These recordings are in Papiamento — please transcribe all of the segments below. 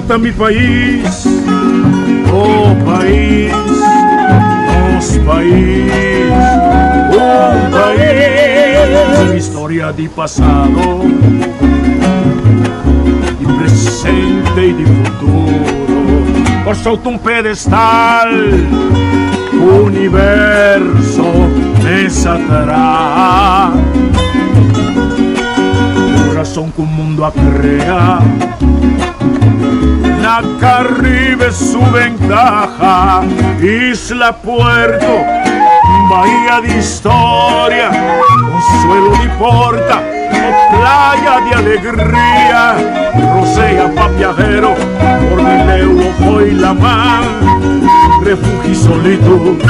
ta mi pais, oh pais, nos pais, un pais. Historia di pasado, di presente y di futuro. Kòrsou ta un pedestal, universo mes a traha. Kurason ku mundu a krea. Na Caribe su ventaha, isla puerto, bahía di historia, consuelo di porta, o playa di alegria, rosea pa viajero, por di leu o fo'i laman, refugio solitud,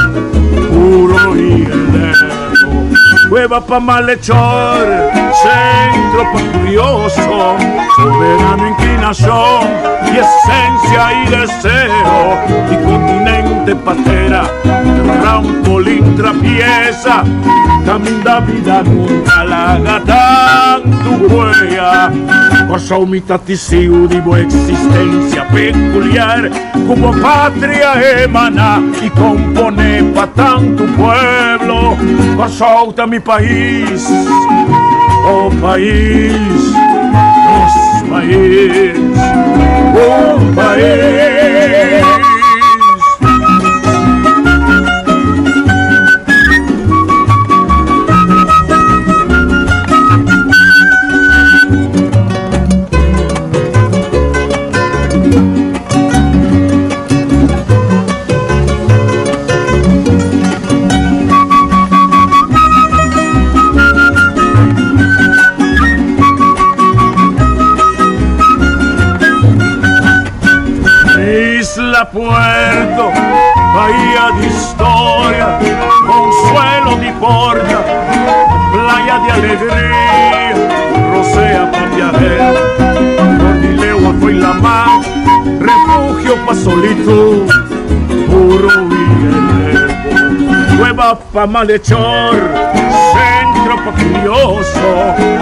puro y eterno. Cueva pa malhechor, centro pa curioso, soberano inclinación y esencia y deseo, y continente patera, trampolín trapieza, caminda vida nunca laga tantu huella. Kòrsou mi ta tisiu di bo existencia peculiar, Ku bo patria emana i komponé pa tantu pueblo. Kòrsou ta mi pais, oh pais, nos pais, un pais. Isla Puerto, bahía de historia, consuelo di porta, playa de alegría, rosea pa viajero, Cordileua foi la mar, refugio pa solitud, puro y eterno, cueva pa malhechor, centro pa curioso,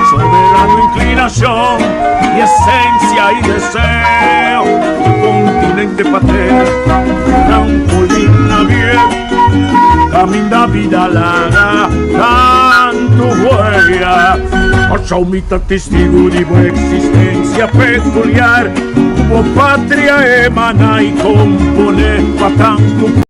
soberano inclinación y esencia y deseo, continente patera, trampolín navier, Caminda vida laga tantu huella. Kòrsou mi ta testigu di bo existencia peculiar. Ku bo patria emana i kompone pa tantu.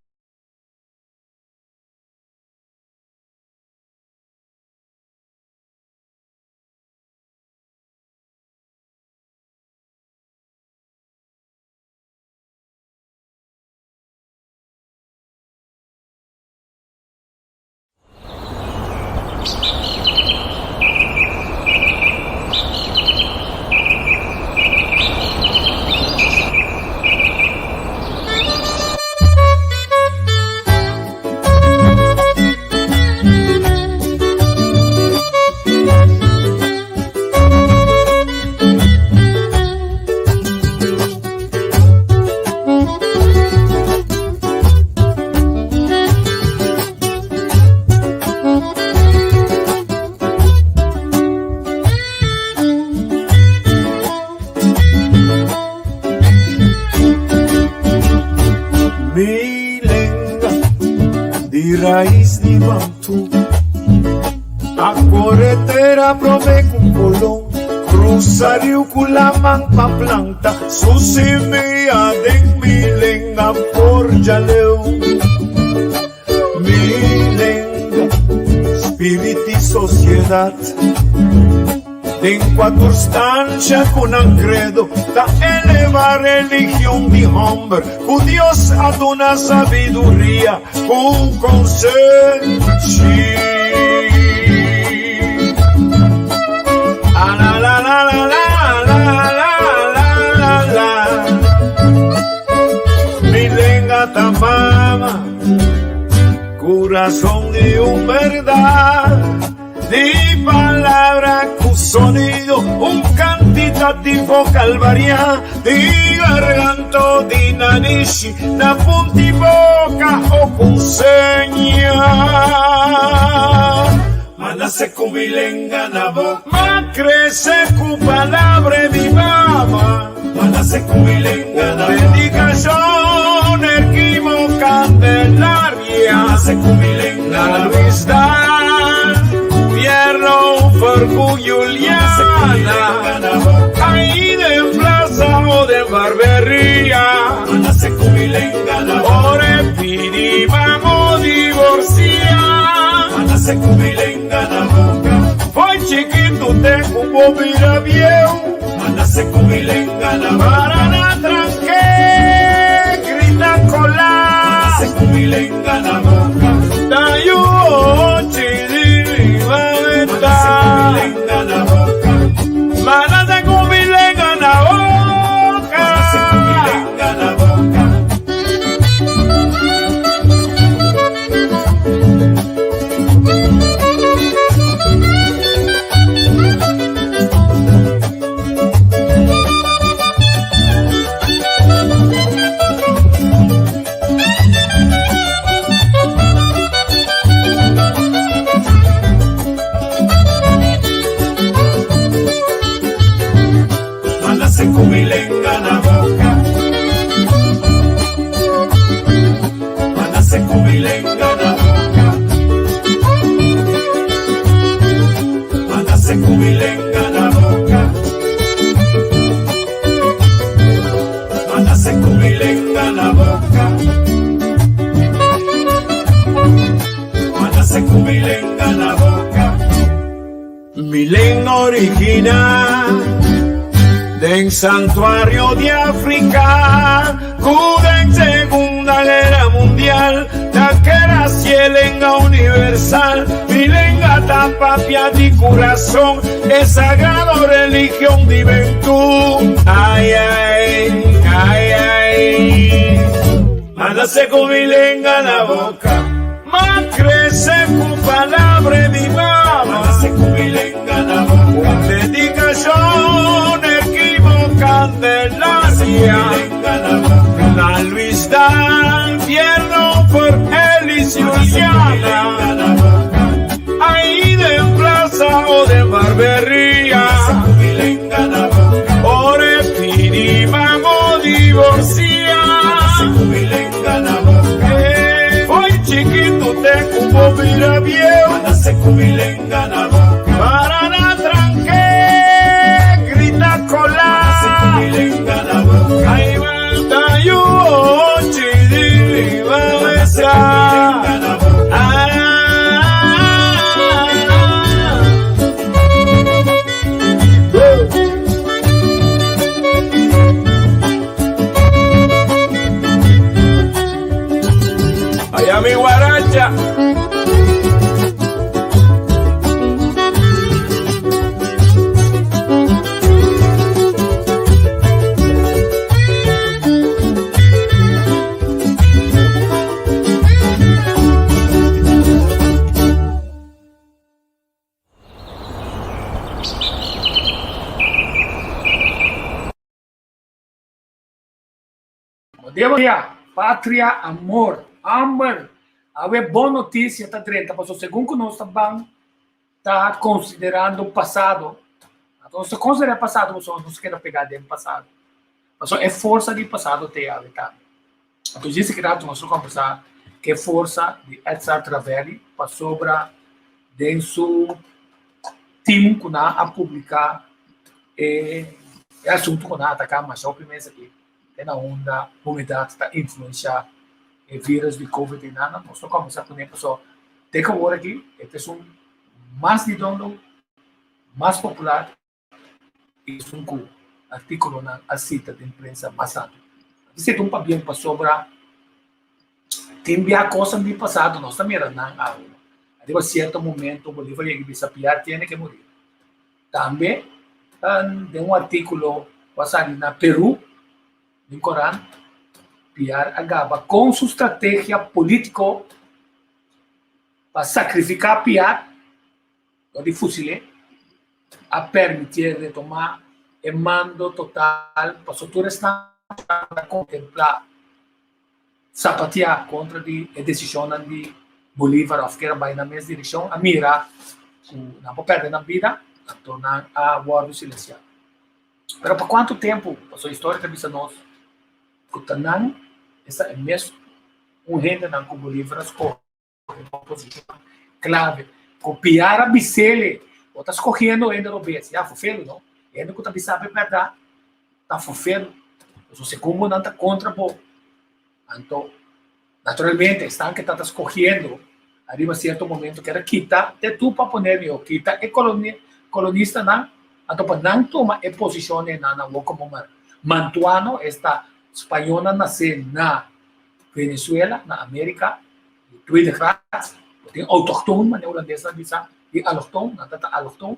Mi lenga di rais di Bantu A kore tera prome ku Kolon Krusa riu ku laman pa planta Su simia den mi lenga forja leu Mi lenga, spirit i sosiedat Den kua tur stansha ku nan kredo ta eleva religion di hòmber ku Dios a duna sabiduria ku konsenshi. Mi lenga ta mama, kurason di un bèrdat. Di palabra cu sonido, un cantitativo calvaria, di garganto, di narishi, na punti boca o cu seña. Ma nace cu mi lenga na boca, ma crece cu palabra di mama. Dedicacion Erquimo Candelaria Na Luis Dan Pierno Fercu Juliana Ahí den plaza o den barberia Ore pidi mamo divorcia Foi chiquito te cubo bira bieu Para na tranque grita cola Tayu chiri mameta Mana se cumilenga na boca. Mi lenga original den santuario di Africa cu den Segunda Guera Mundial ta keda si e lenga universal. Mi lenga ta papia di curason e sagrado religion di Bentú. Ay ay, ay ay. Ma nace cu mi lenga na boca. Ma crece cu palabra di mama. Un dedicacion Erquimo Candelaria. Na Luis Dan Fierro por Elis Juliana. Ahí den plaza o den barberia. Ore pidi mamo divorcia. Foi chiquito te cubo bira bieu. Para na tranque grita cola. Ay va yu chidi va besa. Allá mi guaracha. Bon dia, bon dia. Patria, amor, hamber. Awe bon noticia ta drenta, paso segun ku nos ta ban ta considerando pasado. Anto nos ta considera pasado, paso nos keda pega den pasado. Paso e forsa di pasado te awe tambe. Anto djis ki rato nos a kombersá ku e forsa di Edzard Ravelli pasobra den su tim ku nan a publiká e asuntu ku nan a ataká masha hopi mes aki te na unda humedat ta influenshá e virus di covid ei nan. Nos ta kombersá kuné pasobra te ku awor aki e ta esun mas di download, mas popular. Esun ku artíkulonan a sita den prensa mas tantu. Esei ta un pabien pasobra tin bia kosnan di pasado nos ta mira nan awe. Ariba sierto momento Bolívar yega bisa Piar tiene ke morir. Tambe den un artíkulo ku a sali na Perú den korant Piar a gaba kon su strategia polítiko pa sakrifiká Piar dor di fusil'é a permitié retomá e mando total pasobra tur esnan ku tabata kontemplá sapatiá kontra di e desishonnan di Bolívar òf kier a bai na mes direkshon a mira ku nan por pèrdè nan bida, anto nan a wòrdu silensiá. Pero pa kuantu tempu? Pasobra historia ta bisa nos ku ta nan esta e mes un hendenan ku Bolívar a skohe pa un posishon klave. Ku Piar a bis'ele, bo ta skohiendo hende robes. Ya, fofelu no. Hende ku ta bisa bo e bèrdat ta fofelu. Pasobra segun bo nan ta kontra bo. Anto, naturalmente, esnan ke ta ta skohiendo ariba sierto momento keda kita te tu pa pone mihó, kita e kolonistanan, anto pa nan tuma e posishon einan awor komo mantuano, esta spañónan nasé na Venezuela, na Amérika, di tweede graad, bo tin outochtoon, manera hulandesnan bisa, di allochtoon, nan ta ta allochtoon,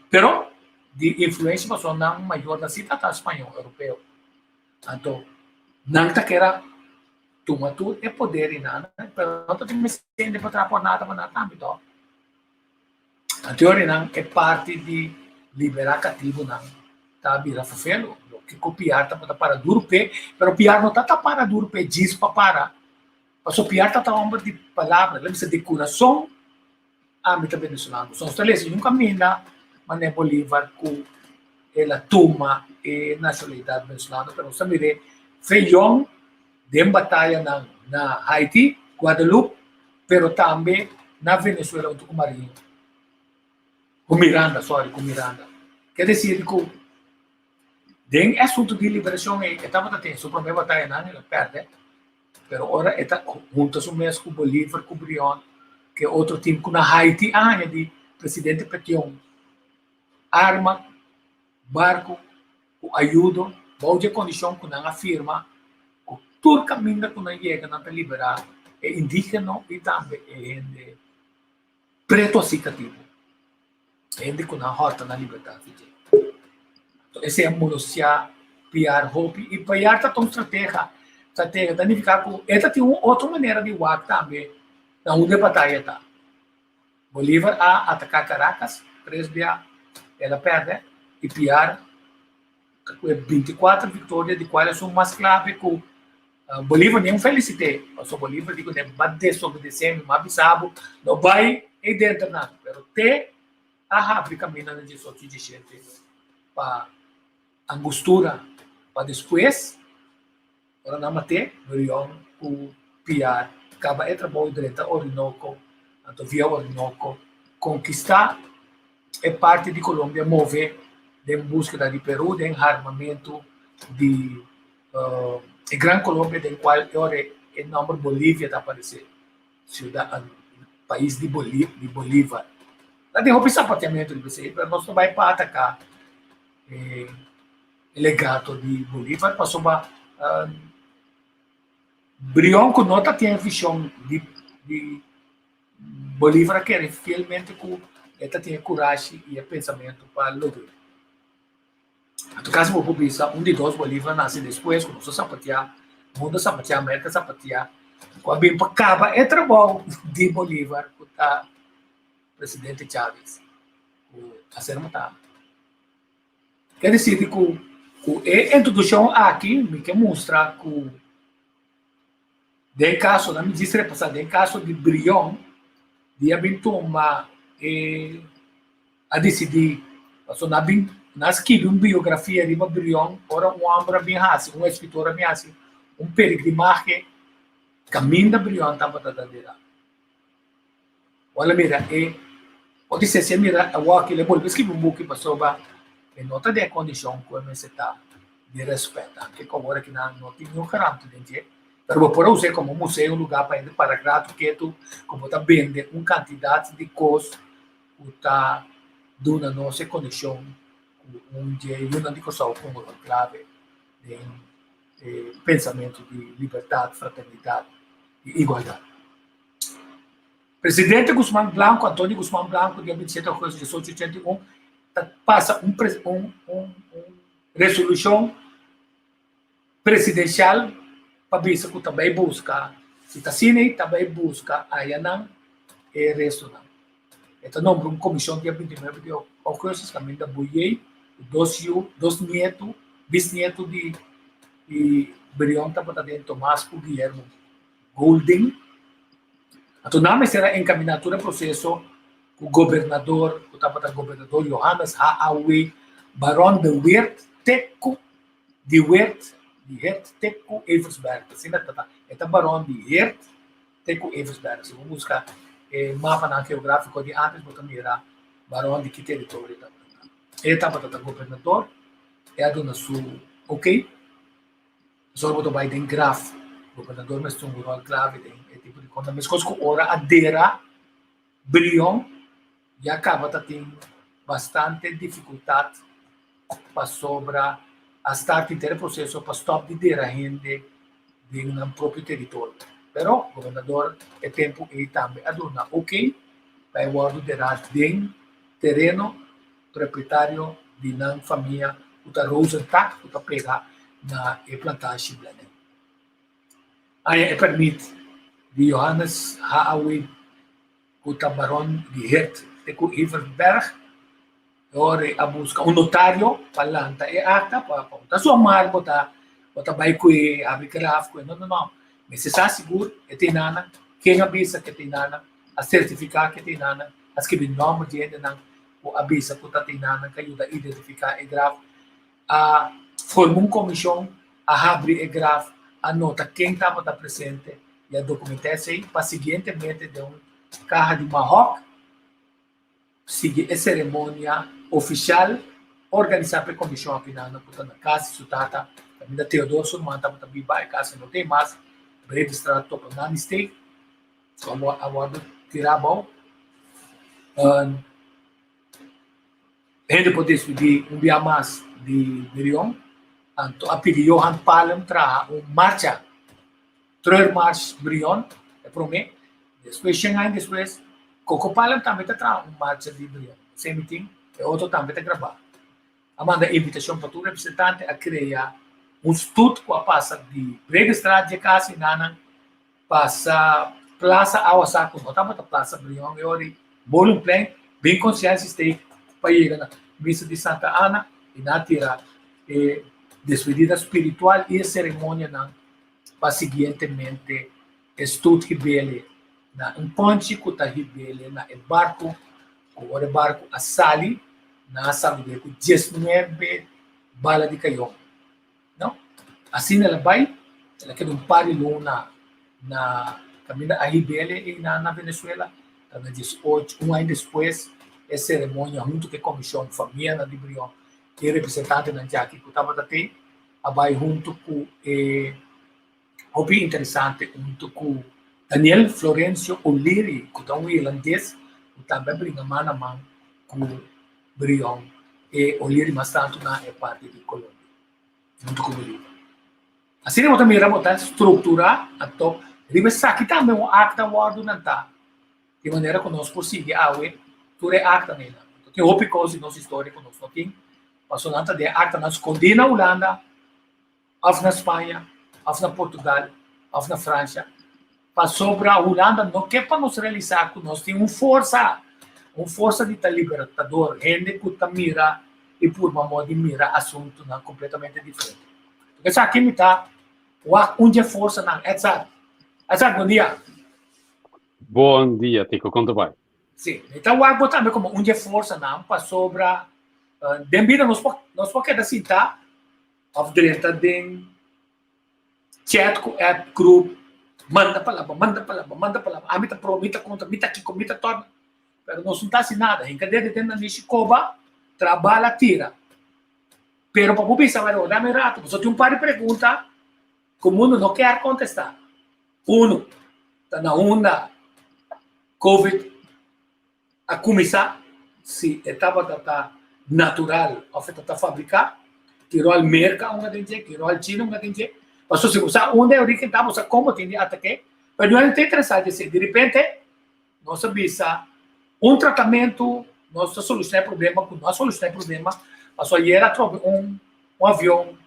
pero di influensia pasobra nan mayornan si ta ta spañó, europeo. Anto nan ta kera tuma tur e poder di nan, pero no ta tin mester hende pa traha por nada pa nan tambe to. Anto yori nan e parti di libera katibunan ta bira fofelo, loke ku Piar tabata para duru p'e, pero Piar no ta ta para duru p'e djis pa para, pasobra Piar ta ta homber di palabra, el a bisa di kurason ami ta venezolano. So nos ta lesa nunca minda manera Bolívar cu el a tuma e nacionalidad venezolano, pero nos ta mir'é fe yong den batayanan na Haiti, Guadeloupe, pero tambe na Venezuela hunto cu Mariño, cu Miranda, sorry, cu Miranda. Ke decir cu den e asunto di liberacion ei e tabata ten su prome batayanan, el a perde. Pero ora e ta hunta su mes ku Bolívar ku Brion ku e otro tim ku na Haiti a haña di presidente Petion arma, barku ku ayudo bou dje kondishon ku nan a firma ku tur kaminda ku nan yega nan ta liberá e indígeno i tambe e hende pretu así katibu, hende ku nan hòrta nan libertat di dje. Anto esei a molestiá Piar hopi i Piar ta un stratega, stratega ta nifiká ku e ta tin un otro manera di wak tambe na unda e bataya ta. Bolívar a ataká Caracas tres bia, el a pèrdè i Piar ta ku e 24 viktoria di kual esun mas klave ku Bolívar ni un felisit'é, pasobra Bolívar di ku ne ba desobedesé mi, m'a bisa bo no bai ei denter nan, pero te a habri kaminda na 18 i 17 pa Angostura, pa despues ora nan mat'é, Brion ku Piar kaba e trabou drenta Orinoco, anto via Orinoco konkistá e parti di Colombia move den búskeda di Perú den harmamentu di e Gran Colombia den kual e ora e nòmber Bolivia ta aparesé, siudat, pais di Bolívar. Ta tin hopi sapateamentu riba esei, pero nos ta bai pa ataká e legato di Bolívar pasobra Brion ku no ta tin e vishon di Bolívar a kere fielmente ku e ta tin e kurashi i e pensamentu pa logr'é. En todo caso bo por bisa un di dos Bolívar a nase despues ku nos a sapateá, mundu a sapateá, Merka a sapateá, ku a bin pa kaba e trabou di Bolívar ku ta presidente Chávez ku a ser matá. Ke desir di ku ku e introdushon aki mi ke mustra ku Den kaso, nan mi djis repasá, den kaso di Brion, di a bin tuma e a disidí, pasobra nan a bin, nan a skibi un biografia riba Brion, ora un hòmber a bin hasi, un eskritor a bin hasi un peregrimahe kaminda Brion tabata ta dera. Wal a mira e, por di ser si a mira awor ki el a bolbe skibi un buki pasobra e no ta den e kondishon ku e mester ta di rèspèt. Anke ku awor aki nan no tin niun garante den dje, pero bo por a us'é komo un museo, un lugá pa hende para gratu ketu ku bo ta bende un kantidat di kos ku ta duna nos e konekshon ku un dje yunan di Kòrsou ku un ròl klave den e pensamentu di libertat, fraternidat i igualdat. Presidente Guzmán Blanco, Antonio Guzmán Blanco, dia 27 agosto di 1881, ta pasa un, un, un, un resolushon presidensial pa bisa ku ta bai buska, si ta asina ei, ta bai buska ayanan e restonan. E ta nombra un komishon dia 29 di augustus kaminda Buyey ku dos yu, dos nietu, bisnietu di di Brion tabata den Tomas ku Guillermo Golding. Anto nan mester a encaminá tur e proceso cu gobernador, cu tabata gobernador Johannes H.A.W. Baron de Weert te ku di Weert di Heert te ku Eversberg. Asina ta ta. E ta Baron di Heert te ku Eversberg. Si bo buska e mapanan geográfiko di antes bo ta mira Baron di ki teritorio tabata. E tabata ta gobernador, e a duna su ok. Pasobra bo ta bai den graf. Gobernador mester un ròl klave den e tipo di konta. Meskos ku ora a dera Brion ya kaba ta tin bastante difikultat pasobra a start henter e proseso pa stòp di dera hende den nan propio teritorio. Pero gobernador e tempu ei tambe a duna ok pa e wòrdu derá den tereno propietario di nan famia ku ta Rosentak ku ta pega na e plantashi Blenheim. Haña e permit di Johannes Haawid ku ta baron di Heert te ku Everberg. E ora a buska un notario pa lanta e akta pa bo ta su amar bo ta bo ta bai ku e habri graf ku e no no no mester sa sigur e tin nan ken a bisa ke tin nan a sertifiká ke tin nan a skibi nòmber di hendenan ku a bisa ku ta tin nan ku a yuda identifiká e graf a forma un komishon, a habri e graf, a nota ken tabata presente i a dokumentá esei pa siguientemente den un kaha di mahòk sigui e seremonia ofishal organisá pa e komishon akinana ku ta na kas di su tata kaminda Theodor su ruman tabata biba. E kas no tin mas, Breedestraat topa Nannysteeg ku a wòrdu tirá abou. Hende por despedí un bia mas di Brion, anto a pidi Johan Palm traha un marcha, Treurmars Brion, e promé. Despues, shen aña despues, Coco Palm tambe ta traha un marcha di Brion. Esei mi tin, e otro tambe ta grabá. A manda invitashon pa tur representante, a krea un stut ku a pasa di Breedestraat dje kasi nanan pasa Plaza Awa Saco, no tabata Plaza Brion e ora ei, Molenplein, bin Consciëntiesteeg pa yega na Misa di Santa Ana i nan a tira e despedida spiritual i e seremonianan pa siguientemente e stoet hibele na un ponchi ku ta hibele na e barku ku ora e barku a sali nan a salud'é ku diesnuebe bala di kayon. No. Asina el a bai, el a keda un par di luna na kaminda a hibele ei na na Venezuela. Ta na 18, un aña despues e seremonia huntu ku e komishon famianan di Brion i representantenan djaki ku tabata te a bai huntu ku e hopi interesante huntu ku Daniel Florencio O'Leary ku ta un irlandes ku tambe a bringa man a man ku Brion e O'Leary mas tantu na e parti di Colombia huntu ku Bolivia. Asina bo ta mira bo ta strukturá anto riba esaki tambe un akta wòrdu lantá di manera ku nos por sigui awe tur e aktanan einan. Anto tin hopi kos di nos historia ku nos no tin pasobra nan ta den aktanan skondí na Hulanda òf na Spaña òf na Portugal òf na Fransha pasobra Hulanda no ke pa nos realisá ku nos tin un forsa, un forsa di ta libertador, hende ku ta mira i purba modo di mira asuntunan kompletamente diferente. Esaki mi ta wak un dje forsanan. Edzard, Edzard, bon dia. Bon dia, Tico. Kon ta bai? Sí, mi ta wak bo tambe komo un dje forsanan pasobra den bida nos por nos por keda sintá òf drenta den chat ku app group manda palabra manda palabra manda palabra ami ta pro mi ta kontra mi ta kiko mi ta torna pero nos no ta hasi nada hinka dede den nanishi koba tra bala tira pero pa bo bisa wèr dame un rato pasobra tin un par di pregunta ku mundu no kier kontestá uno ta na unda covid a kuminsá si e tabata ta natural òf e ta fabriká, ki ròl Merka a hunga den dje, ki ròl China a hunga den dje. Pasobra si bo sa unda e orígen ta, bo sa komo tin di atak'é. Pero no ta interesá dje esei. Direpente nos a bisa un tratamentu nos ta solushoná e problema ku no a solushoná e problema pasobra ayera atrobe un un avion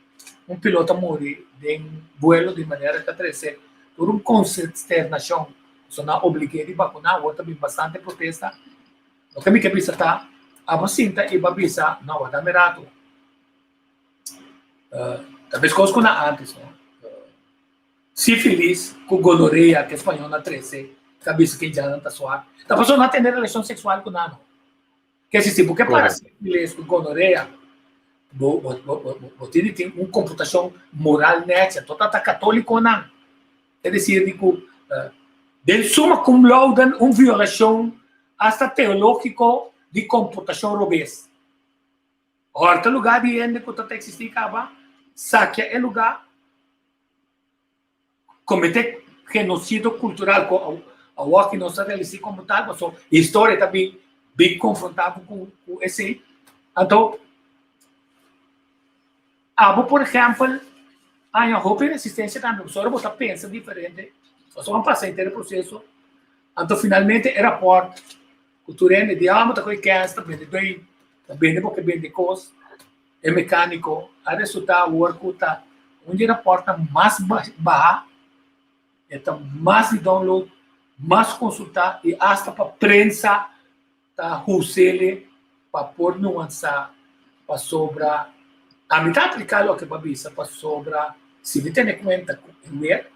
un piloto a muri den buelo di manera ku a trese tur un konsternashon. So nan oblig'é di bakuná, awor ta bin bastante protesta. Loke mi ke bisa ta, abo sinta i bo a bisa, no, wak dame ratu. Ta meskos ku na ántes, no? Sífilis ku gonorea ku e spañolnan a trese, ta bisa ku e djanan ta suak. Ta pasobra nan a tene relashon seksual ku nan, no? Ke si si bo ke para sífilis ku gonorea. Bo bo bo bo bo tin di tin un komportashon moral nèchi, anto ta ta katólikonan. Es desir di ku den suma cum laude un violashon asta teológiko di komportashon robes. Hòrta lugá di hende ku ta ta eksistí kaba, sakia e lugá, kometé genosido kultural ku awor nos ta realisá komo tal, pasobra historia ta bin bin konfrontá bo ku ku esei. Anto abo por ehèmpel haña hopi resistensia tambe, pasobra bo ta pensa diferente, pasobra a pasa henter e proseso, anto finalmente e rapòrt ku tur hende di, ah, bo ta kohe kèns, ta bende doi, ta bende bo ke bende kos. E mecanico a resulta awor cu ta un di e raportnan mas baha, e ta mas di download, mas consulta y hasta pa prensa ta husele pa por nuansa pasobra ami ta aplica loke bo a bisa pasobra si mi tene cuenta cu e weer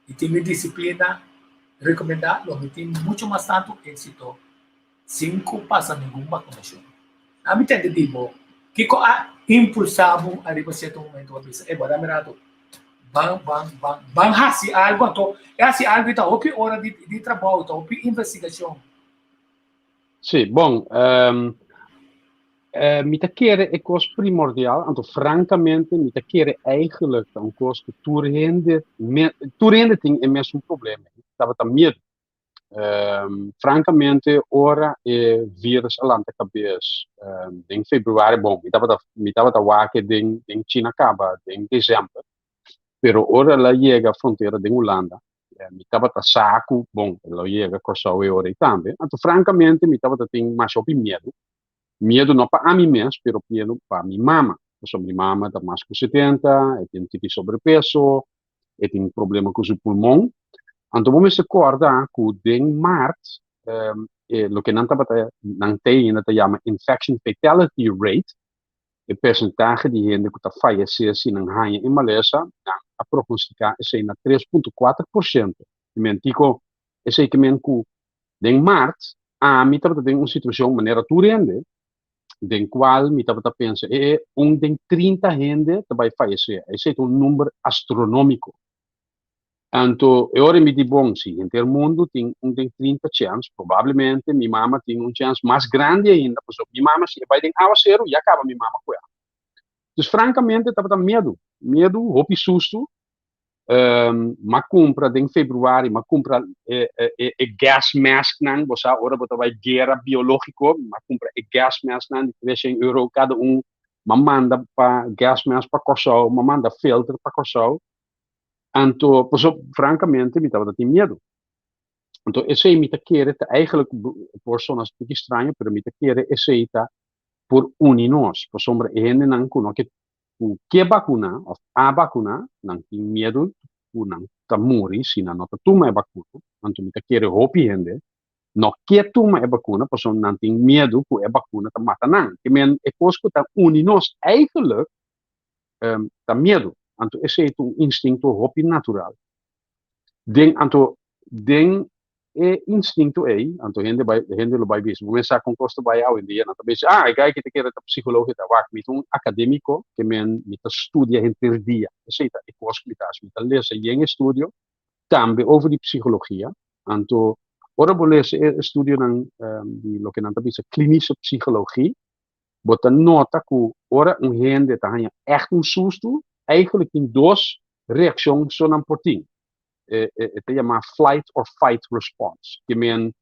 y tin mi disciplina recomenda lo mi tin mucho mas tanto exito sin ku pasa ningun bakunashon. Ami tende di bo, kiko a impulsá bo ariba sierto momento pa bisa, ey, bo a dami rato, ban, ban, ban, ban hasi algu anto. E hasi algu i ta hopi ora di di trabou, ta hopi investigashon. Sí, bon, mi ta kere e kos primordial, anto frankamente mi ta kere eigenlijk ta un kos ku tur hende, tur hende tin e mesun problema, tabata miedu. Francamente, ora e virus a lanta cabes den februari, bon, mi tabata, mi tabata wak den, den China caba den december, pero ora el a yega frontera den Hulanda, mi tabata sa cu, bon, el lo yega Curaçao e ora ei tambe. Anto, francamente, mi tabata tin masha hopi miedu. Miedu no pa ami mes, pero miedu pa mi mama. Pasobra mi mama ta mas cu 70, e tin un tiki sobrepeso, e tin problema ku su pulmon. Anto bo mester kòrda ku den mart e loke nan tabata nan te ainda ta yama infection fatality rate, e persentahe di hende ku ta fayesé si nan haña e malesa, nan a prognostiká esei na 3.4%. I men tiko esei ke men ku den mart ami tabata den un situashon manera tur hende den cual mi tabata pensa e e un den 30 hende ta bai fayece. Esey ta un number astronomico. Anto e ora mi di bon, si henter mundo tin un den 30 chance, probablemente mi mama tin un chance mas grandi ainda, pasobra mi mama si e bai den awacero ya caba mi mama cu e. Dus francamente tabata miedu, miedu, hopi susto. M'a kumpra den februari, m'a kumpra e e e gas masknan, bo sa ora bo ta bai guera biológiko, m'a kumpra e gas masknan di 300 euro kada un, m'a manda pa gas mask pa Kòrsou, m'a manda filter pa Kòrsou. Anto, paso frankamente mi tabata tin miedu. Anto esei mi ta kere ta eigenlijk por sona un tiki straño, pero mi ta kere esei ta por uni nos, pasobra e hendenan ku no ke ku ke bakuna òf a bakuna, nan tin miedu ku nan ta muri si nan no ta tuma e bakuna. Anto mi ta kere hopi hende no ke tuma e bakuna pasobra nan tin miedu ku e bakuna ta mata nan. Ke men e kos ku ta uni nos eigenlijk ta miedu. Anto esei ta un instinto hopi natural. Den anto den e instinto ei, anto hende bai, hende lo bai bisa, bo mester sa kon kos ta bai awendia, nan ta bisa, ah, e guy ki ta kere ta psicoloog, e ta wak, mi ta un academico, ke men mi ta studia henter dia, esei ta e kos ku mi ta hasi, mi ta lesa yen estudio, tambe over di psicologia, anto ora bo lesa e estudionan di loke nan ta bisa klinische psychologie, bo ta nota ku ora un hende ta haña ègt un sustu, eigenlijk tin dos reakshon so nan por tin. E, e, e ta yama flight or fight response. Ke men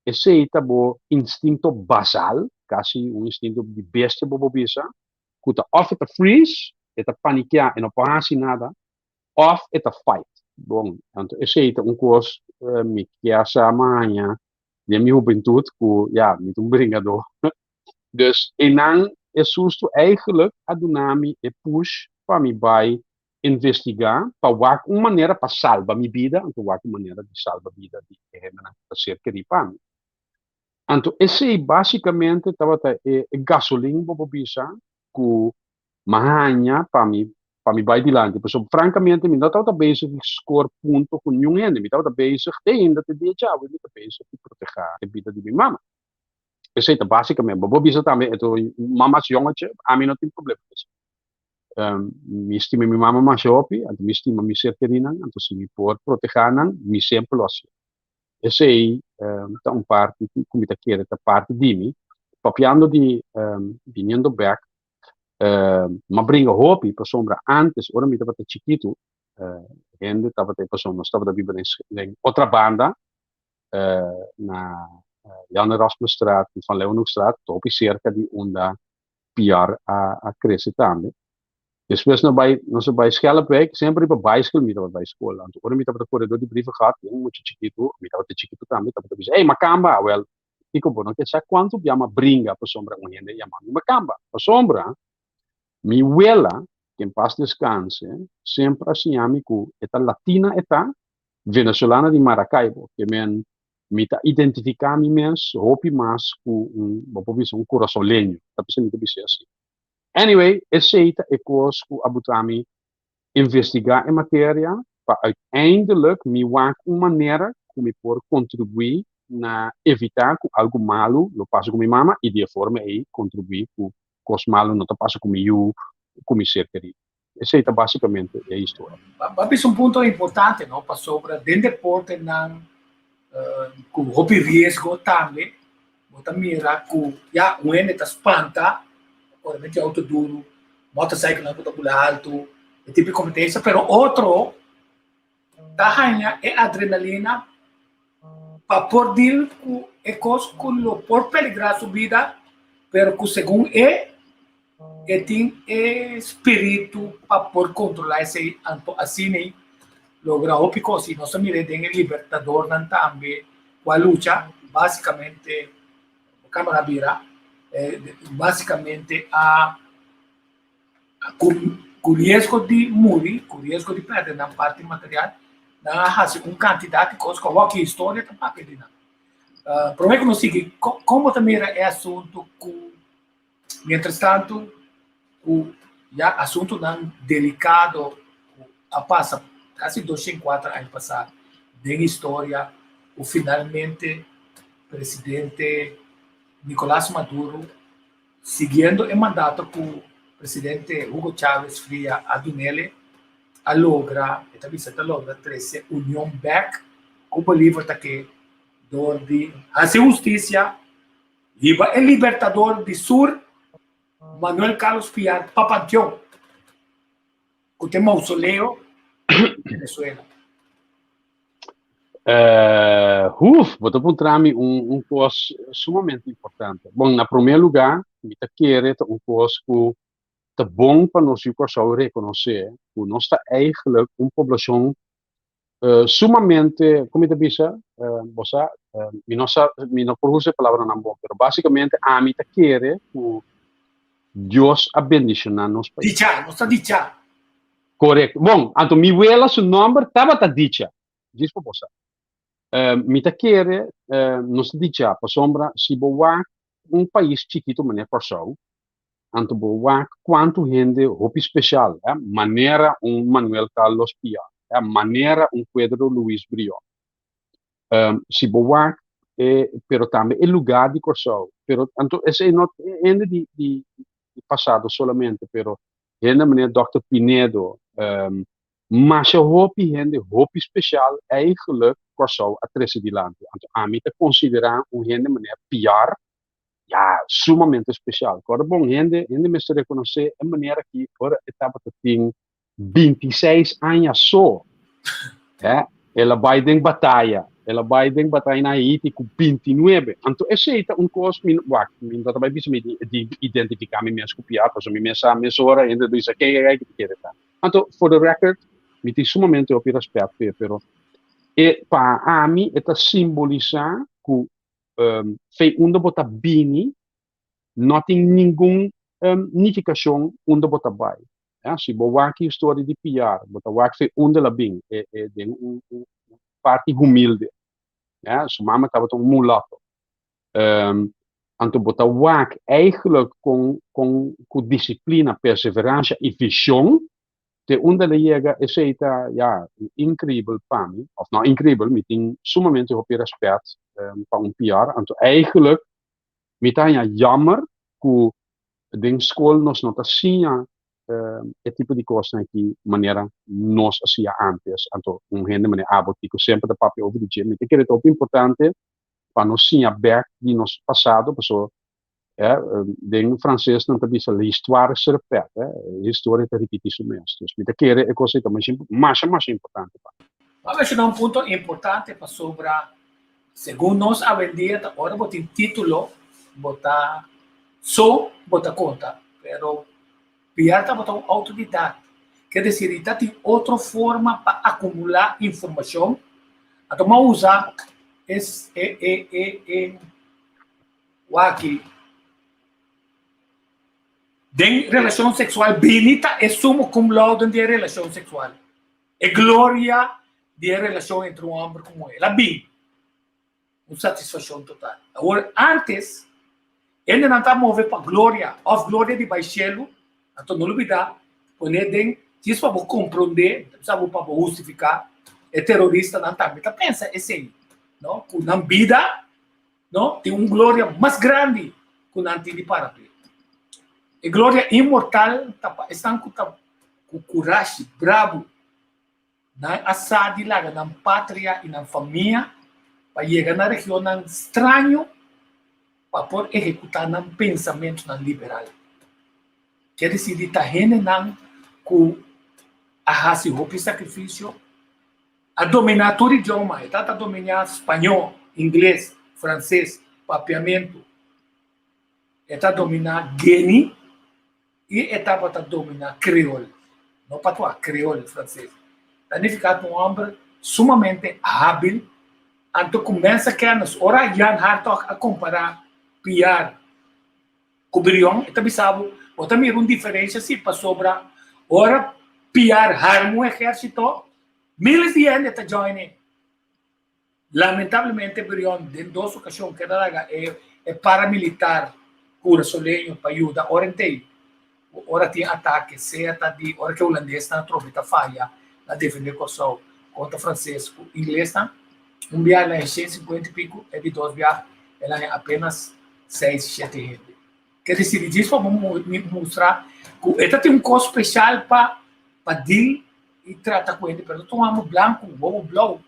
esei ta bo instinto basal, kasi un instinto di bestia bo por bisa, ku ta òf e ta freeze, e ta panikiá, e no por hasi nada, òf e ta fight. Bon, anto esei ta un kos mi kier sa maña den mi hubentut ku ya, mi ta un bringadó. Dus einan e susto eigenlijk a duna mi e push pa mi bai investigá pa wak un manera pa salba mi bida, anto wak un manera di salba bida di e hendenan ku ta ser kerí pa mi. Anto esei básikamente tabata e gasolin bo por bisa ku m'a haña pa mi pa mi bai dilanti. Pasobra frankamente mi no tabata bezig di skor punto ku niun hende, mi tabata bezig te ainda te dia djawe mi ta bezig di protehá e bida di mi mama. Esei ta básicamente. Bo por bisa tambe e ta mama su jongetje, ami no tin problema ku esei. Mi stima mi mama masha hopi, anto mi stima mi ser kerinan, anto si mi por protehá nan, mi semper lo hasié. Esei ta un parti ku mi ta kere ta parti di mi. Papiando di biniendo bèk, m'a bringa hopi pasobra ántes ora mi tabata chikitu, hende tabata e pasobra nos tabata biba den Otrabanda, na Jan Erasmusstraat i Van Leeuwenhoekstraat, hopi serka di unda Piar a krese tambe. Despues nos bai, nos a bai Schelpwijk, semper riba baiskel mi tabata bai skol. Anto ora mi tabata kore dor di Brievengat, un mucha chikitu, mi tabata chikitu tambe, tabata bisa, Ey, makamba! Awel, kiko bo no ke sa kuantu bia m'a bringa pasobra un hende yama mi makamba. Pasobra mi wela, ke en pas deskanse, semper a siña mi ku e ta latina e ta, venezolana di Maracaibo, ke men mi ta identifiká mi mes hopi mas ku un, bo por bisa un kurasoleño, ta p'esei mi ta bis'é asina. Anyway, esei ta e kos ku a buta mi investigá e materia pa uiteindelijk mi wak un manera ku mi por kontribuí na evitá ku algu malu lo pasa ku mi mama i di e forma ei kontribuí ku kos malu no ta pasa ku mi yu, ku mi ser kerí. Esei ta básicamente e historia. Bo a bisa un punto importante, no? Pasobra den deportenan ku hopi riesgo tambe bo ta mira ku ya un hende ta spanta ora meti auto duru, motorcyclenan ku ta bula altu, e tipo di kompetensia, pero otro ta haña e adrenalina pa por deal ku e kos ku lo por peligrá su bida, pero ku segun e E tin e spiritu pa por kontrolá esei, anto asina logra hopi kos. I nos a mira den e Libertadornan tambe ku a lucha, básikamente, kámara a bira, básikamente a ku riesgo di muri, ku riesgo di pèrdè nan parti material, nan a hasi un kantidat di kos ku awor ki historia ta papia di nan. Promé ku nos sigui, kon bo ta mira e asuntu ku Mientras tanto ku ya asuntunan delikado ku a pasa kasi 204 aña pasá den historia ku finalmente presidente Nicolas Maduro siguiendo e mandato ku presidente Hugo Chávez Fria a dunele a logra, e ta bisa ta logra trese union bek ku Bolívar ta ke dor di hasi hustisia. Hiba e libertador di Sur, Manuel Carlos Piar pa Panteon, ku ta e mausoleo di Venezuela. Huf, bo ta puntra mi un un kos sumamente importante. Bon, na promé lugá, mi ta kere ta un kos ku ta bon pa nos yu Kòrsou rekonosé ku nos ta eigentlik un poblashon sumamente, como mi ta bisa, bo sa, mi no sa, mi no por usa e palabranan bon, pero básicamente ami ta kere ku Dios a bendishoná nos pais. Dicha, nos ta dicha. Korekto. Bon, anto mi wela su nòmber tabata Dicha, djis pa bo sa. Mi ta kere nos ta dicha pasobra si bo wak un pais chikitu manera Kòrsou, Anto bo wak kuantu hende hopi speshal, eh, manera un Manuel Carlos Piar, eh, manera un Pedro Luis Brion. Si bo wak e, pero tambe e lugá di Kòrsou, pero anto esei no hende di di di pasado solamente, pero hende manera Dòkter Pinedo, masha hopi hende hopi speshal eigenlijk Kòrsou a trese dilanti. Anto ami ta konsiderá un hende manera Piar, ya, sumamente special. Kòrda bon, hende, hende mester rekonosé e manera ki ora e tabata tin 26 aña so, eh, el a bai den bataya, el a bai den bataya na Haiti ku 29. Anto esei ta un kos, mi, wak, mi no ta bai bisa mi di, di identifiká mi mes ku Piar, pasobra mi mes sa mesora hende ta bisa ken e ki kere ta. Anto, for the record, mi tin sumamente hopi rèspèt p'e, pero e, pa ami e ta simbolisá ku Fe unda bo ta bini no tin ningun nifikashon unda bo ta bai. Ya, si bo wak e historia di Piar, bo ta wak fe unda el a bin, e, e den un, un parti humilde. Ya, su mama tabata un mulato. Anto bo ta wak eigenlijk kon, kon, ku disiplina, perseveransha i vishon Te unda el a yega esei ta ya increibel pa mi, of no increibel, mi tin sumamente hopi respet pa un PR, anto eigenlijk Mi ta haña jammer ku den skol nos no ta siña e tipo di kosnan aki manera nos a siña antes. Anto un hende manera abo Tico semper ta papia over di dje. Mi ta kere ta hopi importante pa nos siña bek di nos pasado pasobra den frances nan ta bisa l'histoire se répète, e historia ta ripiti su mes. Dus mi ta kere e kos ei ta masha masha importante pa. Bo a menshoná un punto importante pasobra segun nos awendia ta ora bo tin título bo ta so bo ta konta, pero Piar tabata un autodidacta, ke desir i ta tin otro forma pa akumulá informashon, anto bo a usa es e e e e waki den relashon seksual bini ta e sumo cum laude di e relashon seksual, e gloria di e relashon entre un hòmber ku muhé, el a bin. Un satisfakshon total. Awor, antes, hendenan ta move pa gloria, òf gloria di bai shelu, anto no lubidá, pone den, djis pa bo komprondé, mi ta bisa bo pa bo hustifiká, e teroristanan tambe ta pensa esei, no, ku nan bida, no, tin un gloria mas grandi ku nan tin di para p'e. E gloria inmortal ta pa esnan ku ta ku kurashi, brabu. Nan a sa di laga nan patria i nan famia pa yega na regionnan straño pa por ehekutá nan pensamentunan liberal. Ke disidi ta hendenan ku a hasi hopi sakrifisio, a dominá tur idioma, e tabata dominá spañó, ingles, franses, papiamentu, e ta dominá gueni i e tabata dominá kreol, no patuá, kreol franses. Ta nifiká ku un hòmber sumamente hábil, anto ku mensa kènis. Ora Jan Hartog a kompará Piar ku Brion, e ta bisa bo, bo ta mira un diferensha si, pasobra ora Piar harma un ehérsito, míles di hende ta join e. Lamentablemente Brion den dos okashon keda laga e paramilitar kurasoleño pa yuda ora entei ku ora tin atake sea ta di ora ku e hulandesnan atrobe ta faya na defende Kòrsou kontra franses ku inglesnan. Un bia el a haña shen sinkuenta i piku e di dos bia el a haña apenas seis shete hende. Ke disidi djis pa bo mustra ku e ta tin un kos speshal pa pa dil i trata ku hende pero ta un hòmber blanku wowo blou.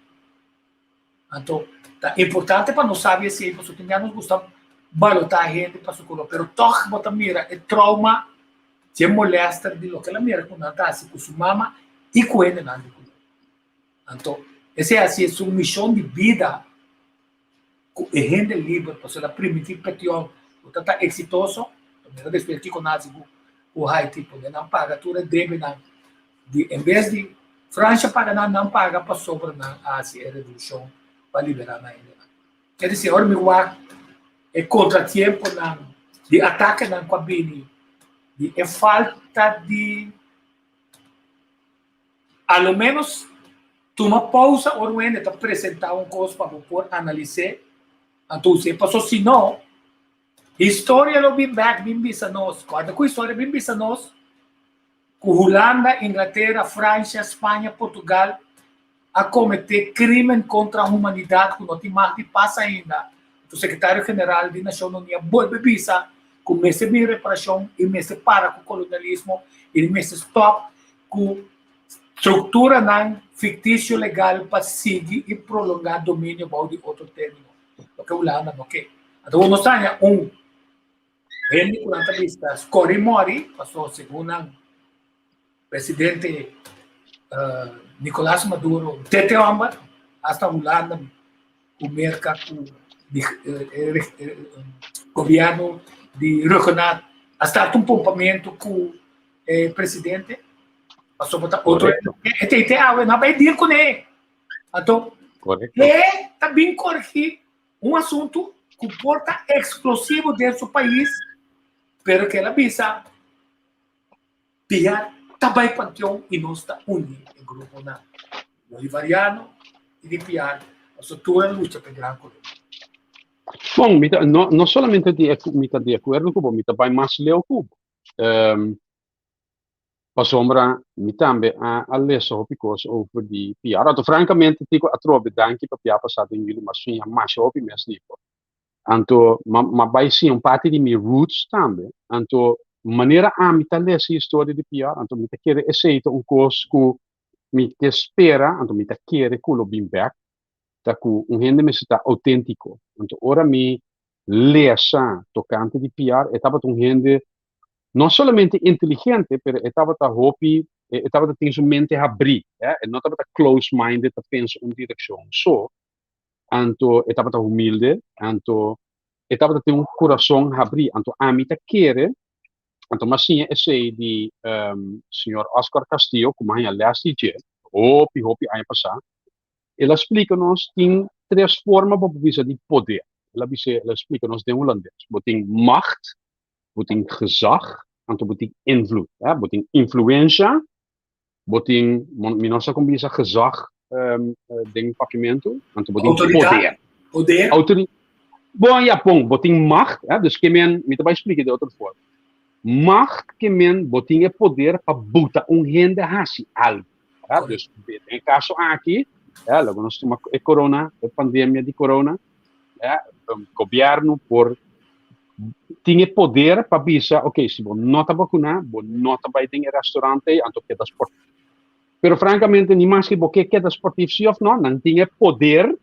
Anto, ta importante pa nos sabi esei, pasobra tin bia nos gusta balotá hende pa su koló, pero tòg bo ta mira e trauma dje molèster di loke el a mira ku nan ta hasi ku su mama i ku hendenan di koló. Anto, esei a hasi su mishon di bida ku e hende liber, pasobra el a primintí Petion ku ta ta eksitoso, mira despues kiko nan hasi ku Haiti, pone nan paga tur e debenan Di en bes di Francia paga nan, nan paga pasobra nan a hasi e revolucion pa libera nan hendenan. Ke disi, ora mi wak e contratiemponan di atakenan ku a bini di e falta di a lo menos tuma pausa ora un hende ta presenta un kos pa bo por analis'é, anto us'é, paso si no, historia lo bin bek bin bisa nos, kòrda ku historia bin bisa nos ku Hulanda, Inglatera, Francia, Spaña, Portugal a kometé krímen kontra humanidat ku no tin mag di pasa ainda. Anto Sekretario General di Nashon Uní a bolbe bisa ku mester bin reparashon i mester para ku kolonialismo i mester stòp ku strukturanan fiktisio legal pa sigui i prolongá dominio bou di otro término, loke Hulanda no ke. Anto bo nos haña un. Hende ku nan ta bisa skori mori, paso segun nan presidente Nicolas Maduro tete homber, hasta Hulanda ku Merka ku gobierno di Rhuggenaath a start un pompamento ku e presidente, pasobra ta otro e tete awe no a bai deal kuné. Anto e ta bin korigi Un asuntu ku por ta eksplosivo den su pais, pero ku el a bisa, Piar ta bai panteon i nos ta uni e gruponan bolivariano i di Piar pasobra tur a lucha pa e Gran Colombia. Bon, mi ta, no, no solamente di, mi ta di akuerdo ku bo, mi ta bai mas leu ku bo. Pasobra mi tambe a a lesa hopi kos over di piar. Anto frankamente Tico atrobe danki pa pia pasá den juli mas siña masha hopi mes di bo. Anto m'a bai siña un parti di mi roots tambe. Anto manera ami ta lesa e historia di PR, anto mi ta kere esei ta un kos ku mi ke spera, anto mi ta kere ku lo bin bèk, ta ku un hende mester ta outéntiko. Anto ora mi lesa tokante di PR, e tabata un hende no solamente inteligente, pero e tabata hopi, e tabata tin su mente habrí, e no tabata close minded ta pensa un direkshon so. Anto e tabata humilde, anto e tabata tin un kurason habrí. Anto ami ta kere, anto m'a siña esei di señor Oscar Castillo, ku m'a haña lès di dje hopi, hopi aña pasá. El a splika nos tin tres forma bo por bisa di poder. El a bisa, el a splika nos den hulandes. Bo tin macht, bo tin gezag, anto bo tin invloed. Bo tin influensha, bo tin, mi no sa kon bisa gezag den papiamentu, anto bo tin poder. Poder. Autori bon, ya, bon, bo tin macht, dus ke men, mi ta bai splika di otro forma. Macht ke men bo tin e poder pa buta un hende hasi algu. Dus den e kaso aki, laga nos tuma e corona, e pandemia di corona, gobièrnu por tin e poder pa bisa, ok, si bo no ta vakuná, bo no ta bai den e restaurant ei, anto keda sportief. Pero frankamente, ni maske bo ke keda sportief si òf no, nan tin e poder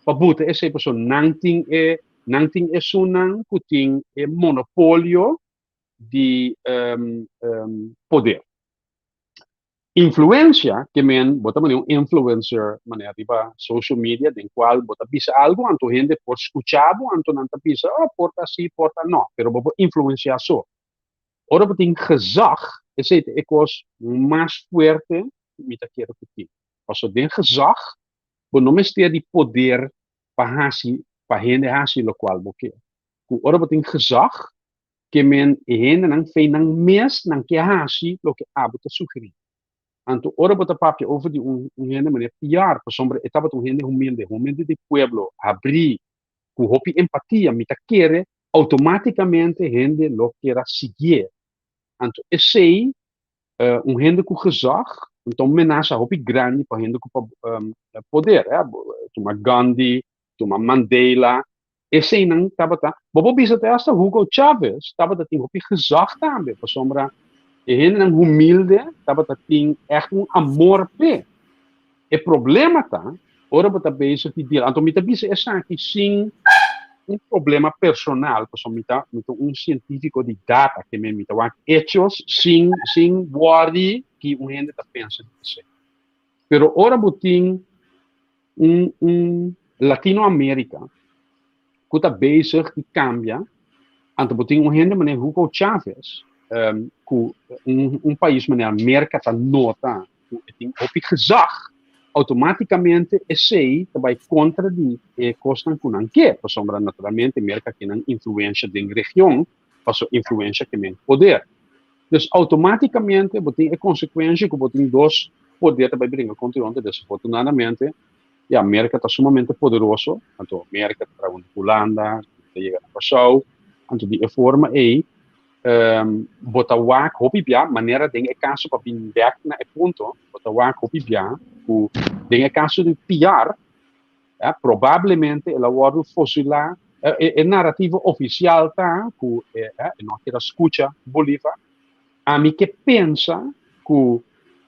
pa buta esei, pasobra nan tin e, nan tin esunnan ku tin e monopolio di poder. Influencia ke men bo ta mane un influencer mane riba social media den cual bo ta bisa algo anto hende por scucha bo anto nan ta bisa oh por ta asi por ta no pero bo por influencia so. Ora bo tin gezag esey ta e cos mas fuerte mi ta kere cu tin paso den gezag bo no mester di poder pa haci pa hende haci locual bo ke cu ora bo tin gezag Ke men e hendenan fe nan mes nan ke hasi loke abo ta sugerí. Anto ora bo ta papia over di un un hende manera Piar, pasobra e tabata un hende humilde, humilde di pueblo, habrí, ku hopi empatia, mi ta kere outomátikamente hende lo kier a siguié. Anto esei un hende ku gezag, ta un menasa hopi grandi pa hende ku poder. Tuma Gandhi, tuma Mandela, Eseinan tabata, bo por bisa te hasta Hugo Chavez tabata tin hopi gezag tambe, pasobra e hendenan humilde tabata tin ègt un amor p'e. E problema ta, ora bo ta bezig di deal, anto mi ta bisa esaki sin un problema personal, pasobra mi ta mi ta un sientífiko di data, ke men mi ta wak hechos sin sin wòrdi ki un hende ta pensa di esei. Pero ora bo tin un un Latino Amerika ku ta bezig di kambia, anto bo tin un hende manera Hugo Chavez ku un un pais manera Merka ta nota ku e tin hopi gezag, outomátikamente esei ta bai kontra di e kosnan ku nan ke, pasobra naturalmente Merka ke nan influensha den region, paso influensha ke men poder. Dus outomátikamente bo tin e konsekuensha ku bo tin dos poder ta bai bringa kontra otro, desafortunadamente ya Merka ta sumamente poderoso, anto Merka ta traha huntu ku Hulanda, ta yega na Kòrsou, anto di e forma ei bo ta wak hopi bia manera den e kaso pa bin bèk na e punto, bo ta wak hopi bia ku den e kaso di Piar, ya, probablemente el a wòrdu fosilá, e narativo ofisial ta ku e no a keda skucha Bolívar. Ami ke pensa ku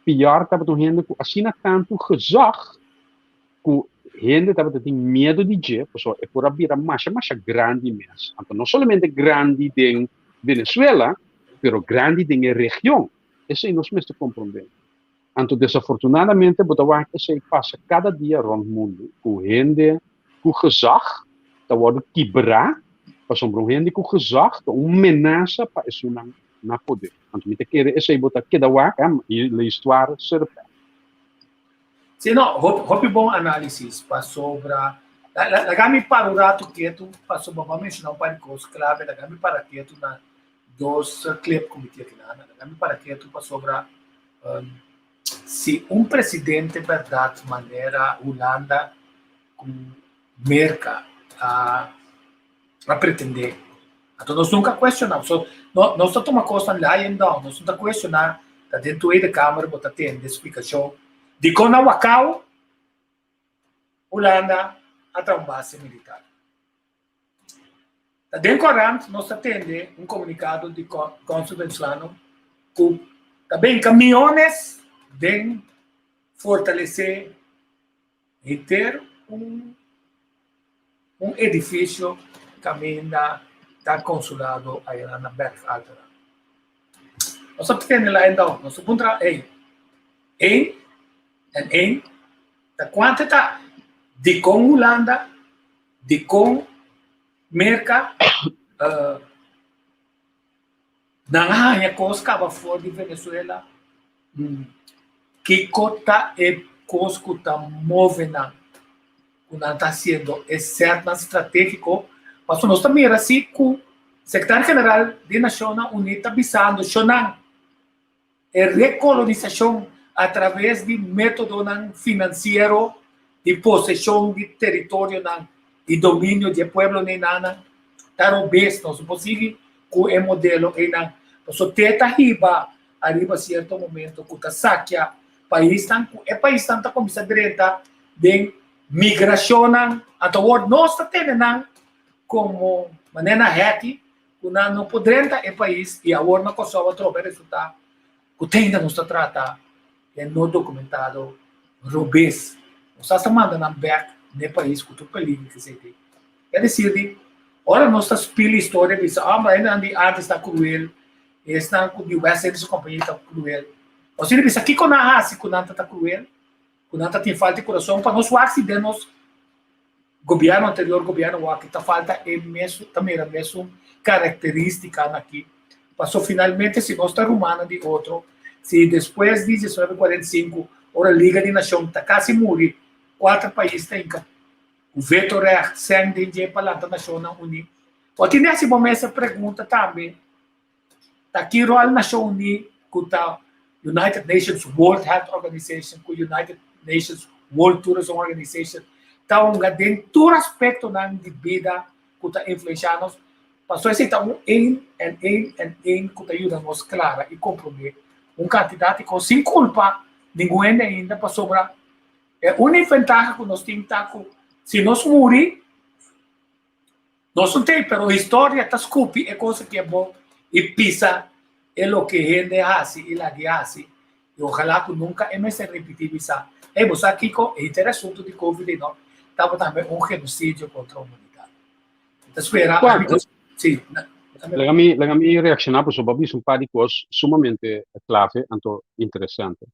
Piar tabata un hende ku asina tantu gezag ku hende tabata tin miedu di dje, pasobra e por a bira masha masha grandi mes. Anto no solamente grandi den Venezuela, pero grandi den e region. Esei nos mester komprondé. Anto desafortunadamente bo ta wak esei pasa kada dia rònt mundu ku hende ku gezag ta wòrdu kibrá pasobra un hende ku gezag ta un menasa pa esunnan na poder. Anto mi ta kere esei bo ta keda wak i la histoire se repete. Si no, hopi bon análisis pasobra laga mi para un ratu ketu pasobra bo a menshoná un par di kos klave laga mi para ketu na dos clip ku mi tin aki nan. Laga mi para ketu pasobra si un presidente bèrdat manera Hulanda ku Merka a a pretendé, anto nos nunka a kuestioná. So no nos ta tuma kosnan lying down, nos no ta kuestioná, ta den Tweede Kamer bo ta tende splikashon dikon na Wakao Hulanda a traha un base militar. Ta den korant nos ta tende un komunikado di Konsul Venezolano ku ta benka miones den fortalesé henter un un edifisio kaminda ta konsulado ayá na Berg Altena. Nos ta tende la ainda, nos ta puntra, ey, één en één ta kuantu ta? Dikon Hulanda? Dikon Merka nan a haña kos kaba for di Venezuela? Kiko ta e kos ku ta move nan ku nan ta hasiendo e sètnan stratégiko? Pasobra nos ta mira si ku Sekretario General di Nashonnan Uní ta bisando shonnan e rekolonisashon atraves di métodonan finansiero di poseshon di teritorionan i dominio di e pueblonan ta robes. Nos no por sigui ku e modelo einan, pasobra te ta hiba ariba sierto momento ku ta sakia paisnan, ku e paisnan ta kuminsá drenta den migrashonnan. Anto awor nos ta tene nan komo manera na hèki ku nan no por drenta e pais i awor na Kòrsou atrobe a resultá ku te ainda nos ta trata e no dokumentado robes. Nos asta manda nan bèk na e pais ku tur peligro ku esei tin. E desir di ora nos ta spil historia bisa oh ma hendenan di antes ta kruel, esnan ku di West Indies Company ta kruel. Nos tin di bisa kiko nan a hasi ku nan ta ta kruel, ku nan ta tin falta di kurason pa nos wak si den nos Gobierno anterior gobierno wak ta falta e mesun ta mira mesun caracteristicanan aki paso finalmente si nos ta rumannan di otro si despues di 1945 ora Liga di Nacion ta casi muri cuater pais ta hinca cu veto recht sen den dje pa lanta Nacionnan Uni bo tin di haci bo mes e pregunta tambe ta ki rol Nacion Uni cu ta United Nations World Health Organization cu United Nations World Tourism Organization ta hunga den tur aspectonan di bida cu ta influencia nos, pasobra esey ta un een en een en een cu ta yuda nos clara y comprende un cantidad di cos sin culpa ningun hende ainda pasobra e unico ventaha cu nos tin ta cu si nos muri Nos no tei, pero historia ta scupi e cosa ki e bon y pisa e loke hende haci y lag'i haci y ojalá cu nunca e mester ripiti bisa, hey bo sa kico? E henter asunto di covid ei no tabata tambe un genocidio contra humanidad. Mi ta spera Juan, amigos, sí, na, laga mi, laga mi reacciona pasobra bo a bisa un par di cos sumamente clave anto interesante.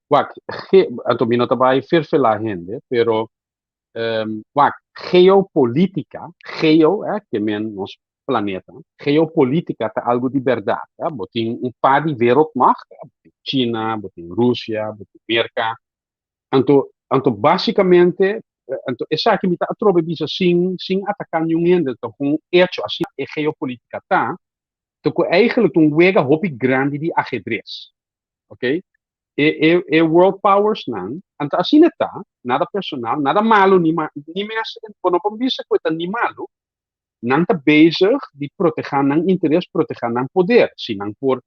Wak, ge, anto mi no ta bai ferfela hende, pero Wak, geopolitica, geo, eh, ke men nos planeta, geopolitica ta algo di berdad, eh. Bo tin un par di wereldmacht, eh, bo tin China, bo tin Rusia, bo tin Merca. Anto, anto basicamente, anto esaki mi ta atrobe bisa sin, sin ataca niun hende, ta un hecho, asina e geopolitica ta, ta cu eigenlijk ta un wega hopi grandi di ajedrez, ok. E e e world powers nan, anto asina ta, nada personal, nada malo ni ma ni mes bo no por bisa ku e ta ni malo, nan ta bezig di proteha nan interes, proteha nan poder, si nan por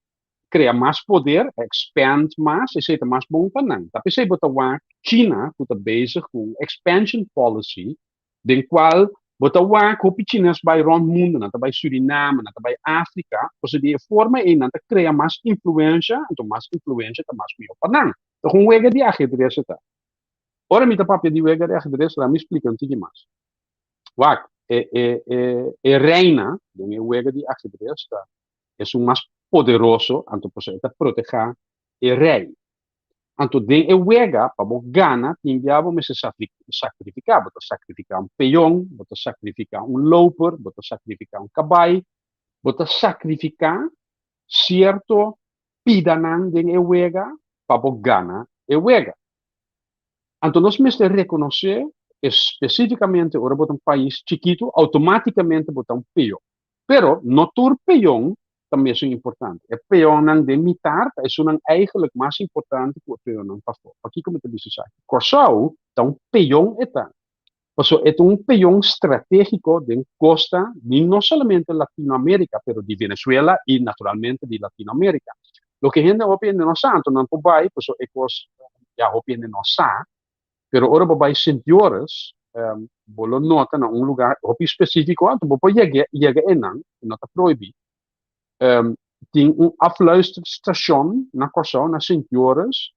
krea mas poder, expand mas, esei ta mas bon pa nan. Ta p'esei bo ta wak China ku ta bezig ku un expansion policy den cual bo ta wak hopi chines bai rond mundo, nan ta bai Suriname, nan ta bai Africa, pasobra di e forma ei nan ta crea mas influencia, anto mas influencia ta mas miho pa nan. Ta un wega di ajedrez e ta. Ora mi ta papia di wega di ajedrez, laat mi splica un tiki mas. Wak, e, e, e, e reina den e wega di ajedrez ta esun mas poderoso, anto pasobra e ta proteha e rey. Anto den e wega pa bo gana tin bia bo mester sakrifiká. Bo ta sakrifiká un peon, bo ta sakrifiká un loper, bo ta sakrifiká un kabai, bo ta sakrifiká sierto pidanan den e wega pa bo gana e wega. Anto nos mester rekonosé espesífikamente ora bo ta un pais chikitu outomátikamente bo ta un peon. Pero no tur peon ta mesun importante. E peonnan den mitar ta esunnan eigenlijk mas importante ku e peonnan pafó. Pakiko mi ta bisa esaki? Kòrsou ta un peon e ta. Pasobra e ta un peon stratégiko den kosta di no solamente Latinoamérika, pero di Venezuela i naturalmente di Latinoamérika. Loke hende hopi hende no sa, anto nan por bai, pasobra e kos ya hopi hende no sa, pero ora bo bai Sint Joris, um, bo lo nota na un lugar hopi spesífiko, anto bo por yega, yega einan, no ta prohibí. Um, tin un afluisterstation na Kòrsou, na Sint Joris,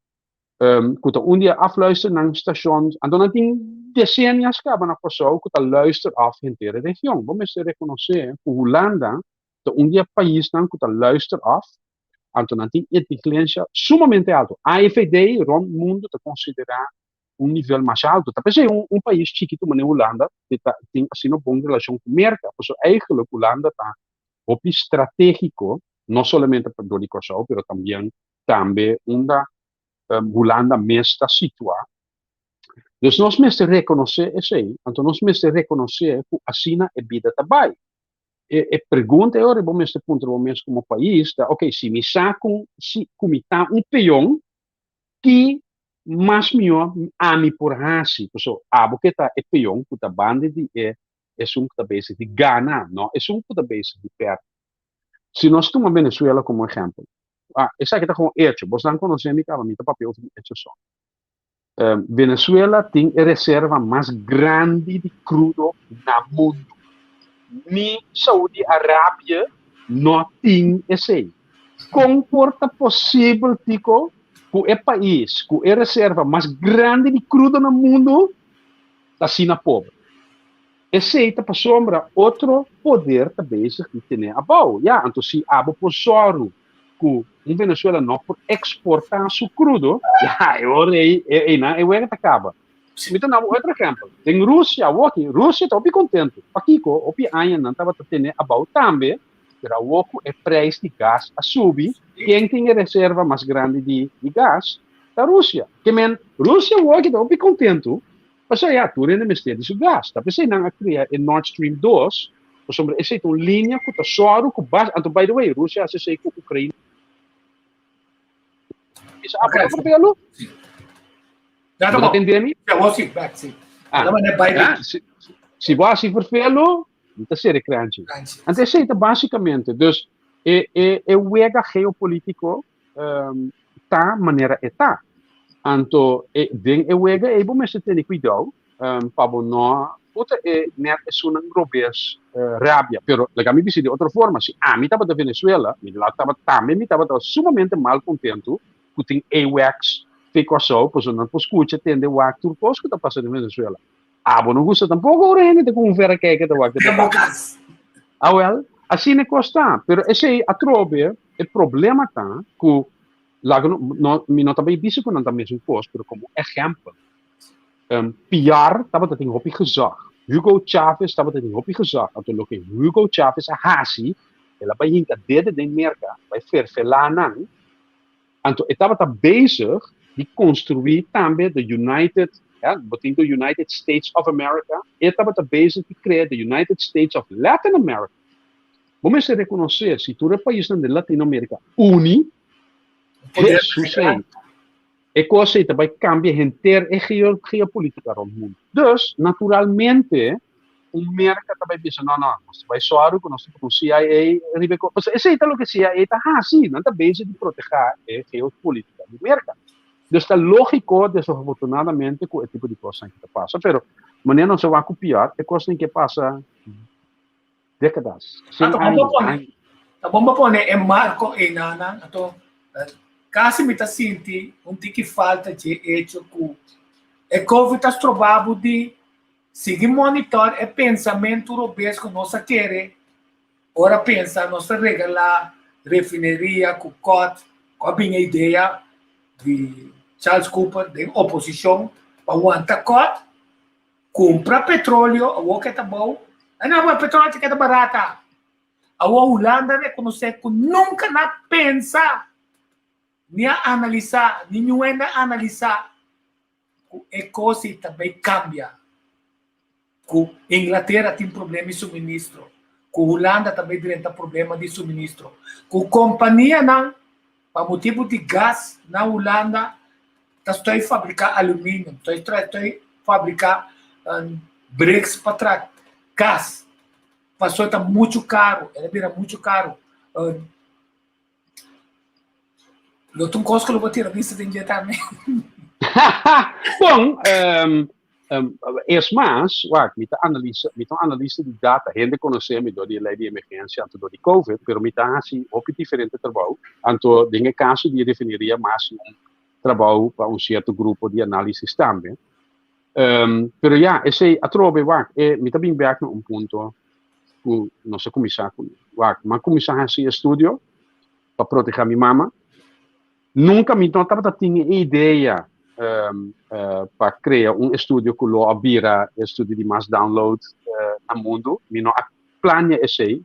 um, ku ta un di e afluisternan stations, anto nan tin desenias kaba na Kòrsou ku ta luister af henter e region. Bo mester rekonosé ku Hulanda ta un di e paisnan ku ta luister af, anto nan tin inteligensia sumamente alto. AFD rond mundu ta konsiderá un nivel mas alto. Ta p'esei un, un pais chikitu manera Hulanda ta, tin asina bon relashon ku Merka. Pasobra eigenlijk Hulanda ta hopi stratégiko, no solamente pa dor di Kòrsou, pero tambien tambe unda Hulanda mes ta situá. Dus nos mester rekonosé esei, anto nos mester rekonosé ku asina e bida ta bai. E, e pregunta e ora bo mester puntra bo mes komo pais ta, ok, si mi sa ku, si, ku mi ta un peon, ki mas mihó ami por hasi? Pasobra abo ke ta e peon ku ta banda di e esun ku ta bezig di gana, no esun ku ta bezig di pèrdè. Si nos tuma Venezuela komo ehèmpel, ah, esaki ta kon echo, bosnan konosé mi kaba, mi ta papia over di echo so. Venezuela tin e reserva mas grandi di krudo na mundu. Ni Saudi Arabia no tin esei. Kon por ta posibel, Tico, ku e pais ku e reserva mas grandi di krudo na mundu ta asina pober? Esei ta pasobra otro poder ta bezig di tene abou. Ya, anto si abo por sòru ku un Venezuela no por eksportá su krudo, ya, e ora ei, einan e wega ta kaba. Mi ta duna bo otro ehèmpel. Den Rusia awoki, Rusia ta hopi kontentu. Pakiko? Hopi aña nan tabata tene abou tambe, pero awor ku e preis di gas a subi, ken tin e reserva mas grandi di di gas? Ta Rusia. Ke men, Rusia awoki ta hopi kontentu, pasobra ya, tur hende mester di su gas. Ta p'esei nan a krea e Nord Stream dos, pasobra esei ta un linia ku ta sòru ku bas, anto by the way, Rusia a hasi esei ku Ukraina. Bisa Ok. abo ta verlo? Ja, Bo ta tende mi? Ja, bo si, back, si. Ah, La manera bai ja, si, si bo hasi vervelo, mi ta sere kranchi. Kranchi. Anto esei ta basikamente, dus e, e, e wega geopolitiko um, ta manera e ta. Anto e, den e wega ei bo mester tene kuidou um, pa bo no puta e net esunnan robes uh, rabia. Pero laga mi bisa di otro forma, si ami tabata Venezuela, mi la tabata tambe mi tabata sumamente mal kontentu ku tin AWACS fe Kòrsou, pasobra nan por skucha, tende, wak tur kos ku ta pasa den Venezuela. Abo no gusta tampoko ora hende ta ku un verrekijker ta wak den bo kas. Awèl, asina e kos ta. Pero esei atrobe e problema ta ku laga no, no, mi no ta bai bisa ku nan ta mesun kos, pero komo ehèmpel, Piar tabata tin hopi gezag. Hugo Chávez tabata tin hopi gezag. Anto loke Hugo Chávez a hasi, el a bai hinka dede den Merka, bai ferfelá nan. Anto e tabata bezig di konstruí tambe the United, ja, bo tin the United States of America, e tabata bezig di krea the United States of Latin America. Bo mester rekonosé si tur e paisnan den Latinoamérika uni, Hesus ei, e kos ei ta bai kambia henter e geopolítika rònt mundu. Dus, naturalmente, un Merka ta bai bisa, no, no, nos ta bai sòru ku nos ta pone un CIA riba e kos. Pasobra esei ta loke CIA ta hasi, nan ta bezig di protehá e geopolítika di Merka. Dus ta lógiko, desafortunadamente, ku e tipo di kosnan aki ta pasa. Pero, manera nos a wak ku piòr, e kosnan ke pasa dékadas, shen aña, aña. Ta bon pa pone e marko einanan, anto kasi mi ta sinti un tiki falta dje echo ku e covid ta stroba bo di Sigui monitor e pensamentu robes ku nos a kere ora pensa nos ta regalá refineria ku kòt ku a bin e idea di Charles Cooper den oposishon pa wanta kòt kumpra petroleo awor ke ta bou e no awor petroleo ta keda barata awor Hulanda rekonosé ku nunka na pensa ni a analisá ni niun hende a analisá ku e kos ei ta bai kambia, ku Inglatera tin problema di suministro, ku Hulanda ta bai drenta problema di suministro, ku kompanianan pa motibu di gas na Hulanda ta stoi fabriká aluminium, stoi stoi fabriká bricks pa traha kas, pasobra ta muchu karu, el a bira muchu karu. Lo ta un kos ku lo bo tira bista den dje tambe. Bon, Es mas, wak, mi ta analisa, mi ta un analista di data. Hende konosé mi dor di e lei di emergensia anto dor di Covid, pero mi ta hasi hopi diferente trabou. Anto den e kaso di e refineria mi a hasi un trabou pa un sierto grupo di análisis tambe. Pero ya, esei atrobe, wak, e mi ta bin bèk na un punto ku nos a kuminsá kuné. Wak, mi a kuminsá hasi estudio pa protehá mi mama. Nunka mi no tabata tin e idea pa krea un estudio ku lo a bira e estudio di mas download na mundu. Mi no a plania esei.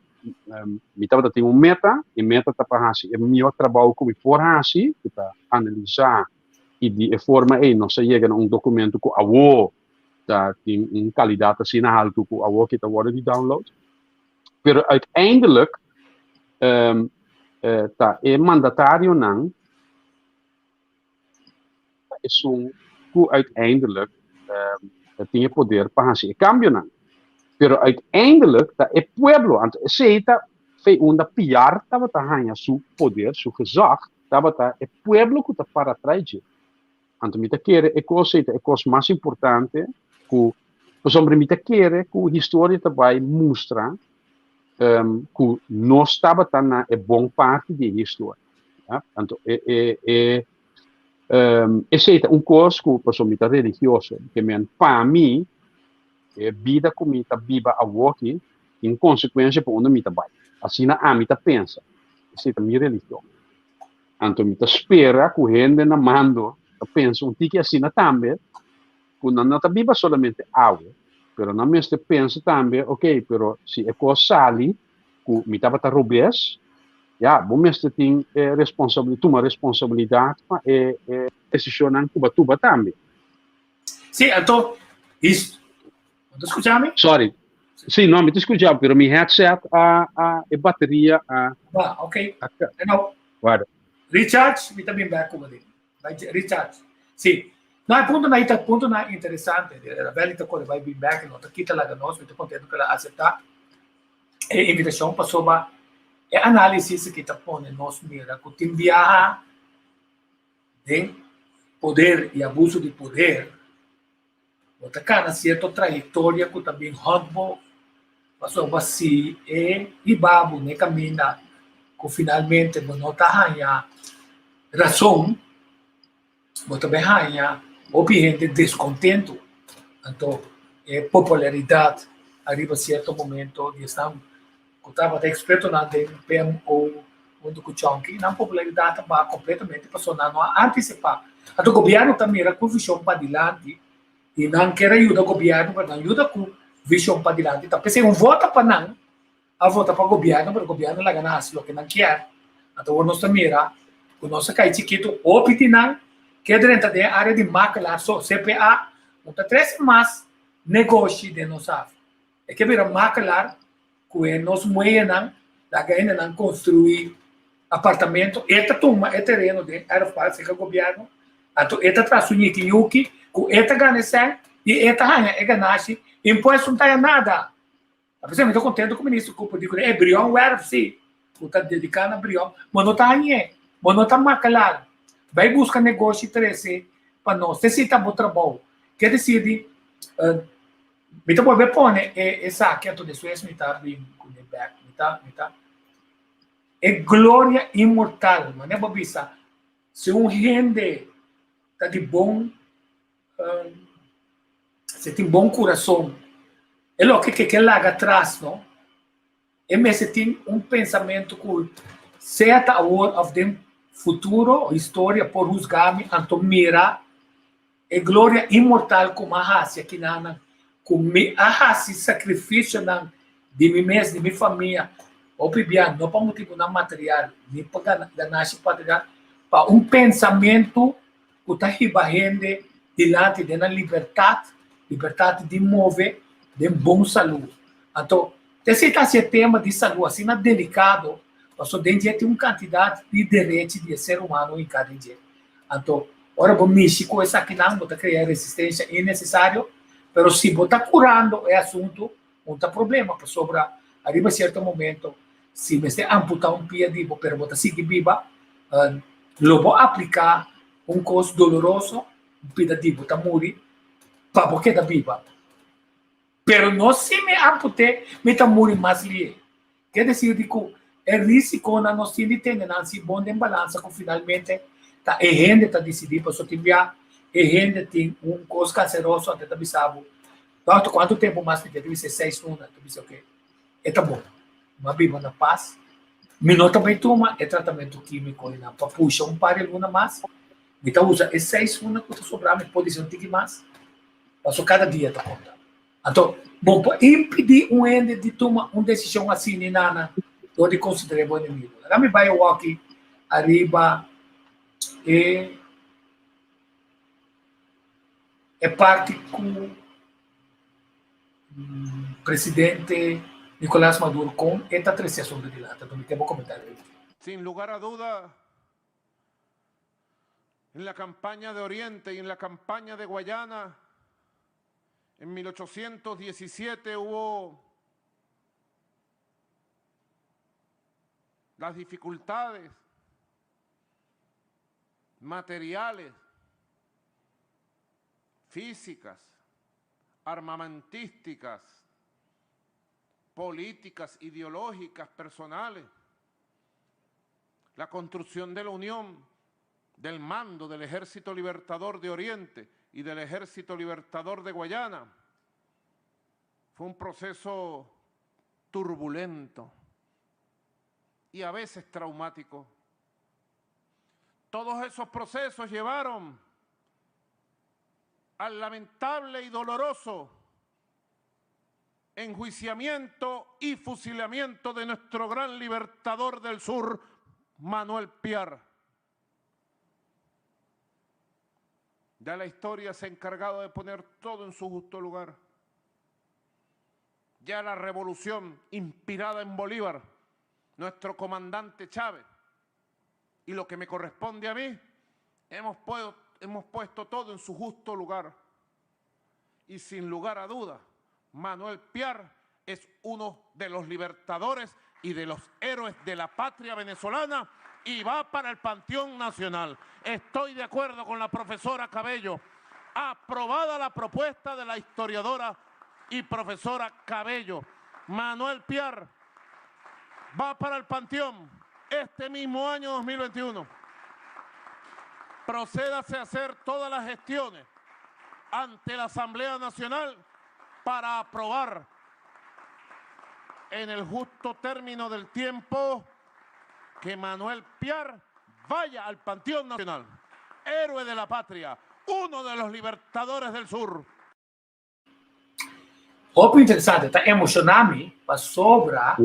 Mi tabata tin un meta, e meta ta pa hasi e mihó trabou ku mi por hasi, ku ta analisá i di e forma ei nos a yega na un dokumento ku awo ta tin un kalidat asina haltu ku awo ki ta wòrdu di download. Pero uiteindelijk ta e mandatarionan ta esun ku uiteindelijk tin e poder pa hasi e kambionan. Pero uiteindelijk ta e pueblo, anto esei ta fei unda Piar tabata haña su poder, su gezag, tabata e pueblo ku ta para tras dje. Anto mi ta kere e kos ei ta e kos mas importante ku pasobra mi ta kere ku historia ta bai mustra ku nos tabata na e bon parti di e historia. Ja? Anto e e e esei ta un kos ku pasobra mi ta religioso, ke men pa mi e bida ku mi ta biba awoki tin konsekuensia pa unda mi ta bai. Asina ami ta pensa. Esei ta mi religion. Anto mi ta spera ku hende na mando ta pensa un tiki asina tambe, ku nan no ta biba solamente awe, pero nan mester pensa tambe, ok, pero si e kos sali ku mi tabata robes, ya, bo mester tin e responsabilidat, tuma responsabilidat pa e desishonnan ku bo a tuba tambe. Sí, anto, his, bo ta skucha mi? Sorry. Sí, no, mi ta skucha, pero mi headset a, a, e bateria a... Ah, ok. A, no. Guarda. Recharge, mi ta bin back kuma di. Recharge. Sí. No, e punto na ita punto na interesante. Ravelli ta kore bai bin back, no ta kita laga nos, mi ta contento que la acepta e invitacion pasobra e análisis ki ta pone nos mira ku tin biaha den poder y abuso di poder, bo ta cana cierto trayectoria cu ta bin hònt bo, pasobra si e hiba bo n'e caminda cu finalmente bo no ta haña rason, bo ta bin haña hopi hende descontento. Anto e popularidad ariba cierto momento di esnan cu tabata expertonan den PMO hunto cu Chonky, nan popularidad a baha completamente pasobra nan no a anticipa. Anto gobierno ta mira cu vision padilanti y nan kier a yuda gobierno pero nan yuda cu vision padilanti ta p'esey un vota pa nan a vota pa gobierno pero gobierno laga nan haci loke nan kier. Anto awor nos ta mira cu nos a cay chikito hopi di nan kier drenta den e area di makelaar so CPA no ta trece mas negoshi den nos af. E ke bira makelaar ku e nos mueyenan laga hendenan konstruí apartamento, e ta tuma e tereno den erfpacht serka gobièrnu, anto e ta traha su ñiki yuki ku e ta gana e sèn i e ta haña e ganashi, impuesto no ta haña nada. Apesar mi ta kontento ku minister Cooper di ku e Brion werf si, ku ta dediká na Brion, bo no ta hañ'é, bo no ta makalar, bai buska negoshi trese pa nos, esei ta bo trabou. Ke desir di Mi ta bolbe pone e esaki anto despues mi ta bin kuné bek. Mi ta, mi ta. E gloria inmortal, manera bo bisa, si un hende ta di bon, si e tin bon kurason, e loke ke ke laga atras, no? E mester tin un pensamentu ku sea ta awor òf den futuro, historia por husga mi, anto mira e gloria inmortal ku mi a hasi akinanan, ku mi a hasi sakrifisionan di mi mes, di mi famia, hopi bia no pa motibunan material ni pa ganashi material, pa un pensamentu ku ta hiba hende dilanti den nan libertat, libertat di move den bon salú. Anto, esei ta hasi e tema di salú asina delikado, pasobra den dje tin un kantidat di derechi di e ser humano hinká den dje. Anto, ora bo mishi ku esakinan, bo ta krea resistensia innesesario, pero si bo ta kurando e asuntu, un ta problema, pasobra ariba sierto momento, si mester amputá un pia di bo, pero bo ta sigui biba, lo bo apliká un kos doloroso, un pida di bo ta muri. pa bo keda biba. Pero no si mi amput'é, mi ta muri mas lié. Ke desir di ku e risikonan nos tin di tene nan si bon den balansa ku finalmente ta e hende ta disidí pasobra tin bia e hende tin un kos kanseroso anto e ta bisa bo, Dòkter kuantu tempu mas mi tin? E ta bisa seis luna. E ta bisa oke e ta bon. Mi a biba na pas. Mi no ta bai tuma e tratamentu kímiko einan pa pusha un par di luna mas. Mi ta usa e seis luna ku ta sobra mi por disi un tiki mas. Pasobra kada dia ta konta. Anto, bo por impidí un hende di tuma un desishon asina nana dor di konsider'é bo enemigo. Laga mi bai awaki ariba e e parti ku presidente Nicolás Maduro kon e ta trese asuntu dilanti. Anto mi ke bo komentario riba esei. Sin lugar a duda, en la campaña de Oriente y en la campaña de Guayana, en 1817 hubo las dificultades materiales, físicas, armamentísticas, políticas, ideológicas, personales. La construcción de la Unión, del mando del Ejército Libertador de Oriente y del Ejército Libertador de Guayana, fue un proceso turbulento y a veces traumático. Todos esos procesos llevaron al lamentable y doloroso enjuiciamiento y fusilamiento de nuestro gran libertador del sur, Manuel Piar. Ya la historia se ha encargado de poner todo en su justo lugar. Ya la revolución inspirada en Bolívar, nuestro comandante Chávez, y lo que me corresponde a mí, hemos, hemos puesto todo en su justo lugar. Y sin lugar a duda, Manuel Piar es uno de los libertadores y de los héroes de la patria venezolana y va para el Panteón Nacional. Estoy de acuerdo con la profesora Cabello. Aprobada la propuesta de la historiadora y profesora Cabello. Manuel Piar va para el Panteón este mismo año 2021. Procédase a hacer todas las gestiones ante la Asamblea Nacional para aprobar en el justo término del tiempo que Manuel Piar vaya al Panteón Nacional, héroe de la patria, uno de los libertadores del sur. Hopi interesante, ta emociona mi pasobra.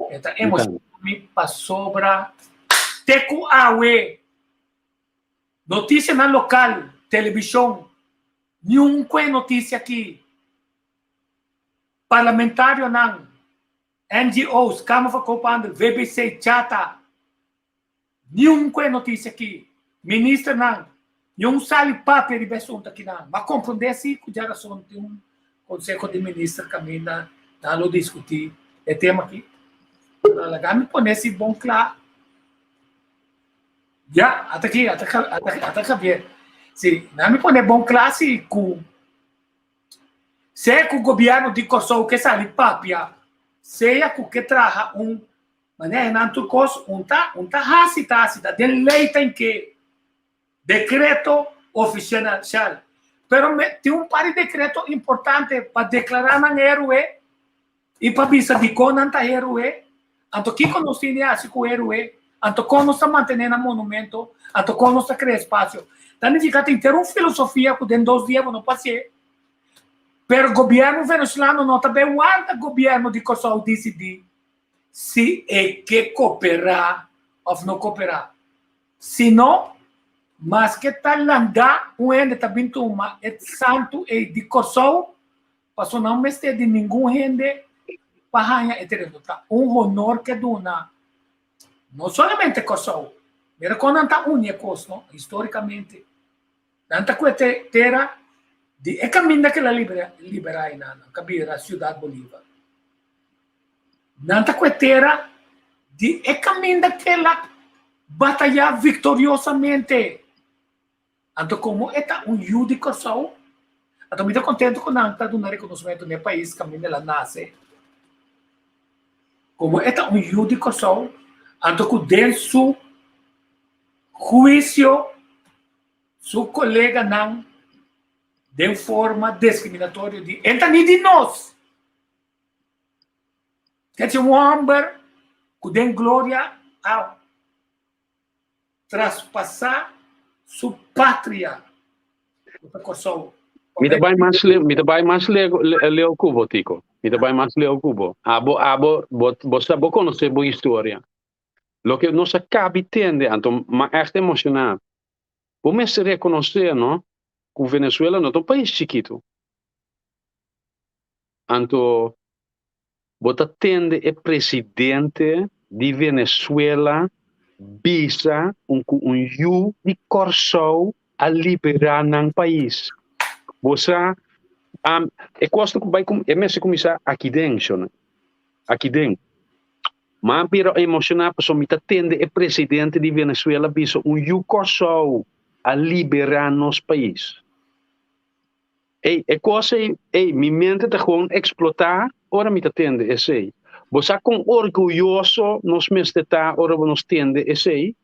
E ta emociona mi pasobra te ku awe noticianan local, television, niun kue noticia aki. Parlamentarionan, NGO's, Kamer van Koophandel, VBC, Chata, Niun ku e notisia aki. Ministernan, niun sali papia riba e asuntu akinan. M'a komprondé si ku djarason tin un konseho di minister kaminda nan lo diskutí e tema aki. Pero laga mi pone si bon kla. Ya, ata aki, ata ata Javier. Si, laga mi pone bon kla si ku sea ku gobièrnu di Kòrsou ke sali papia, sea ku ke traha un Manera nan tur kos un ta un ta hasi ta hasi ta den lei ta inke dekreto ofisial. Pero me tin un par di dekreto importante pa deklará nan héroe i pa bisa dikon nan ta héroe. Anto kiko nos tin di hasi ku héroe? Anto kon nos ta mantené nan monumento? Anto kon nos ta krea espasio? Ta nifiká tin ter un filosofia ku den dos dia bo no por hasié. Pero gobièrnu venezolano no ta bai warda gobièrnu di Kòrsou disidí si e ke koperá òf no koperá. Si no, maske ta landá un hende ta bin tuma e santu ei di Kòrsou, pasobra nan mester di ningun hende pa haña e tereno. Ta un honor ke duna no solamente Kòrsou, mira kon nan ta uni e kos, no, histórikamente. Nan ta ku e tera di e kaminda ke la liberá einan, nan ka bira Ciudad Bolívar. Nan ta ku e tera di e kaminda ke la batayá viktoriosamente. Anto komo e ta un yu di Kòrsou, Anto mi ta kontentu ku nan ta duna rekonosementu na e pais kaminda el a nase. Komo e ta un yu di Kòrsou, anto ku den su huisio su koleganan den forma diskriminatorio di e ta ni di nos. Kèchi un hòmber ku den gloria a traspasá su patria ku ta Kòrsou. Mi ta bai mas leu, mi ta bai mas leu, leu ku bo, Tico. Mi ta bai mas leu ku bo. Abo, abo, bo, bo sa, bo konosé bo historia. Loke nos a kabi tende, anto m'a ègt emoshoná. Bo mester rekonosé, no, ku Venezuela no ta un pais chikitu. Anto bo ta tende e presidente di Venezuela bisa un ku un yu di Kòrsou a liberá nan pais. Bo sa, e kos ta bai e mester kuminsá aki den, shona. Aki den. M'a bira emoshoná pasobra mi ta tende e presidente di Venezuela bisa un yu Kòrsou a liberá nos pais. Ey, e kos ey, ey, mi mente ta gewoon eksplotá ora mi ta tende esei. Bo sa kon orguyoso nos mester ta ora bo nos tende esei?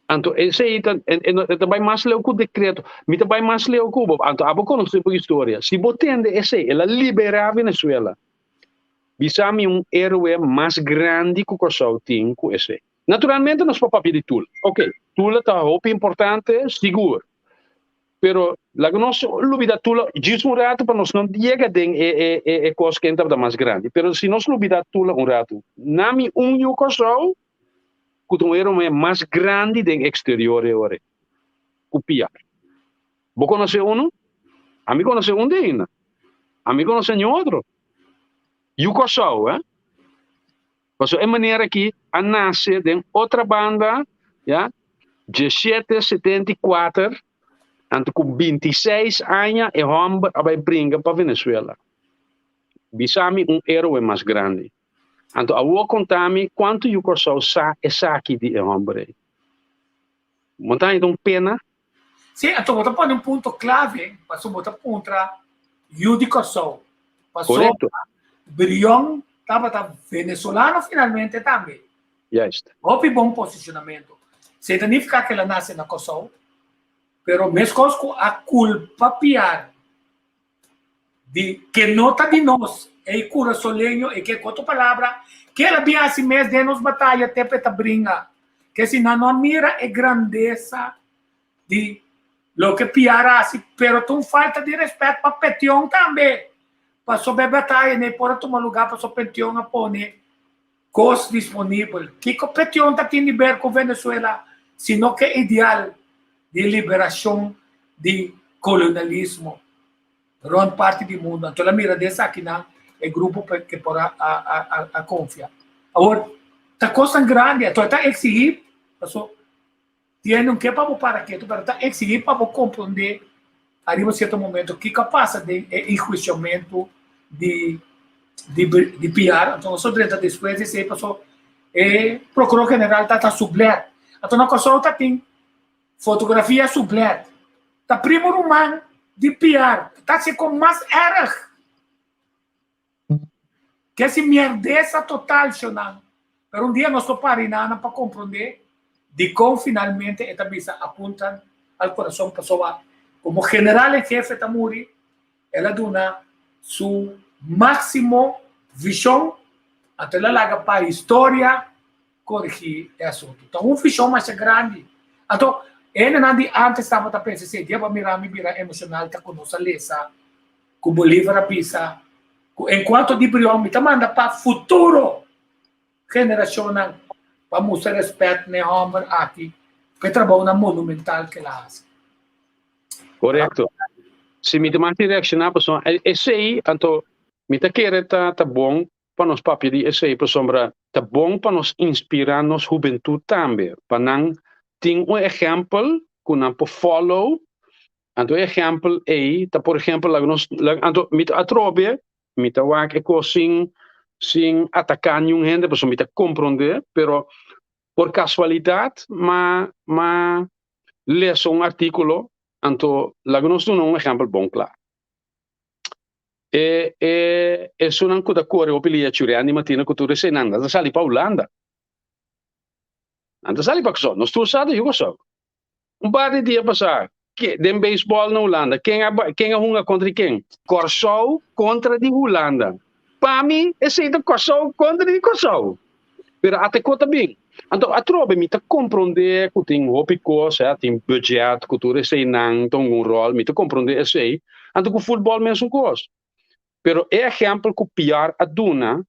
Anto esei ta, e ta bai mas leu ku dekreto. Mi ta bai mas leu ku bo. Anto abo konosé bo historia. Si bo tende esei, el a liberá Venezuela. Bisa mi un héroe mas grandi ku Kòrsou tin ku esei. Naturalmente nos por papia di Tula. Oké, Tula ta hopi importante, sigur. Pero laga nos lubida Tula djis un ratu pa nos no yega den e e e e kos ken tabata mas grandi. Pero si nos lubida Tula un ratu, na mi un yu Kòrsou ku ta un héroe mas grandi den eksterior e ora ei, ku Piar. Bo konosé unu? Ami konosé un di ainda. Ami konosé niun otro. Yu Kòrsou, eh. Pasobra e manera aki a nase den Otrabanda, ya, diesshete setenta i kuater, anto ku bintiseis aña e hòmber a bai bringa pa Venezuela. Bisa mi un héroe mas grandi. Anto awor konta mi kuantu yu Kòrsou sa esaki di e hòmber ei. Bo ta haña un pena? Sí, anto bo ta pone un punto clave, pasobra bo ta puntra yu di Kòrsou. Pasobra Brion tabata venezolano finalmente tambe. Juist. Hopi bon posicionamento. Esei ta nifica ku el a nase na Kòrsou, pero meskos ku a kulpa Piar di ke no ta di nos, ei kurasoleño, ei ke ku otro palabra, ke el a bin hasi mes den nos bataya te pa e ta bringa. Ke si nan no a mira e grandesa di loke Piar a hasi, pero ta un falta di respet pa Petion tambe, pasobra e bataya no por a tuma luga pasobra Petion a pone kos disponibel. Kiko Petion ta tin di ber ku Venezuela sino ke ideal di liberashon di kolonialismo rònt parti di mundu? Anto el a mira den esakinan e grupo ke por a konfia. Awor, ta kosnan grandi, anto e ta eksigí, paso tiene un ke pa bo para ketu, pero ta eksigí pa bo komprondé ariba sierto momento kiko a pasa den e enhuisiamentu di di di Piar. Anto nos a drenta despues di esei paso e prokuror general ta ta Sublet. Anto na Kòrsou ta tin fotografia Sublet. Ta primo ruman di Piar. Ta hasi kon mas erg. Ke si mierdesa total shonan. Pero un dia nos lo para inana pa komprondé dikon finalmente e ta bisa apuntan al corazón pasobra komo general en jefe ta muri el a duna su máximo vishon anto el a laga pa historia korigí e asuntu. Ta un vishon masha grandi. Anto hendenan di antes tabata pensa esei dia bo a mira mi bira emoshonal ta ku nos a lesa ku Bolívar a bisa ku enkuanto di Brion mi ta manda pa futuro generashonnan pa mustra rèspèt na e hòmber aki pa e trabounan monumental ku el a hasi. Korekto. Si mi ta mas di reakshoná pasobra esei anto mi ta kere ta ta bon pa nos papia di esei pasobra ta bon pa nos inspirá nos hubentut tambe pa nan tin un ehèmpel ku nan por follow. Anto e ehèmpel ei ta por ehèmpel laga nos anto mi ta atrobe mi ta wak e kos sin sin ataká niun hende pasobra mi ta komprondé pero por kasualidat m'a m'a lesa un artíkulo anto laga nos duna un ehèmpel bon kla. E e esunnan ku ta kore hopi lia Churendi Martina ku tur eseinan nan ta sali pa Hulanda. Nan ta sali pa Kòrsou. Nos tur sa ta yu Kòrsou. Un par di dia pasá ke den beisbòl na Hulanda ken a ken a hunga kontra di ken? Kòrsou kontra di Hulanda. Pa mi esei ta Kòrsou kontra di Kòrsou. Pero ata e kos ta bin. Anto atrobe mi ta komprondé ku tin hopi kos, eh, tin budget ku tur eseinan ta hunga un ròl, mi ta komprondé esei. Anto ku futbòl mesun kos. Pero e ehèmpel ku Piar a duna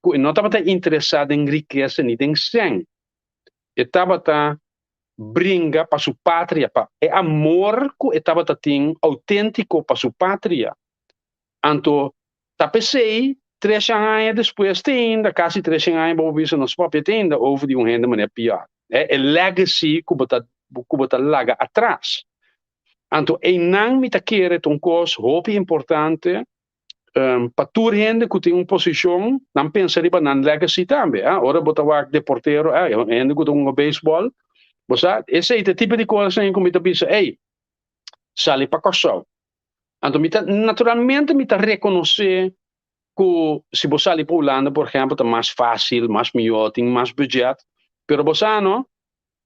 ku e no tabata interesá den rikesa ni den sèn. E tabata bringa pa su patria, pa e amor ku e tabata tin outéntiko pa su patria. Anto ta p'esei treshen aña despues te ainda, kasi treshen aña bo por bisa nos papia te ainda over di un hende manera Piar. E legacy ku bo ta ku bo ta laga atras. Anto einan mi ta kere ta un kos hopi importante pa tur hende ku tin un posishon nan pensa riba nan legacy tambe. Ora bo ta wak deportero, hende ku ta hunga beisbòl, bo sa esei ta e tipo di kosnan ku mi ta bisa, ey, sali pa Kòrsou. Anto mi ta naturalmente mi ta rekonosé ku si bo sali pa Hulanda por ehèmpel ta mas fásil, mas mihó, tin mas budget, pero bo sa no,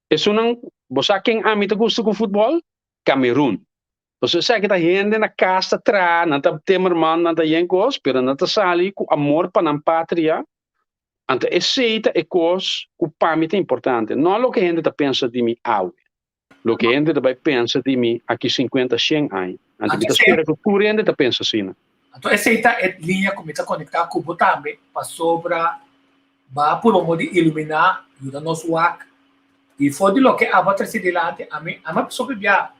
esunnan bo sa ken ami ta gusta ku futbòl? Kamerun. Pasobra esaki ta hende na kas ta traha, nan ta timmerman, nan ta yen kos, pero nan ta sali ku amor pa nan patria. Anto esei ta e kos ku pa mi ta importante, no loke hende ta pensa di mi awe, loke hende ta bai pensa di mi aki sinkuenta, shen aña. Anto mi ta spera ku tur hende ta pensa asina. Anto esei ta e liña ku mi ta konektá ku bo tambe, pasobra Ba purba modo di iluminá, yuda nos wak. I for di loke abo a trese dilanti, ami, ami a bisa hopi bia,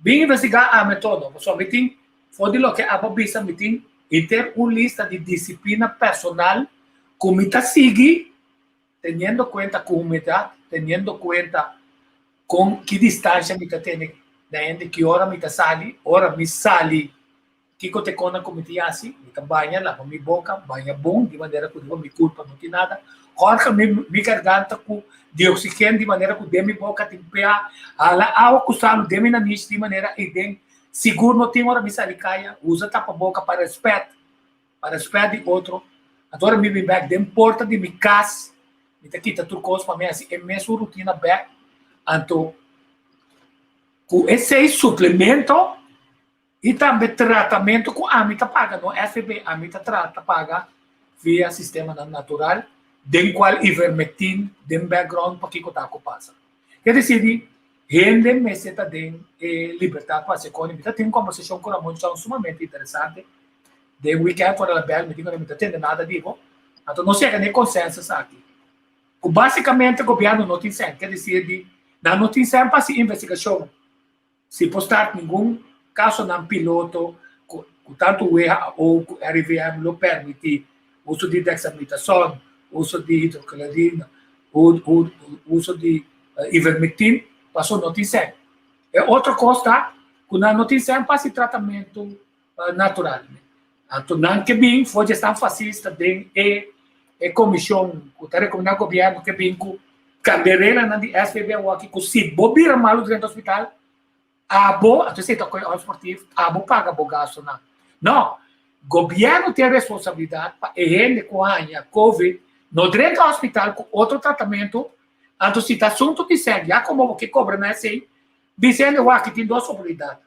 bin investigá ami todo, pasobra mi tin, for di loke abo a bisa, mi tin henter un lista di disiplina personal ku mi ta sigui, teniendo kuenta ku humedat, teniendo kuenta kon, ki distansha mi ta tene na hende, ki ora mi ta sali, ora mi sali. Kiko te kona ku mi tin hasi? Mi ta baña, laba mi boka, baña bon di manera ku riba mi kurpa no tin nada. Horka mi mi garganta ku dioxigen di manera ku den mi boka tin pH. Hala awa ku salu den mi nanish di manera ei den sigur no tin ora mi sali kaya. Usa tapaboka pa rèspèt, pa rèspèt di otro. Anto ora mi bin bèk den porta di mi kas, mi ta kita tur kos pa mi hasi e mesun rutina bèk. Anto ku esei suplemento. I tambe tratamentu ku ami ta paga, no FB, ami ta trata paga via sistemanan natural den kual ivermectin den background pakiko ta ku pasa. Ke desidi hende mester ta den e libertat pa hasi koni. Mi ta tin un kombersashon ku Ramon Chong sumamente interesante den weekend for el a bel mi di ku mi ta tende nada di bo. Anto nos yega na e consensus aki ku basikamente gobièrnu no tin sèn. Ke desidi nan no tin sèn pa hasi investigashon. Si por start ningun kasonan piloto ku tantu WHO ku RIVM lo permití uso di dexamethasone, uso di hidrochlorine, uso di ivermectin, paso no tin sèn. E otro kos ta ku nan no tin sèn pa hasi tratamentu natural. Anto nan ke bin for di esnan fasista den e e komishon ku ta rekomendá gobièrnu ke bin ku kambia reglanan di SVB awoki ku si bo bira malu drenta hospital abo, anto esei ta koe onsportief, abo paga bo gastunan. No, gobièrnu tin responsabilidat pa e hende ku haña covid no drenta hospital ku otro tratamentu, anto si ta asuntu di sèn ya komo bo ke kobra na esei, bisa hende wak tin dos oportunidat.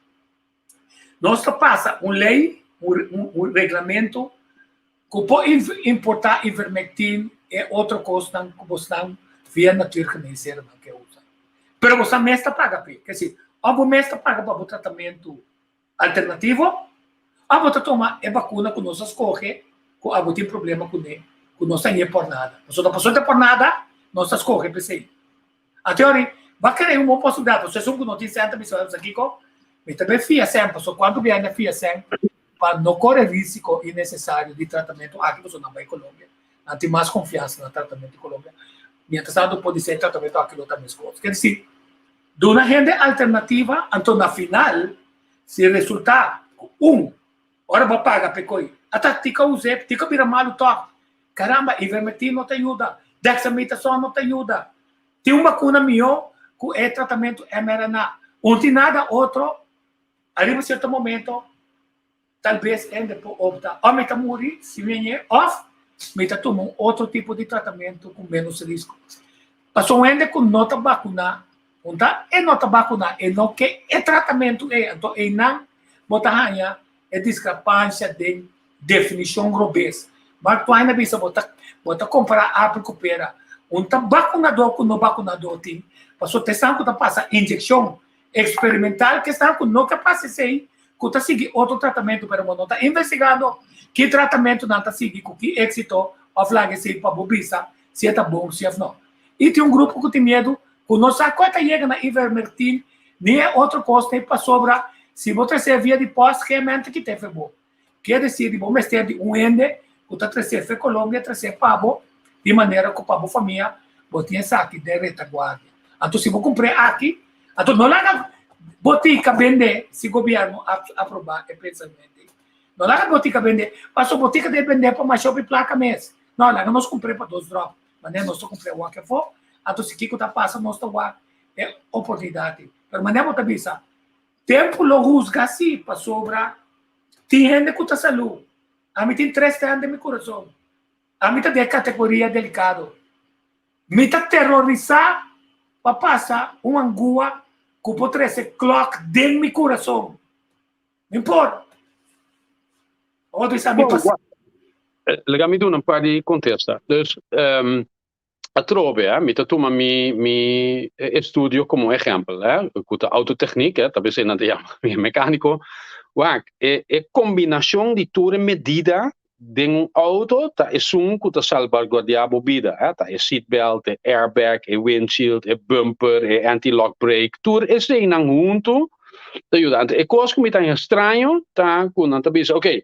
Nos ta pasa un ley, un reglamento cu por importa ivermectin e otro cosnan cu bosnan via natuurgeneesherennan ke usa. Pero bosnan mes ta paga p'e. Ke si, of bo mes ta paga pa bo tratamento alternativo, of bo ta tuma e bacuna cu nos a scoge cu abo tin problema cune, cu nos ta ñe por nada. Pasobra pasobra ta por nada, nos ta scoge p'esey. Anteori, ba kere un bon posibilidat, pasobra esun ku no tin sèn ta bisa, sa kiko? Mi ta bai fia sèn, pasobra kuantu biaha mi a fia sèn pa no kore risiko innesesario di tratamentu aki, pasobra nan bai Colombia, nan tin mas konfiansa na tratamentu di Colombia. Mientras tanto por di e tratamentu aki lo ta meskos. Ker disi, duna hende alternativa, anto na final, si resulta ku un, ora bo paga p'e koi, ata tika us'é, tika bira malu tòg. Caramba, ivermectin no ta yuda, dexamethasone no ta yuda. Tin un vacuna mihó cu e tratamento mRNA. Un tin nada otro, ariba cierto momento. Tal bes hende por opta òf mi ta muri si mi hañ'é òf mi ta tuma un otro tipo di tratamentu ku ménos risko. Pasobra un hende ku no ta bakuná, un ta e no ta bakuná, e no ke e tratamentu ei, anto einan bo ta haña e diskrapansha den definishon robes. Mark Twain a bisa bo ta bo ta kompará apel ku pera. Un ta bakunadó ku no bakunadó tin, pasobra ta esnan ku ta pasa inyekshon Experimental ke esnan ku no ke pasa esei ku ta sigui otro tratamentu pero bo no ta investigando ki tratamentu nan ta sigui ku ki exito of laga esei pa bo bisa si e ta bon si of no. I tin un grupo ku tin miedu ku no sa ku e ta yega na ivermectin ni e otro kosnan pasobra si bo trese via di post GMN ta kita efe bo. Kier desir di bo mester di un hende ku ta trese fe Colombia trese pa bo di manera ku pa bo famia bo tin esaki den retaguardia. Anto si bo kumpr'é aki, anto no laga botika bende si gobierno a aproba e pensament ei. No laga botika bende, paso botika ta bende pa masha hopi plaka mes. No, laga nos kumpr'é pa dos dròp, manera nos ta kumpr'é awor afó, anto si kiko ta pasa nos ta wak e oportunidat ei. Pero manera bo ta bisa, Tempu lo husga si, pasobra tin hende ku ta salú. Ami tin tres tèn den mi kurason. Ami ta den e kategoria delikado. Mi ta terorisá pa pasa un angua ku por trese klòk den mi kurason. Mi por. Awor bisa mi pasa. Laga mi duna un par di kontesta. Dus, Atrobe, eh, mi ta tuma mi, mi estudio como ehempel, eh, ku ta autotechniek, eh, ta bes nan ta yama mi mecánico. Wak, e, e combinacion di tur e medida den un auto ta esun ku ta salvaguardia bo bida, eh, ta e seatbelt, e airbag, e windshield, e bumper, e anti-lock brake, tur eseinan huntu ta yuda. Anto e kos ku mi ta haña straño ta ku nan ta bisa, okay,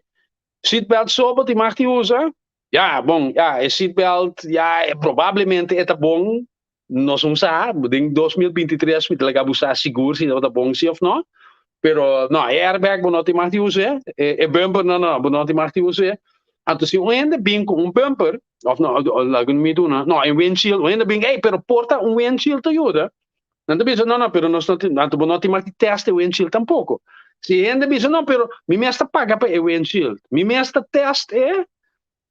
seatbelt so bo tin mag di usa, Ya, bon, ya, e seatbelt, ya, e probablemente e ta bon, nos no sa, den 2023 mi ta laga bo sa sigur si tabata bon si of no, pero no, e airbag bo no tin mag di us'e, e, e bumper no, no, bo no tin mag di us'e. Anto si un hende bin ku un bumper, of no, laga mi duna, no, e windshield, un hende bin, ey, pero por ta un windshield ta yuda, nan ta bisa, no, no, pero nos no tin, anto bo no tin mag di test e windshield tampoko. Si hende bisa, no, pero mi mes ta paga pa e windshield, mi mes ta test e,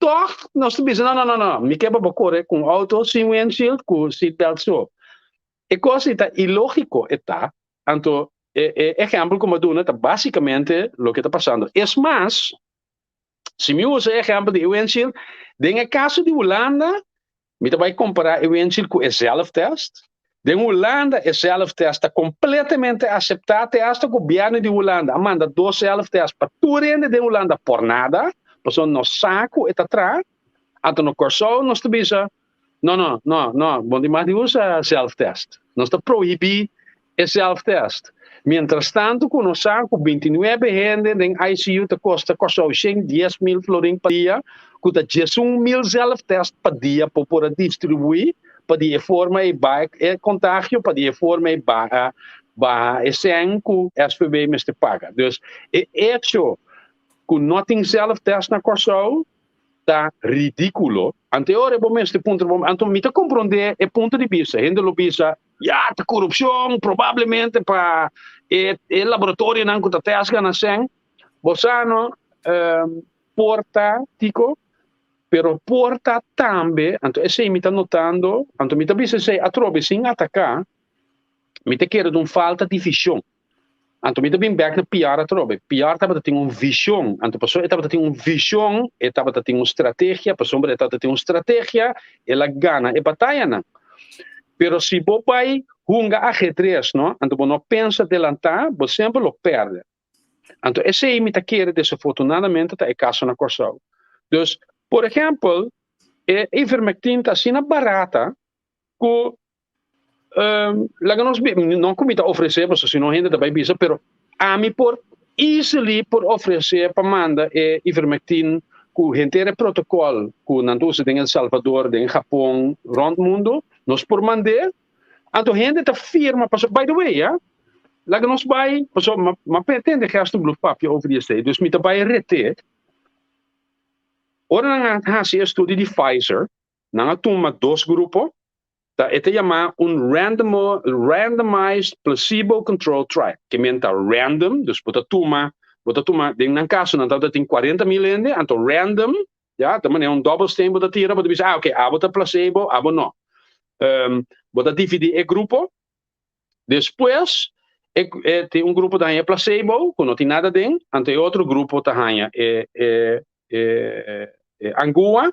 tòg nos ta bisa, no, no, no, no, mi ke pa bo kore ku un outo sin windshield, ku seatbelt so. E kos ei ta ilógiko, e ta. Anto e e ehèmpel ku mi a duna ta básikamente loke ta pasando. Es mas, si mi usa e ehèmpel di e windshield, den e kaso di Hulanda, Mi ta bai kompará e windshield ku e zelftest. Den Hulanda e zelftest ta kompletamente aseptá, te asta gobièrnu di Hulanda a manda dos zelftest pa tur hende den Hulanda por nada, pasobra nos sa ku e ta traha. Anto na Kòrsou nos ta bisa, No, no, no, no, bo no tin mag di usa zelftest. Nos ta prohibí e zelftest. Mientrastantu ku nos sa ku bintinuebe hende den ICU ta kosta Kòrsou shen dies mil florin pa dia, ku ta diesun mil zelftest pa dia por por a distribuí pa di e forma ei baha e kontagio, pa di e forma ei baha baha e sèn ku SVB mester paga. Dus e echo ku no tin zelftest na Kòrsou ta ridíkulo. Ante ora bo mester puntra bo, anto mi ta komprondé e punto di bista. Hende lo bisa, ya, ta korupshon, probablemente pa e e laboratorionan ku ta tèst gana sèn. Bo sa no, por ta, Tico, pero por ta tambe, anto esei mi ta notando, anto mi ta bisa esei atrobe sin ataká, mi ta kere ta un falta di vishon. Anto mi ta bin bek na PR atrobe. PR tabata tin un vision. Anto pasobra e tabata tin un vision, e tabata tin un strategia, pasobra e tabata tin un strategia, el a gana e batayanan. Pero si bo bai hunga ajedrez, no, anto bo no pensa delantá, bo semper lo pèrdè. Anto esei mi ta kere desafortunadamente ta e kaso na Kòrsou. Dus, por ehèmpel, e ivermectin ta asina barata ku laga nos bi, no ku mi ta ofresé pasobra si no hende ta bai bisa, pero ami por easily por ofresé pa manda e ivermectin ku henter e protokòl ku nan ta usa den El Salvador, den Japon, rònt mundu, nos por mand'é. Anto hende ta firma pasobra, by the way, ya, laga nos bai, pasobra m'a pretende Gerstenbluth papia over di esei, dus mi ta bai ret'é. Ora nan a hasi e estudio di Pfizer, nan a tuma dos grupo, ta e ta yamá un randomized placebo controlled trial, ke men ta random, dus bo ta tuma Bo ta tuma, den nan kaso nan tabata tin 40.000 hende, anto random, ya, ta manera un dobbelsteen bo ta tira, bo ta bisa, ah, oké, abo ta placebo, abo no. Bo ta dividí e grupo, despues e, e tin un grupo ta haña e placebo, ku no tin nada den, anto e otro grupo ta haña e, e, e, e angua.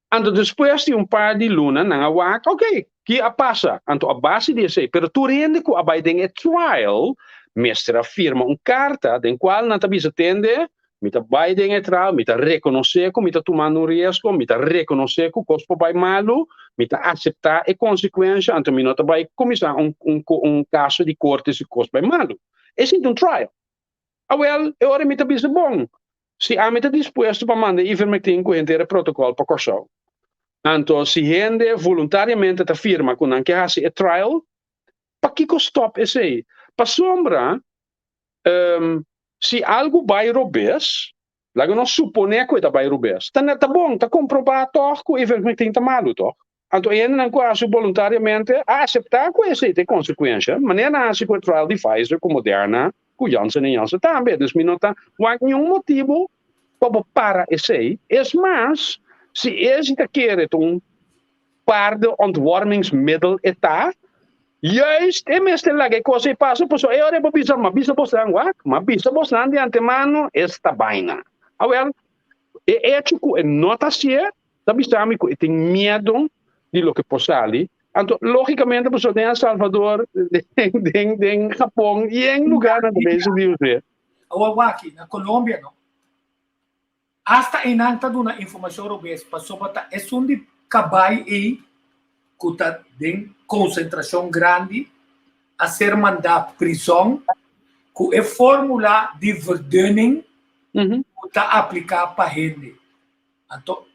Anto despues di un par di luna nan a wak, ok, ki a pasa? Anto a base di esei, pero tur hende ku a bai den e trial mester a firma un karta den kual nan ta bisa, tende, mi ta bai den e trial, mi ta rekonosé ku mi ta tumando un riesgo, mi ta rekonosé ku kos por bai malu, mi ta aseptá e konsekuensha, anto mi no ta bai kuminsá un un un kaso di korte si kos bai malu. Esei ta un trial. Awel, e ora mi ta bisa, bon, si ami ta dispuesto pa manda ivermectin ku henter e protokòl pa Kòrsou, anto si hende voluntariamente ta firma ku nan ke hasi e trial, pakiko stòp esei? Pasobra si algu bai robes, laga nos suponé ku e ta bai robes, ta ta bon, ta komprobá tòg ku ivermectin ta malu tòg? Anto e hendenan ku a hasi boluntariamente a aseptá ku esei ta e konsekuensha, manera nan a hasi ku e trial di Pfizer, ku Moderna, ku Johnson en Johnson tambe. Dus mi no ta wak niun motibu pa bo para esei. Es mas, si esi ta kere ta un paarden-ontwormingsmiddel e ta, juist e mester laga e kos ei pasa, pasobra e ora e por bisa, m'a bisa bosnan wak, m'a bisa bosnan di antemano esta baina. Awel, e echo ku e no ta hasié, Ta bisa mi ku e tin miedu di loke por sali. Anto, lógikamente, pasobra den El Salvador, den, den, den Japon i en lugarnan ta bezig di us'é. Awor wak, na Colombia no. Asta einan ta duna informashon robes pasobra ta esun di kabai ei ku ta den konsentrashon grandi a ser mandá prizòn ku e fórmula di verdunning ku ta apliká pa hende. Anto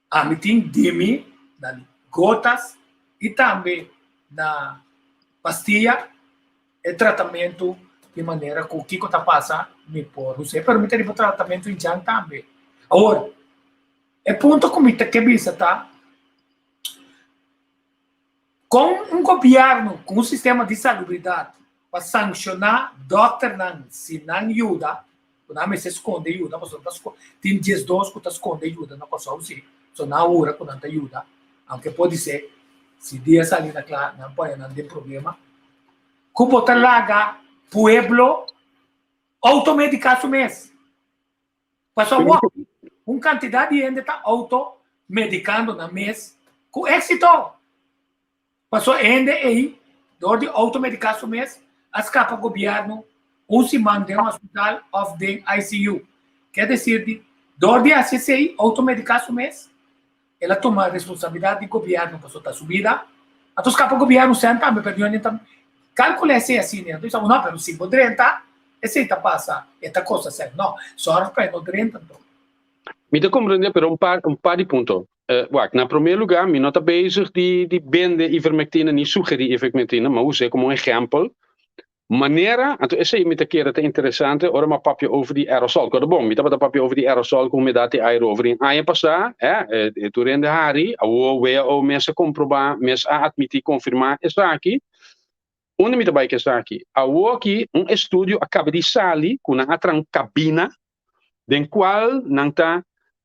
ami tin di mi na gotas i tambe na pastia e tratamentu di manera ku kiko ta pasa mi por us'é, pero mi ta riba tratamentu indjan tambe. Awor, e punto ku mi ta ke bisa ta, kon un gobièrnu ku un sistema di salubridat pa sankshoná dòkternan si nan yuda, ku nan mester skonde yuda, pasobra ta sko tin 12 ku ta skonde yuda na Kòrsou si, so nan a hura ku nan ta yuda, aunke podisé si dia sali na kla nan pone nan den problema, ku bo ta laga pueblo outomediká su mes. Pasobra awor un kantidat di hende ta outomedikando nan mes ku éksito. Paso e hende ei, dor di outomediká su mes, a skapa gobièrnu un siman den hospital òf den ICU. Ke desir di, dor di hasi esei, outomediká su mes, el a tuma responsabilidat di gobièrnu paso ta su bida. Anto skapa gobièrnu sèn tambe, pero Dios ta kalkulá esei asina. Anto bisa, no, pero si bo drenta, esei ta pasa, e ta kosta sèn. No, sòrg pa e no drenta anto. Mi ta komprendé, pero un par, un par di punto. Wak, na promé lugá mi no ta bezig di di bende ivermectina ni sugerí ivermectina, m'a us'é komo un ehèmpel. Manera, anto esei mi ta kere ta interesante ora m'a papia over di aerosol. Kòrda bon, mi tabata papia over di aerosol ku humedat di airu over di aña pasá, eh, e tur hende hari, awor WHO mes a komprobá, mes a atmití, konfirmá esaki. Unda mi ta bai ku esaki? Awor aki un estudio a kaba di sali ku nan a traha un kabina den kual nan ta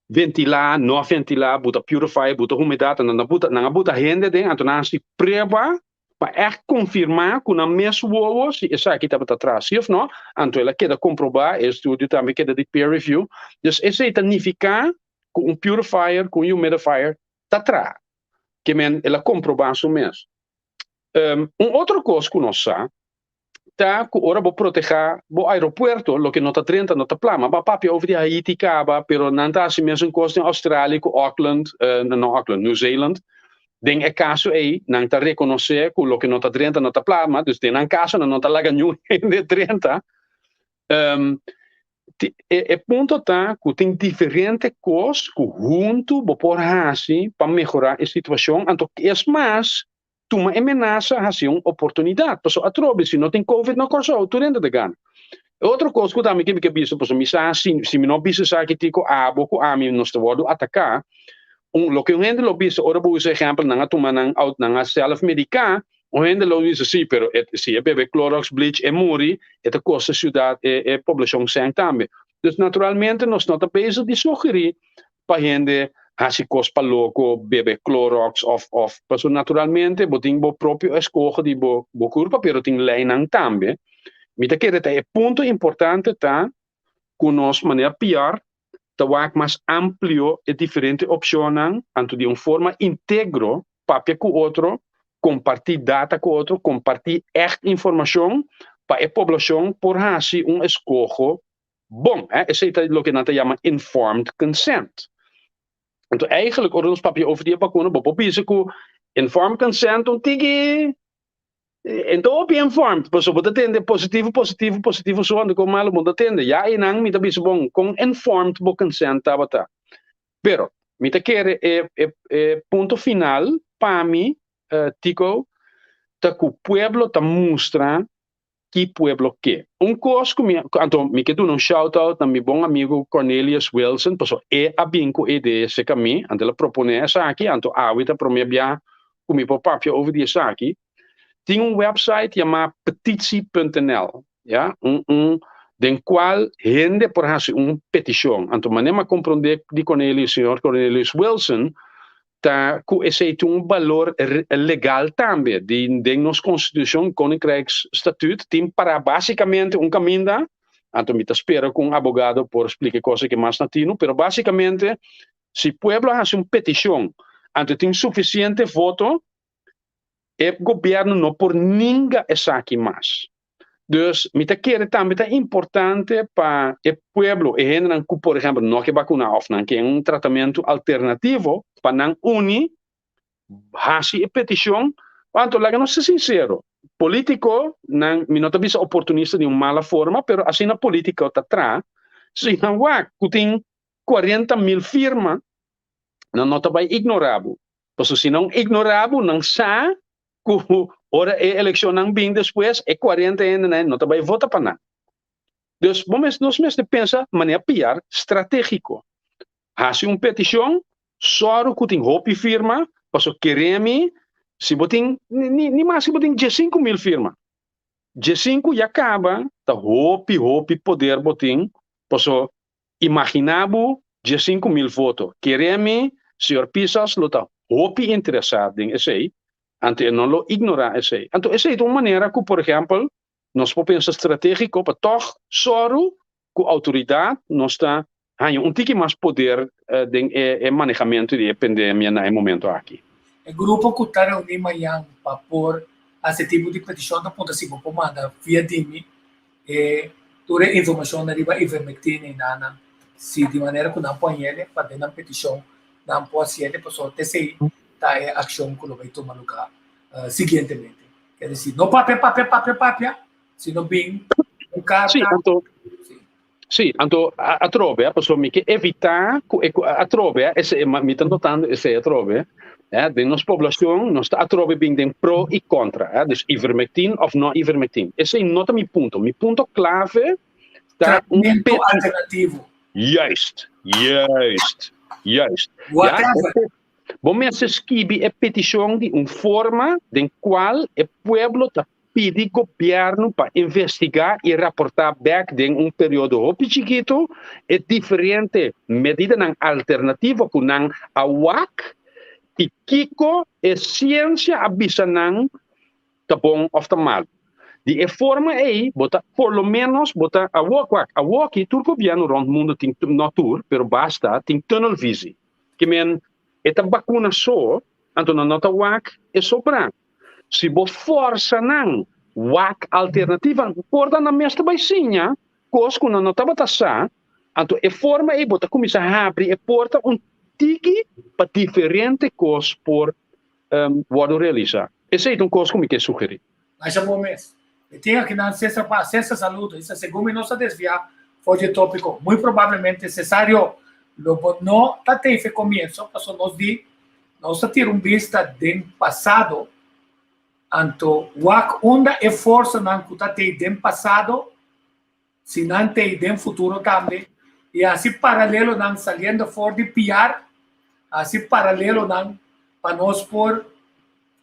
ventilá, no a ventilá, buta purifier, buta humedat, nan a buta, nan a buta hende aden, anto nan a hasi prueba pa ègt konfirmá ku nan mes wowo si esaki tabata traha si òf no, anto el a keda komprobá, e estudio tambe keda di peer review, dus esei ta nifiká ku un purifier, ku un humidifier ta traha, ke men el a komprobá su mes. Un otro kos ku nos sa ta ku ora bo protehá bo aeropuerto, loke no ta drenta no ta plama. Bo a papia over di Haiti kaba, pero nan ta hasi mesun kos den Australia ku Auckland, no Auckland, New Zealand. Den e kaso ei nan ta rekonosé ku loke no ta drenta no ta plama, dus den nan kaso nan no ta laga niun hende drenta. E punto ta ku tin diferente kos ku huntu bo por hasi pa mehorá e situashon, anto es mas tuma e menasa hasi un oportunidat, pasobra atrobe si no tin covid na Kòrsou tur hende ta gana. E otro kos ku tambe mi ke bisa, pasobra mi sa si si mi no bisa esaki tiko abo ku ami nos ta wòrdu ataká, un loke un hende lo bisa ora bo usa ehèmpel nan a tuma nan nan a sèlf mediká. Un hende lo bisa sí, pero e, si e bebe Clorox bleach e muri, e ta kosta siudat e, e poblashon sèn tambe. Dus naturalmente nos no ta bezig di sugerí pa hende hasi kos pa loko, bebe Clorox òf òf pasobra naturalmente bo tin bo propio eskoho di bo bo kurpa pero tin leinan tambe. Mi ta kere ta e punto importante ta ku nos manera piar ta wak mas amplio e diferente opshonnan anto di un forma integro papia ku otro, kompartí data ku otro, kompartí ègt informashon pa e poblashon por hasi un eskoho bon. Esei ta loke nan ta yama informed consent. Anto eigenlijk ora nos papia over di e bakuna bo por bisa ku informed consent un tiki Ento hopi informed, pasobra bo ta tende positivo, positivo, positivo so, anto kon malo bo ta tende. Ya einan mi ta bisa bon, kon informed bo consent tabata. Pero, mi ta kere e, e, e punto final pa mi, Tico, ta ku pueblo ta mustra ki pueblo ke. Un kos ku mi, anto mi ke duna un shout out na mi bon amigu Cornelius Wilson, pasobra e a bin ku e idea serka mi, anto el a propone esaki, anto awe ta prome bia ku mi por papia over di esaki, tin un website yamá petitie.nl, ya, un un den kual hende por hasi un petishon. Anto manera mi a komprondé di Cornelius, señor Cornelius Wilson, ta ku esei tin un balor legal tambe. Di den nos konstitushon, Koninkrijksstatuut, tin pará básikamente un kaminda, anto mi ta spera ku un abogado por splika e kos aki mas na tinu, pero básikamente Si pueblo a hasi un peticion anto tin suficiente voto, e gobierno no por ninga esaki mas. Dus mi ta kere tambe ta importante pa e pueblo, e hendenan cu por ehempel no ke vacuna of nan ke un tratamento alternativo, pa nan uni, hasi e peticion. Anto laga nos ser sincero, politico nan, mi no ta bisa oportunista di un mala forma, pero asina politico ta traha, si nan wak cu tin 40.000 firma, nan no ta bai ignorá bo. Pasobra si nan ignorá bo, nan sa ku ora e elekshonnan bin despues, e 40 hendenan no ta bai vota pa nan. Dus bo mes, nos mester pensa manera piar stratégiko. Hasi un petishon, sòru ku tin hopi firma, pasobra kere mi, si bo tin, ni, ni maske bo tin 15.000 firma, 15 ya kaba, ta hopi, hopi poder bo tin, pasobra Imaginá bo 15.000 voto. Kere mi, señor Pisas lo ta hopi interesá den esei, anto e no lo ignorá esei. Anto esei ta un manera ku, por ehèmpel, nos por pensa stratégiko pa tòg sòru ku outoridat nos ta haña un tiki mas poder den e manehamentu di e pandemia na e momento aki. E grupo ku ta reuní mañan pa por hasi e tipo di petishon ta puntra si bo por manda via di mi E tur e informashon na riba ivermectina i nan si di manera ku nan por hañ'e pa den nan petishon nan por hasi'e pasobra t'esei ta e akshon ku lo bai tuma lugá siguientemente. Ker disi no papia papia papia papia sino bin un karta. Sí, anto sí, anto atrobe pasobra mi ke evitá ku e atrobe esei mi ta notando esei atrobe. Den nos poblacion nos ta atrobe bin den pro y contra, dus ivermectin of no ivermectin. Esey no ta mi punto. Mi punto clave ta un Tratamiento alternativo. Juist, juist, juist. Whatever. Bo mester skibi e peticion di un forma den cual e pueblo ta pidi gobierno pa investiga y raporta bek den un periodo hopi chikito e diferente medidanan alternativo cu nan a wak y kico e ciencia a bisa nan ta bon of ta malo. Di e forma ey bo ta por lo menos bo ta awor wak awoki tur gobierno rond mundo tin no tur pero basta tin tunnelvisie ke men e ta bacuna so anto nan no ta wak e sobra. Si bo forsa nan wak alternativa, por ta nan mes ta bai siña kos ku nan no tabata sa, anto e forma ei bo ta kuminsá habri e porta un tiki pa diferente kos por wòrdu realisá. Esei ta un kos ku mi ke sugerí. Masha bon mes. Mi tin akinan Cesar Paz. Cesar saludo. Isa segun mi nos a desviá for dje tópiko. Muy probablemente Cesario lo bo no ta tei fe komienso pasobra nos di Nos ta tira un bista den pasado, anto wak unda e forsanan ku ta tei den pasado, si nan tei den futuro tambe, i hasi paralelonan saliendo for di piar, hasi paralelonan pa nos por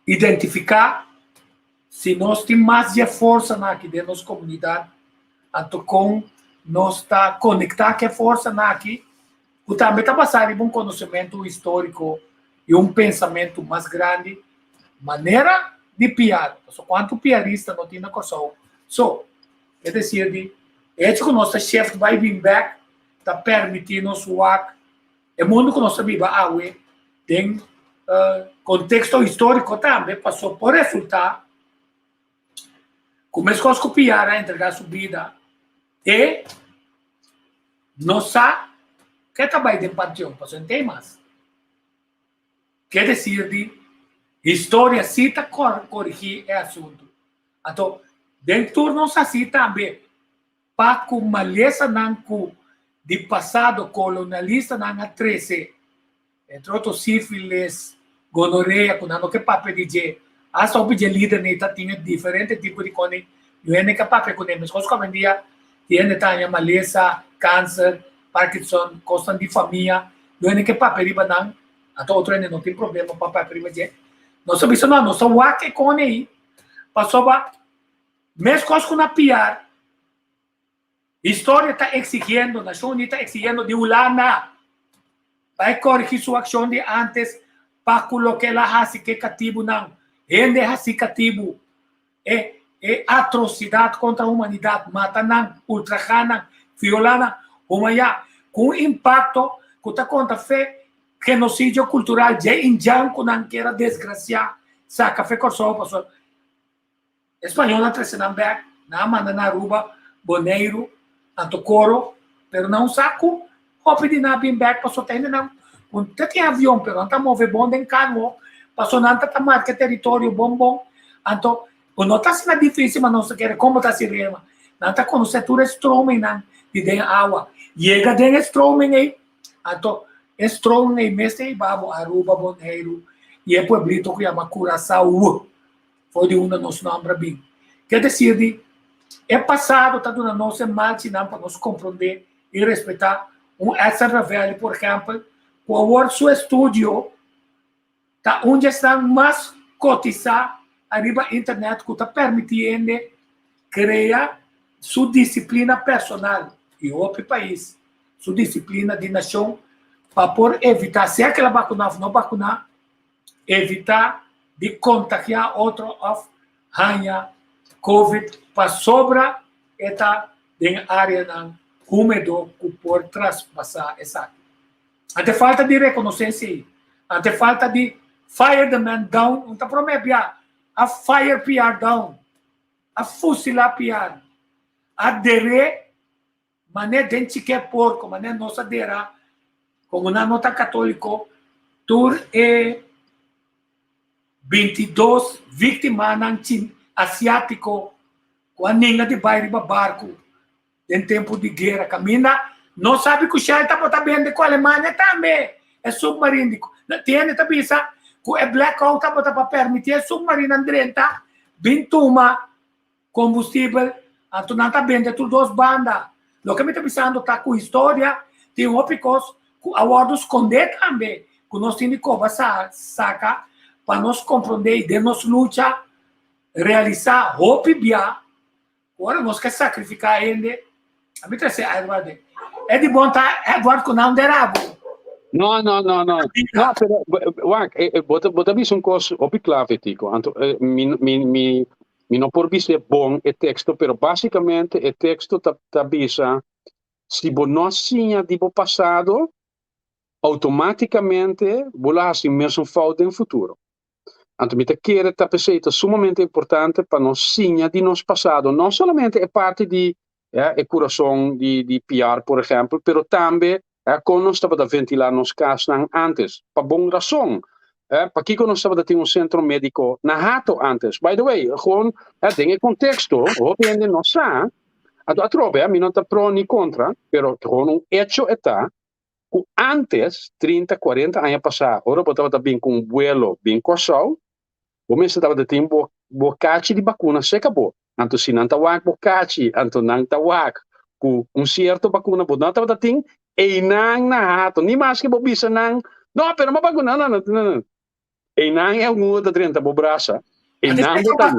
identifiká. Si nos tin mas dje forsanan aki den nos komunidat, anto kon nos ta konektá ku e forsanan aki, ku tambe ta basá riba un konosementu históriko i un pensamentu mas grandi, manera di piar, pasobra kuantu piarista no tin na Kòrsou. So, e desir di e hecho ku nos ta shift bai bin bèk ta permití nos wak E mundu ku nos ta biba awe den konteksto históriko tambe paso por resultá ku meskos ku Piar a entregá su bida e no sa ke ta bai den panteon paso e tei mas. Ke desir di historia si ta korigí e asuntu. Anto den tur nos hasi tambe. Pa ku malesanan ku di pasado kolonialistanan a trese, entre otro sífilis, gonorea ku nan no ke papia di dje, asta hopi dje lidernan ta tin e diferente tipo di koni yu hende ke papia kuné. Meskos ku awendia tin hende ta haña malesa, kanser, Parkinson, kosnan di famia, yu hende ke papia riba nan, anto otro hende no tin problema pa papia riba dje. Nos ta bisa no, nos ta wak e koni ei pasobra. Meskos ku na piar, historia ta eksigiendo, Nashon Uní ta eksigiendo di Hulanda pa e korigí su akshon di ántes pa ku loke el a hasi ku e katibunan, hende hasi katibu, e e atrosidat kontra humanidat, mata nan, ultrahá nan, violá nan, humayá, ku un impakto ku ta konta fe genosidio kultural dje indjan ku nan kier a desgrasiá saka fe Kòrsou pasobra E spañolnan a trese nan bek, nan a manda nan Aruba, Boneiru, anto Coro, pero nan un sa ku hopi di nan a bin bek pasobra ta hendenan ku ta tin avion pero nan ta move bon den kano pasobra nan ta ta marka e teritorio bon bon, anto ku no ta asina difisil ma nos ta kere komo ta hasi rema, nan ta konosé tur e stromingnan di den awa, yega den e stroming ei anto e stroming ei mes ta hiba bo Aruba, Boneiru i e pueblito ku yama Curaçao. For di unda nos nomber a bin. Ke desir di, e pasado ta duna nos e malchinan pa nos komprondé i respetá un Edson Ravelli, por ehèmpel, ku awor su estudio ta un di esnan mas kotisá ariba internet ku ta permití hende krea su disiplina personal i hopi pais su disiplina di nashon pa por evitá, sea ke el a bakuná òf no bakuná, Evitá di kontagiá otro òf haña covid pasobra e ta den áreanan húmedo ku por traspasá esaki. Ante falta di rekonosé esei, ante falta di fire the man down, un ta promé bia a fire PR down, a fusilá PR, a der'é Mané den chiké porko, mané nos a dera, komo nan no ta katóliko, tur e 22 víktimanan asiátiko ku a ninga di bai riba barku den tempu di guera. Kaminda nos sabi ku Shell tabata bende ku Alemania tambe e submarin di tin hende ta bisa ku e blackout tabata pa permití e submarinnan drenta bin tuma Kombustibel, anto nan ta bende tur dos banda. Loke mi ta bisando ta ku historia tin hopi kos ku a wòrdu skondé tambe, ku nos tin di koba saka pa nos komprondé i den nos lucha realisá hopi bia ku ora nos ke sakrifiká hende. A mi ta se Edward den. E di bon ta Edward ku nan dera bo. No, no, no, no. No, pero wak, bo ta bo ta bisa un kos hopi klave, Tico. Anto mi mi mi mi no por bisa bon e teksto, pero básikamente e teksto ta ta bisa si bo no siña di bo pasado, outomátikamente bo lo hasi mesun fout den futuro. Anto mi ta kere ta p'esei ta sumamente importante pa nos siña di nos pasado, no solamente e parti di ya, e kurason di di Piar por ehèmpel, pero tambe ya, kon nos tabata ventilá nos kasnan ántes, pa bon rason. Ya, pakiko nos tabata tin un sentro médiko na Hato ántes? By the way, gewoon ya, den e konteksto, hopi hende no sa, anto atrobe, ya, mi no ta pro ni kontra, pero gewoon un echo e ta ku ántes, trinta, kuarenta aña pasá, ora bo tabata bin ku un buelo bin Kòrsou, bo mester tabata tin bo bo kachi di bakuna seka bo. Anto si nan ta wak bo kachi, anto nan ta wak ku un sierto bakuna bo no tabata tin, einan na hato, ni maske bo bisa nan, no, pero mi a bakuna, no, no, no, no. Einan e aguha ta drenta bo brasa. E nan bo ta.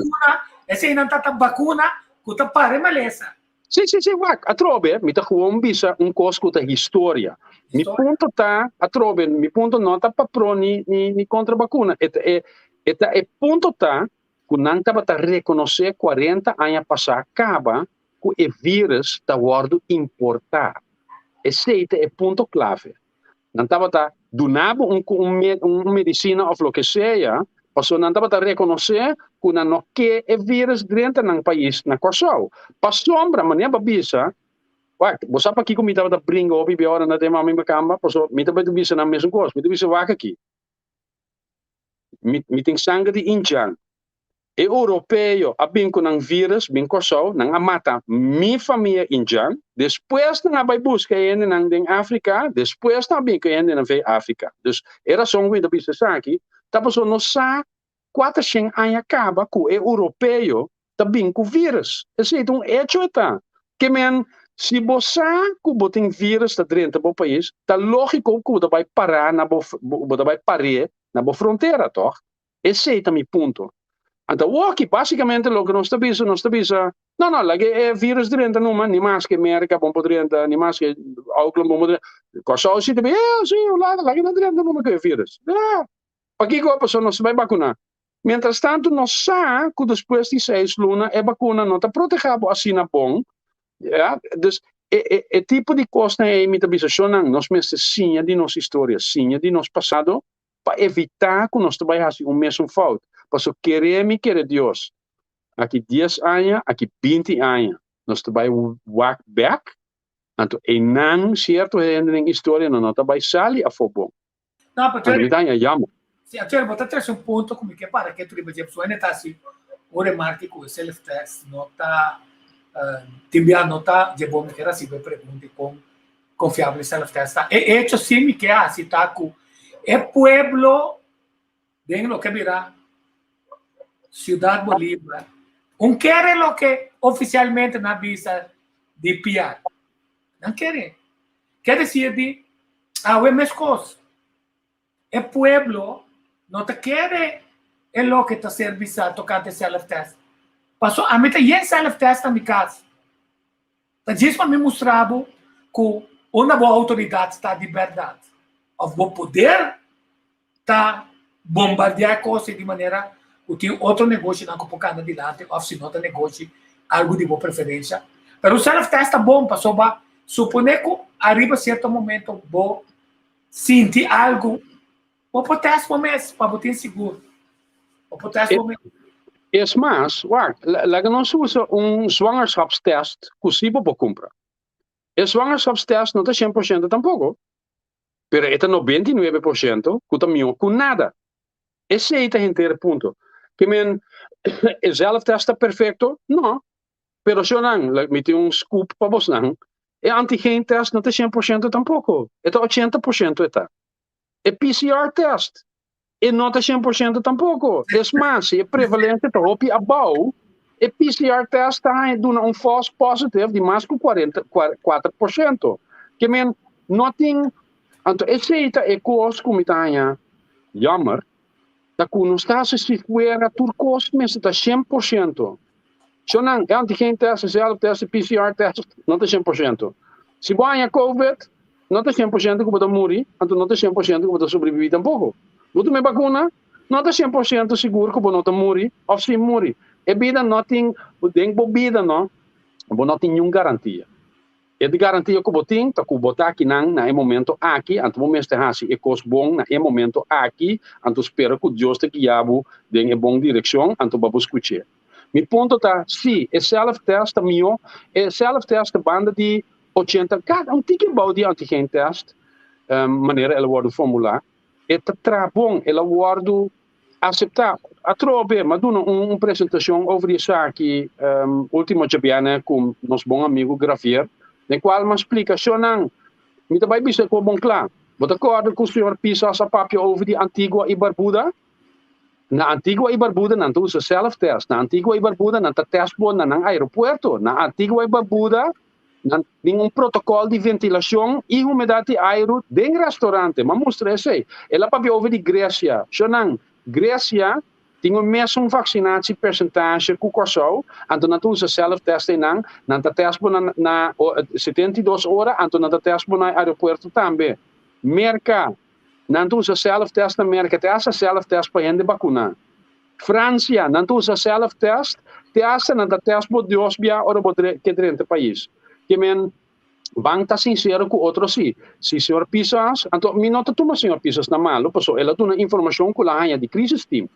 Esei nan ta vacuna ku ta para malesa. Si, wak, atrobe, mi ta gewoon bisa un kos ku ta historia. Mi punto ta, atrobe, mi punto no ta pa pro ni kontra vakuna. E punto ta ku nan tabata rekonosé 40 aña pasá kaba ku e virus ta wòrdu importá. Esei ta e punto klave. Nan tabata duna bo un medisina òf loke sea, pasobra nan tabata rekonosé ku nan no ke e virus drenta nan pais na Kòrsou. Pasobra, manera bo a bisa, wak, bo sa pakiko mi tabata bringa hopi bia ora na tema mi makamba? Pasobra mi tabata bisa nan mesun kos. Mi ta bisa, wak aki, mi tin sanger di indjan. E europeo a bin ku nan virus bin Kòrsou, nan a mata mi famia indjan, despues nan a bai buska e hendenan den Afrika, despues nan a bin ku e hendenan vei Afrika. Dus e rason ku mi ta bisa esaki ta pasobra nos sa 400 aña kaba ku e europeo ta bin ku virus. Esei ta un echo e ta. Ke men si bo sa ku bo tin virus ta drenta bo pais, ta lógiko ku bo ta bai pará na bo, bo ta bai par'é na bo frontera, tòg? Esei ta mi punto. Anto awoki basikamente loke nos ta bisa, nos ta bisa, no, no, laga e virus drenta numa, ni maske Merka bon por drenta, ni maske Auckland bon por drenta. Kòrsou si ta bisa, eh, si, laga, laga nan drenta numa ku e virus. Eh, pakiko? Pasobra nos ta bai bakuná. Mientras tanto nos sa ku despues di 6 luna e bakuna no ta protehá bo asina bon. Ja, dus e tipo di kosnan ei mi ta bisa, shonnan, nos mester siña di nos historia, siña di nos pasado, pa evitá ku nos ta bai hasi un mesun fout. Pasobra kere mi kere Dios, aki 10 aña, aki 20 aña, nos ta bai wak bèk, anto einan sierto hende den historia no ta bai sali afó bon. No, pero Mi ta haña jammer. Si, actually, bo ta trese un punto ku mi ke para ketu riba dje, pasobra ta hasi un remarke ku e self-test no ta, tin bia no ta dje bon. Mi ke resibi e pregunta kon konfiabel e self-test ta. E hecho si mi ke hasi ta ku e pueblo den loke bira Ciudad Bolívar un kere loke ofisialmente nan bisa di PR. Nan kere. Ke desir di awe meskos. E pueblo no ta kere e loke ta ser bisá tokante self-test. Paso ami ta yen self-test na mi kas. Ta djis pa mi mustra bo ku unda bo outoridat ta di bèrdat. Òf bo poder ta bombardiá e kos di manera ku tin otro negoshinan ku por kanda dilanti òf si no ta negoshi algu di bo preferensha. Pero self-test ta bon pasobra suponé ku ariba sierto momento bo sinti algu, bo por test bo mes pa bo tin sigur. Bo por test bo mes. Es mas, wak, laga nos usa un zwangerschapstest ku si bo por kumpra. E zwangerschapstest no ta 100% tampoko, pero e ta 99% ku ta mihó ku nada. Esei ta henter e punto. Ke men, e zelftest ta perfekto? No. Pero shonnan, mi tin un scoop pa bosnan. E antigeentest no ta 100% tampoko. E ta 80% e ta. E PCR test e no ta 100% tampoko. Es mas, si e prevalensia ta hopi abou, e PCR test ta duna un false positive di mas ku 44%. Ke men, no tin, anto esei ta e kos ku mi ta haña jammer, ta ku nos ta hasi si fuera tur kos mester ta 100%. Shonnan, e antigeentest, e zelftest, e PCR test, no ta 100%. Si bo haña COVID, no ta 100% ku bo ta muri, anto no ta 100% ku bo ta sobreviví tampoko. Bo tuma e bakuna, no ta 100% sigur ku bo no ta muri òf si muri. E bida no tin, den bo bida no, bo no tin niun garantia. E garantia ku bo tin ta ku bo ta akinan na e momento aki, anto bo mester hasi e kos bon na e momento aki, anto spera ku Dios ta guia bo den e bon direkshon, anto bo skuch'é. Mi punto ta, si, e self-test ta mihó, e self-test ta banda di 80, kada un tiki abou di antigeentest, manera el a wòrdu formulá, e ta traha bon, el a wòrdu aseptá. Atrobe, m'a duna un presentashon over di esaki último djabièrnè ku nos bon amigu Gravier, den kual m'a splika, Shonnan, mi ta bai bisa ku bo bon kla. Bo ta kòrda ku señor Pisas a papia over di Antigua i Barbuda? Na Antigua i Barbuda nan ta usa self-test. Na Antigua i Barbuda nan ta test bo na nan aeropuerto. Na Antigua i Barbuda nan tin un protokòl di ventilashon i humedat di airu den restaurante. M'a mustra esei. El a papia over di Gresia. Shonnan, Gresia. Tin e mesun vaccinatie percentage ku Kòrsou, anto nan ta usa self test einan, nan ta test bo na na 72 ora, anto nan ta test bo na aeropuerto tambe. Merka, nan ta usa self test na Merka, te hasta self test pa hende vakuná. Fransia, nan ta usa self test, te hasta nan ta test bo dos bia ora bo ke drenta pais. Ke men ban ta sincero ku otro si. Si señor Pisas, anto mi no ta tuma señor Pisas na malo, paso el a duna informashon ku el a haña di crisis team.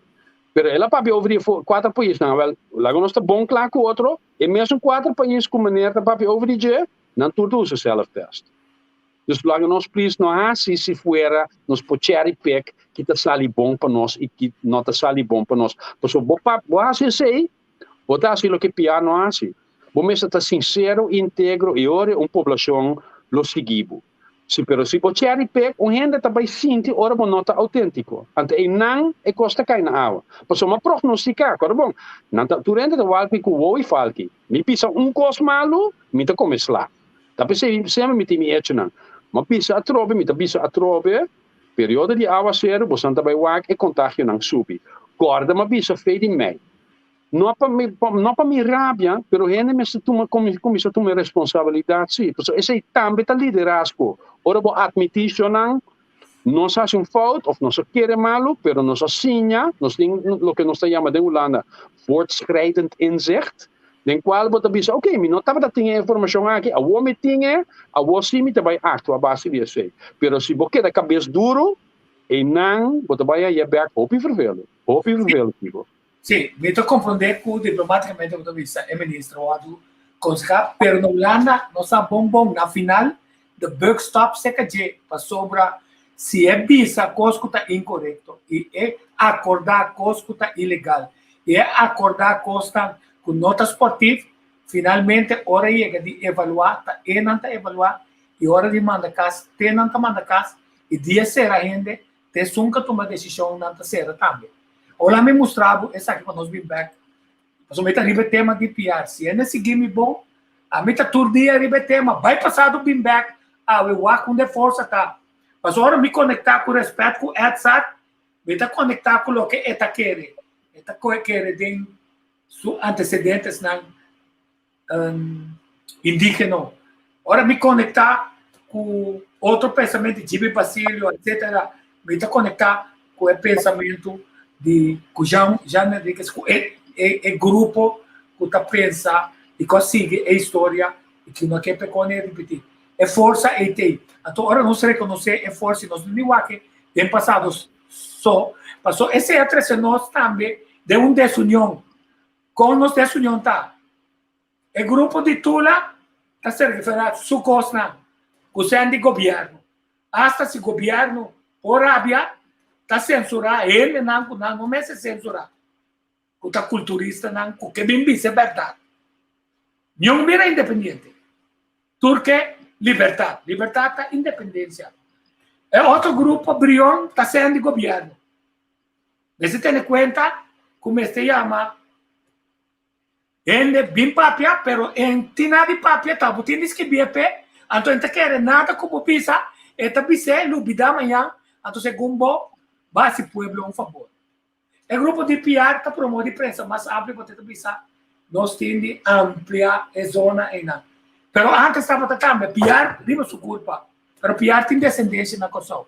Pero el a papia over di e kuater paisnan. Awel, laga nos ta bon kla ku otro, e mesun kuater pais ku meneer ta papia over di dje, nan tur ta usa self test. Dus laga nos please no hasi si fuera nos por cherry pick ki ta sali bon pa nos i ki no ta sali bon pa nos. Pasobra bo pap bo hasi esei, bo ta hasi loke piar no hasi. Bo mester ta sincero, integro i ora un poblacion lo sigui bo. Si pero si bo cherry pick, un hende ta bai sinti ora bo no ta autentico. Anto einan e cos ta cai na awa. Pasobra mi a prognostica, acorda bon, nan ta tur hende ta walpi cu wou i falki. Mi bisa un cos malu, mi ta come sla. Ta p'esei semper mi tin mi echonan. Mi a bisa atrobe, mi ta bisa atrobe, periodo di awaseru bosan ta bai wak e contagionan subi. Corda mi a bisa fe di mei. No pa mi, no pa mi rabia, pero hende mester tuma, cuminsa tuma e responsabilidad si. Pasobra esei tambe ta liderazgo. Ora bo admiti shonan, nos a haci un fout of nos a kere malu, pero nos a siña, nos tin loke nos ta yama den Hulanda voortschrijdend inzicht, den cual bo ta bisa, ok, mi no tabata tin e informacion aki, awor mi tin e, awor si mi ta bay actua a base di esey. Pero si bo keda cabes duro, eynan bo ta bay haya bek hopi vervelend, hopi vervelend, Chico. Sí, mi ta comprende cu diplomaticamente bo ta bisa e minister wòrdu conseha, pero na Hulanda no sa bon bon, na final the buck stops cerca dje, pasobra si e bisa cos cu ta incorecto y e acorda cos cu ta ilegal y e acorda cosnan cu no ta sportief, finalmente ora yega di evalua ta e nan ta evalua y ora di manda cas te nan ta manda cas y dia cera hende te esun ca tuma decision nan ta cera tambe. Ora mi mustra bo esaki pa nos bin bek, pasobra mi ta riba e tema di PR. Si hende sigui mi bon, ami ta tur dia riba e tema. Bai pasado bin bek, awe wak unda e forsa ta. Pasobra ora mi konektá ku rèspèt ku Edzard, mi ta konektá ku loke e ta kere. E ta kere den su antesedentesnan indígeno. Ora mi konektá ku otro pensamentu, Jimmy Basilio, etcétera, mi ta konektá ku e pensamentu di ku Jean, Jean Henriquez, ku e, e, e grupo ku ta pensa i ku a sigui e historia i ku no ke pekó ni ripití. E forsa ei t'ei. Anto ora nos rekonosé e forsa i nos no ni wak den pasado so, pasobra esei a trese nos tambe den un desunion. Kon nos desunion ta? E grupo di Tula ta ser referá su kosnan ku sean di gobièrnu. Asta si gobièrnu por rabia, ta sensurá hendenan ku nan no mester sensurá, ku ta kulturistanan ku ke bin bisa e bèrdat. Niun bira independiente. Tur ke libertat. Libertat ta independensia. E otro grupo, Brion, ta sean di gobièrnu. Mester tene kuenta ku mester yama hende bin papia, pero en tin nada di papia, ta bo tin di skibie p'e, anto en ta kere nada ku bo bisa, e ta bis'é lubidá mañan, anto segun bo, bo hasi pueblo un fabor. E grupo di PR ta promove di prensa mas amplio pa ta bisa nos tin di amplia e zona einan. Pero antes tabata tambe PR riba su kurpa. Pero PR tin desendensia na Kòrsou.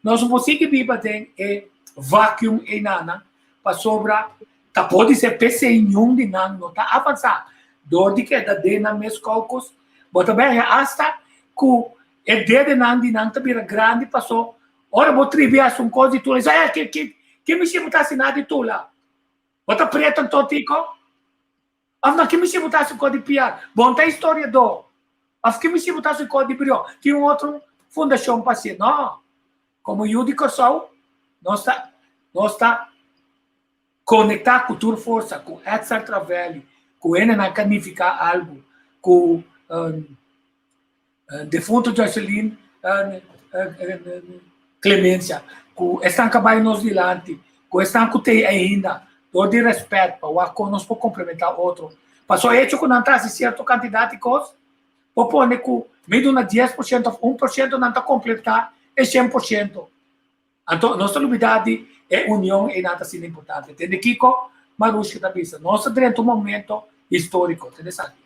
Nos no por sigui biba den e vacuum einanan pasobra ta por di ser p'esei niun di nan no ta avansá. Dor di keda den nan mes caucus, bo ta bai haña asta ku e dedenan di nan ta bira grandi paso ora bo tribi hasi un kos di tula, e sa, eh, ki ki mishi bo ta hasi na di tula? Bo ta preto anto tiko? Of na ki mishi bo ta hasi kos di piar? Bo no ta historiador. Of ki mishi bo ta hasi kos di Brion? Tin un otro fundashon pa hasié. No. Komo yu di Kòrsou, nos ta nos ta konektá ku tur forsa, ku Edzard Ravelli, ku hendenan ka nifiká algu, ku defunto Joyceline Clemencia, ku esnan ka bai nos dilanti, ku esnan ku tei ainda, dor di rèspèt pa wak kon nos por komplementá otro. Pasobra e hecho ku nan ta hasi sierto kantidat di kos, por pone ku mi duna 10% òf 1% nan ta kompletá e 100%. Anto nos ta lubidá di E union einan ta asina importante. Tende kiko Marushka ta bisa, nos ta drenta un momento históriko. Tende esaki.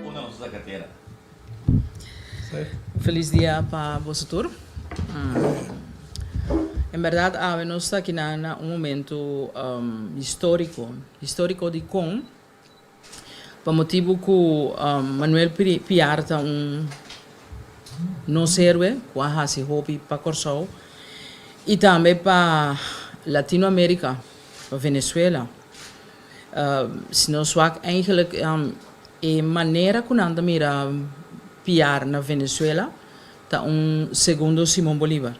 Unda nos ta cartera? Felis dia pa boso tur. En berdad awe nos ta aki na un momento historico. Historico dicon? Pa motibu ku Manuel Piar ta un nos héroe ku a hasi hopi pa Kòrsou i tambe pa Latino Amerika, pa Venezuela. Si nos wak eigenlijk e manera ku nan ta mira Piar na Venezuela ta un segundo Simon Bolivar.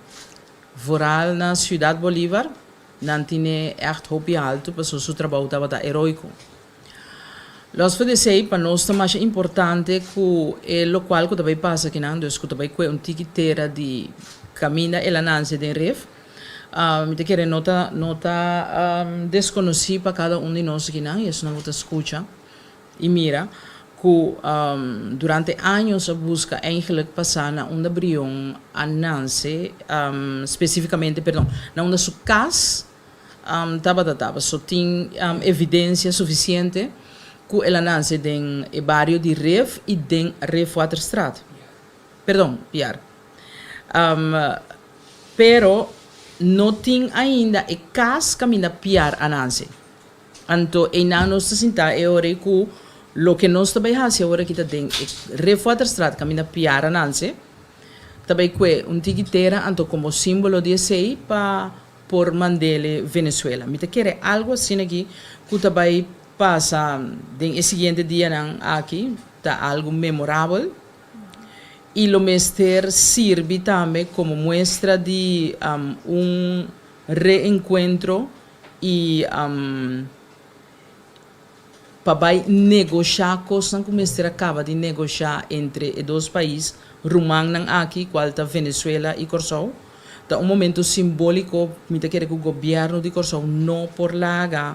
Vooral na Ciudad Bolivar Nan tine ègt hopi haltu pasobra su trabou tabata heroiko. Los for di esei, pa nos ta masha importante ku e lokual ku ta bai pasa akinan, dus ku ta bai kue un tiki tera di kaminda el a nanse den Rif, mi ta kere no ta no ta deskonosí pa kada un di nos akinan i esunnan ku ta skucha. I mira ku durante años a buska eigenlijk pa sa na unda Brion a nanse, spesifikamente, perdon, na unda su kas tabata ta. Paso tin evidensia sufisiente ku el a nanse den e bario di Rif i den Rifwaterstraat. Perdon, Piar. Pero no tin ainda e kas kaminda Piar a nanse. Anto einan nos ta sintá e ora ei ku loke nos ta bai hasi awor aki ta den e Rifwaterstraat kaminda Piara nanse, ta bai kue un tiki tera anto komo símbolo di esei pa por mand'ele Venezuela. Mi ta kere algu asina aki ku ta bai pasa den e siguiente dianan aki ta algu memorabel i lo mester sirbi tambe komo muestra di un reenkuentro i pa bai negoshá kosnan ku mester a kaba di negoshá entre e dos pais rumannan aki kual ta Venezuela i Kòrsou. Ta un momento simbóliko, mi ta kere ku gobièrnu di Kòrsou no por laga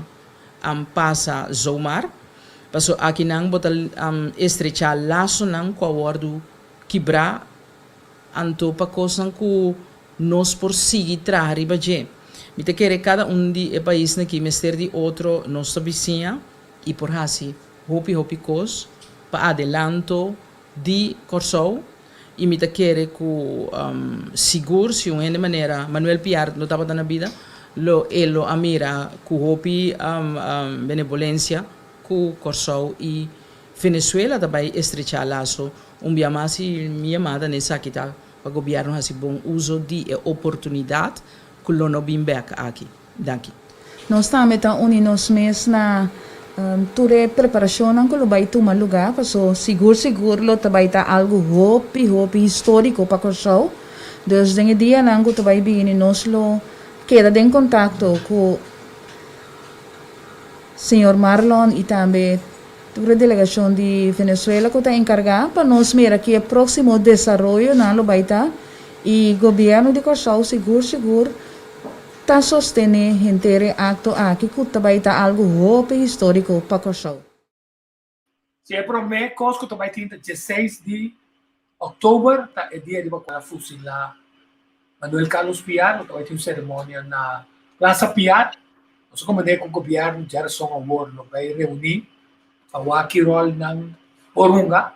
pasa zomaar, paso akinan bo ta estrechá lasonan ku a wòrdu kibrá anto pa kosnan ku Nos por sigui traha riba dje. Mi ta kere kada un di e paisnan aki mester di otro, nos ta bisiña i por hasi hopi hopi kos pa adelanto di Kòrsou i mi ta kere ku sigur si un hende manera Manuel Piar no tabata na bida lo e lo a mira ku hopi benevolensia ku Kòrsou i Venezuela ta bai estrechá laso un bia mas i mi yamada na esaki ta Pa gobierno haci bon uzo di e oportunidad cu lo no bin bek aki. Danki. Nos tambe ta uni nos mes na tur e preparacionnan cu lo bay tuma lugar, paso sigur sigur lo ta bay ta algo hopi hopi historico pa Corsou. Dus den e dianan cu ta bay bini nos lo keda den contacto cu Señor Marlon y tambe Tur e delegacion di Venezuela cu ta encarga pa nos mira ki e proximo desaroyonan lo bay ta y gobierno di Corsou sigur sigur ta sostene henter e acto aki cu ta bay ta algo hopi historico pa Corsou. Si e prome cos cu ta bay tin ta dieseis di october ta e dia riba cual a fusila Manuel Carlos Piar, lo ta bay tin un ceremonia na Plaza Piar. Nos a comprende cu gobierno djarason awor lo bay reuni pa wak ki rol nan por hunga.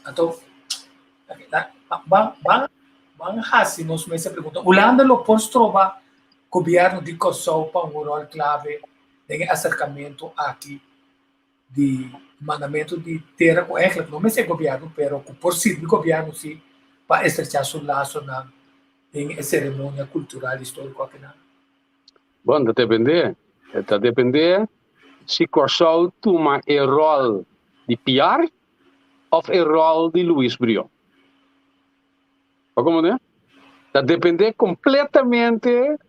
Anto, ban, ban, ban haci nos mes e pregunta, Hulanda lo por stroba gobierno di Kòrsou pa un rol clave den e acercamento aki di mandamentu di tera ku eigenlijk no mester gobièrnu pero ku por sirbi gobièrnu si pa estrechá su lasonan den e seremonia kultural históriko akinan? Bon, ta dependé. Ta dependé si Kòrsou tuma e ròl di Piar òf e ròl di Luis Brion. Bo komprendé? Ta dependé kompletamente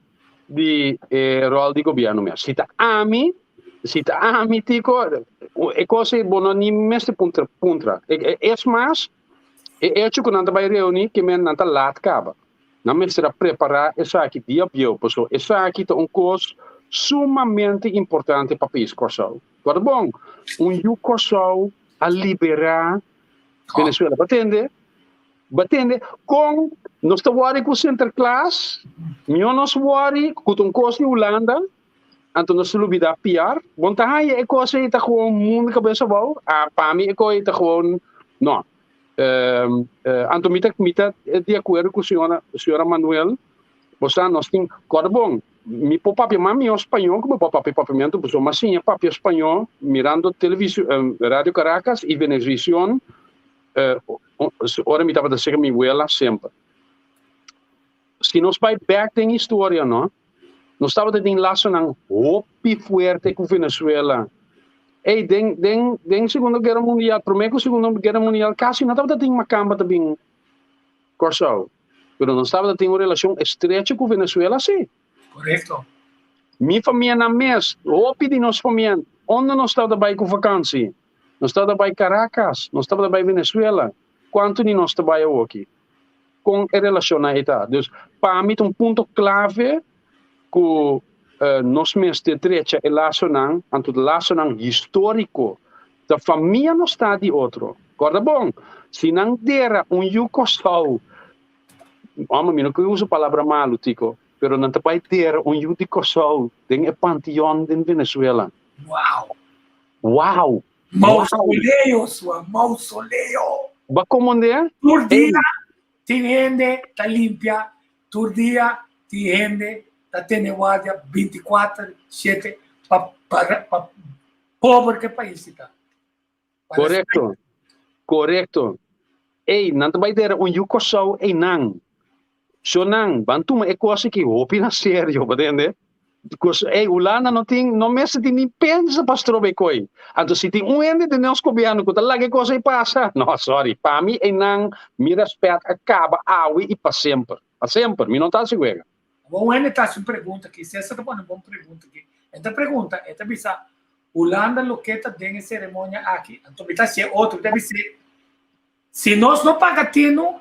di e ròl di gobièrnu mes. Si ta ami, si ta ami Tico, e kos ei bo no ni mester puntra puntra. Es mas, E echo ku nan ta bai reuní ke men nan ta lat kaba. Nan mester a prepará esaki dia bieu, pasobra esaki ta un kos sumamente importante pa pais Kòrsou. Kòrda bon, un yu Kòrsou a liberá Venezuela. Bo tende? Bo tende kon nos ta wòri ku Sinterklaas? Mihó nos wòri ku ta un kos di Hulanda, anto nos ta lubidá piar. Bon ta haña e kos ei ta gewoon mundu kabes abou? Ah, pa mi e kos ei ta gewoon no. Anto mi ta mi ta di akuerdo ku señora señora Manuel. Bo sa nos tin kòrda bon, mi por papia mas mihó spañó ku mi por papia papiamentu, pasobra mi a siña papia spañó mirando television Radio Caracas i Venevisión ora mi tabata serka mi wela semper. Si nos bai bek den historia no, nos tabata tin lasonan hopi fuerte ku Venezuela. Ey, den den den Segundo Guera Mundial, promé ku Segundo Guera Mundial kasi no tabata tin makamba ta bin Kòrsou. Pero nos tabata tin un relashon estrecho ku Venezuela si. Korekto. Mi famianan mes, hopi di nos famia, unda nos tabata bai ku vakansi? Nos tabata bai Caracas, nos tabata bai Venezuela. Kuantu di nos ta bai awoki? Kon e relashonnan ei ta? Dus, pa mi ta un punto klave ku nos mester drecha e lasonan, anto lasonan históriko. Ta famia nos ta di otro. Kòrda bon, si nan dera un yu Kòrsou, hòmber mi no ke usa palabra malu Tico, pero nan ta bai dera un yu di Kòrsou den e panteon den Venezuela. Wow! Wow! Mausoleo, sua, mausoleo! Bo a komondé? Tur dia tin hende ta limpia, tur dia tin hende ta tene guardia bintikuater shete pa pa pober ke pais ta. Korekto, korekto. Ey, nan ta bai dera un yu Kòrsou einan. So nan, ban tuma e kos aki hopi na serio, bo tende? Kos, ey, Hulanda no tin, no mester tin ni pensa pa stroba e koi. Anto si tin un hende den nos gobièrnu ku ta laga e kos ei pasa, no, sorry, pa mi einan mi rèspèt a kaba awe i pa semper. Pa semper, mi no ta hasi wega. Awor un hende ta hasi un pregunta aki, Cesar ta pone un bon pregunta aki. E ta pregunta, e ta bisa, Hulanda loke ta den e seremonia aki? Anto mi ta hasié otro, mi ta bis'é, si nos no paga tinu,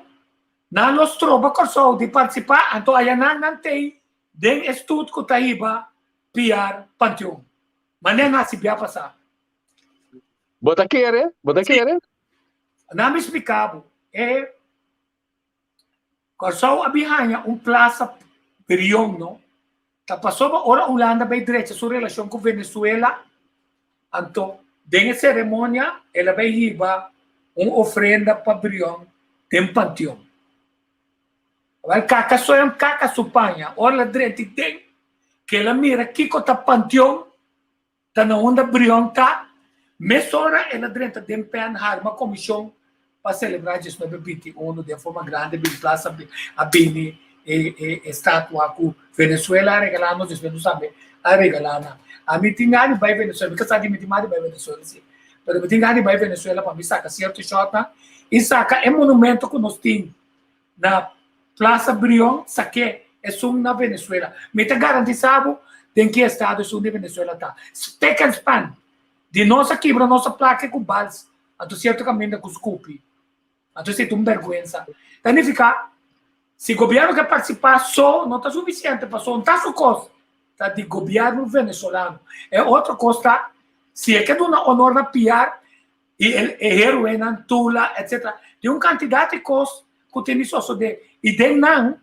Nan lo stroba Kòrsou di partisipá, anto ayanan nan tei den e stut ku ta hiba piar Panteon. Manera nan hasi bia pasá. Bo ta kere? Bo ta kere? Nan mi splika bo, e Kòrsou a bin haña un plasa Brion no, Ta pasobra ora Hulanda bay drecha su relacion cu Venezuela, anto den e ceremonia el a bay hiba un ofrenda pa Brion den panteon. Awel caca soyan caca su paña, ora el a drenta den, ke el a mira kico ta panteon, Ta na unda Brion ta? Mesora el a drenta den pen harma komishon pa selebrá diesnuebe 21 den forma grandi bin plasa a bini e e estatua ku Venezuela a regalá nos despues nos tambe a regalá nan. Ami tin gana di bai Venezuela, mi ka sa di mi tin mas di bai Venezuela si, pero mi tin gana di bai Venezuela pa mi saka sierto shòtnan i saka e monumento ku nos tin na Plaza Brion saké esun na Venezuela. Mi ta garantisa bo den ki estado esun di Venezuela ta. Spek and span. Di nos a kibra nos a plake ku bals anto sierto kaminda ku skupi. Anto esei ta un bergwensa. Ta nifiká si gobièrnu ke partisipá so no ta sufisiente paso no ta su kos ta di gobièrnu venezolano. E otro kos ta si e ke duna honor na Piar I e heroenan, Tula, etc. Tin un kantidat di kos ku tin di sosodé. I den nan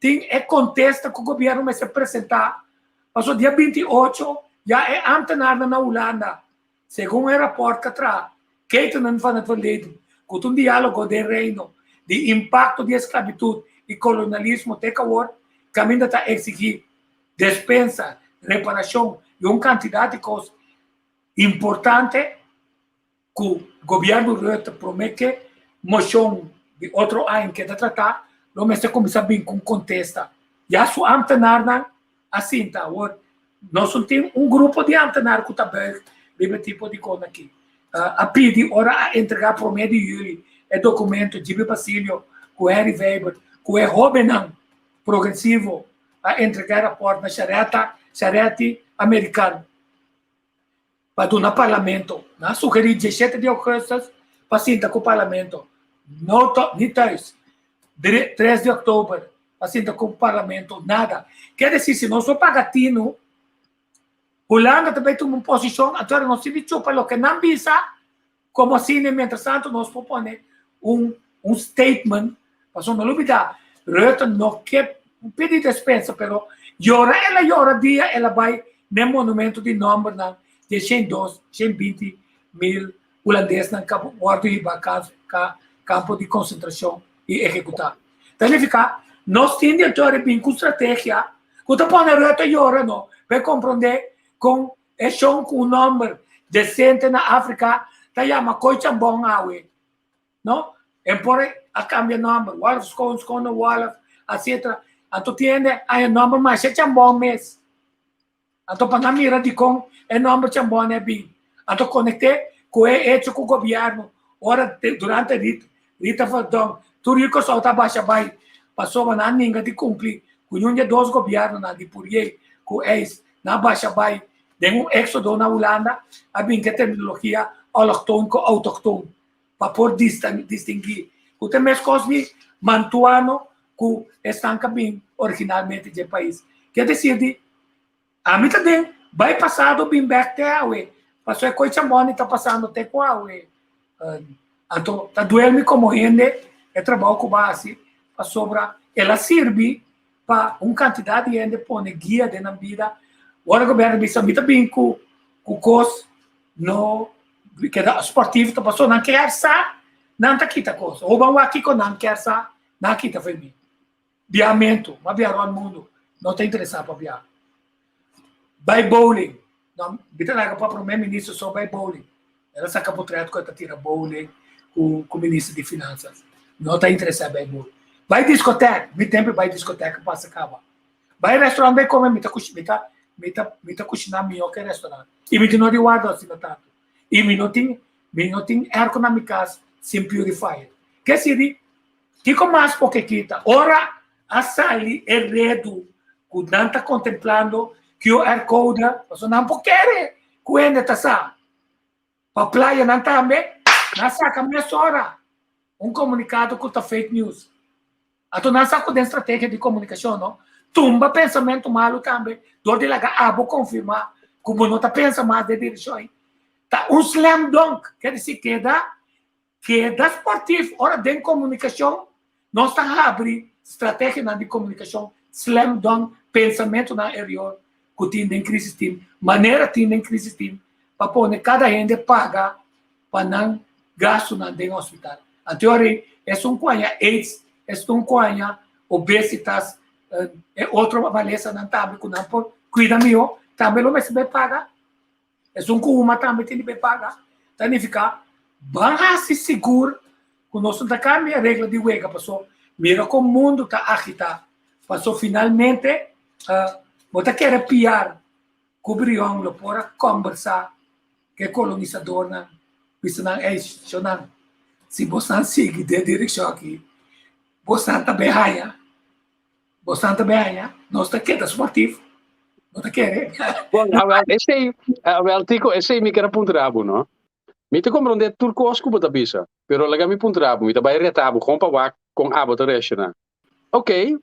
tin e kontesta ku gobièrnu mester presentá. Pasobra dia 28 ya e ámtenarnan na Hulanda, segun e rapòrt ku a traha Ketenen van het Verleden, ku ta un diálogo den Reino di impakto di esklabitut i kolonialismo te ku awor, kaminda ta eksigí despensa, reparashon i un kantidat di kos. Importante ku Gobièrnu Rutte promé ke moshon di otro aña keda tratá lo mester kuminsá bin ku un kontesta. Ya su ámtenarnan a sinta awor. Nos un tin un grupo di ámtenar ku ta bùig riba e tipo di kos aki. A pidi ora a entregá promé di yüli e dokumento Gibi Basilio ku Henry Weibert ku e hóbennan progresivo a entregá e rapòrt na Sharetta Sharetti Amerikan. pa duna Parlamento. Nan a sugerí diesshete di ougùstùs pa sinta ku Parlamento. No to, ni thuis. 3 di òktober pa sinta ku parlamento, nada. Ke desir si nos no paga tinu, Hulanda ta bai tuma un posishon, anto ora nos tin di chupa loke nan bisa, komo asina mientras tanto nos por pone un un statement, pasobra no lubida Rutte no ke pidi despensa pero yora el a yora dia el a bai n'e monumento di nombernan di e 102, 120 mil hulandesnan ku a wòrdu hibá kampo di konsentrashon i ehekutá. Ta nifiká nos tin di anto bin ku strategia ku ta pone Rutte yora no pa e komprondé kon e shon ku un nòmber desente na Afrika ta yama Koi Chambon awe no. E por a kambia nòmber Wolf Schoon, Schone Wolf, etcetera. Anto tin hende haña nòmber masha chambon mes. Anto pa nan mira dikon e nòmber Chambon a bin. Anto konekt'é ku e echo ku gobièrnu ora durante Rita Verdonk tur yu Kòrsou ta basha bai pasobra nan a ninga di kumpli ku niun di e dos gobièrnunan di Pourier ku Eis nan a basha bai den un éksodo na Hulanda a bin ku e terminologia allochtoon ku autochtoon pa por distinguí ku ta e meskos di mantuano ku esnan ka bin originalmente dje pais. Ke desir di ami ta den bai pasado bin bek te awe, pasobra e koi chamboni ta pasando te ku awe. Anto ta duel mi komo hende e trabou ku bo a hasi pasobra el a sirbi pa un kantidat di hende pone guia den nan bida. Ora gobièrnu bisa mi ta bin ku kos no keda sportivo ta pasobra nan kier sa nan ta kita kos. Hopi wak kiko nan kier sa Nan a kita for mi. Biamentu, m'a bia rònt mundu, no ta interesá pa bia. Bai bowling, no, mi ta laga pa promé minister so bai bowling. El a saka potrèt ku e ta tira bowling ku ku minister di finansas. No ta interesá bai bowling. Bai diskotèk, mi tempu bai diskotèk a pasa kaba. Bai restaurant bai kome, mi ta mi ta mi ta mi ta kushiná mihó ku e restaurant. I mi tin no di warda asina tantu. I mi no tin mi no tin airco na mi kas sin purifier. Ke sirbi? Kiko mas por ke kita? Ora a sali e redu ku nan ta kontemplando QR code, pasobra nan por kere ku hende ta sa. Pa playa nan tambe, nan saka mesora un komunikado ku ta fake news. Anto nan sa ku den strategia di komunikashon no, tumba pensamentu malu tambe dor di laga abo konfirmá ku bo no ta pensa mas den direkshon ei. Ta un slam dunk, ke disi keda Keda sportief ora den komunikashon nos ta habri strategianan di komunikashon slam dunk pensamentunan erior ku tin den crisis team manera tin den crisis team pa pone kada hende paga pa nan gastunan den hospital. Anto ora esun ku haña aids esun ku haña obesitas e otro malesanan tambe ku nan por kuida mihó tambe lo mester bai paga. Esun ku huma tambe tin di bay paga. Ta nifiká ban hasi sigur ku nos no ta kambia regla di wega paso mira kon mundu ta agitá. Paso finalmente bo ta kere piar ku Brion lo por a kòmbersá ku e kolonisadornan bisa nan ey shonnan si bosnan sigui den direkshon aki bosnan ta bay haña. Bosnan ta bèña, nos ta keda sportief. No ta kere. Bon, awel, esei, awel, Tico, esei mi ker a puntra bo, no? Mi ta komprondé tur kos ku bo ta bisa, pero laga mi puntra bo, mi ta bai reta bo kon pa wak kon abo ta reakshoná. Oké,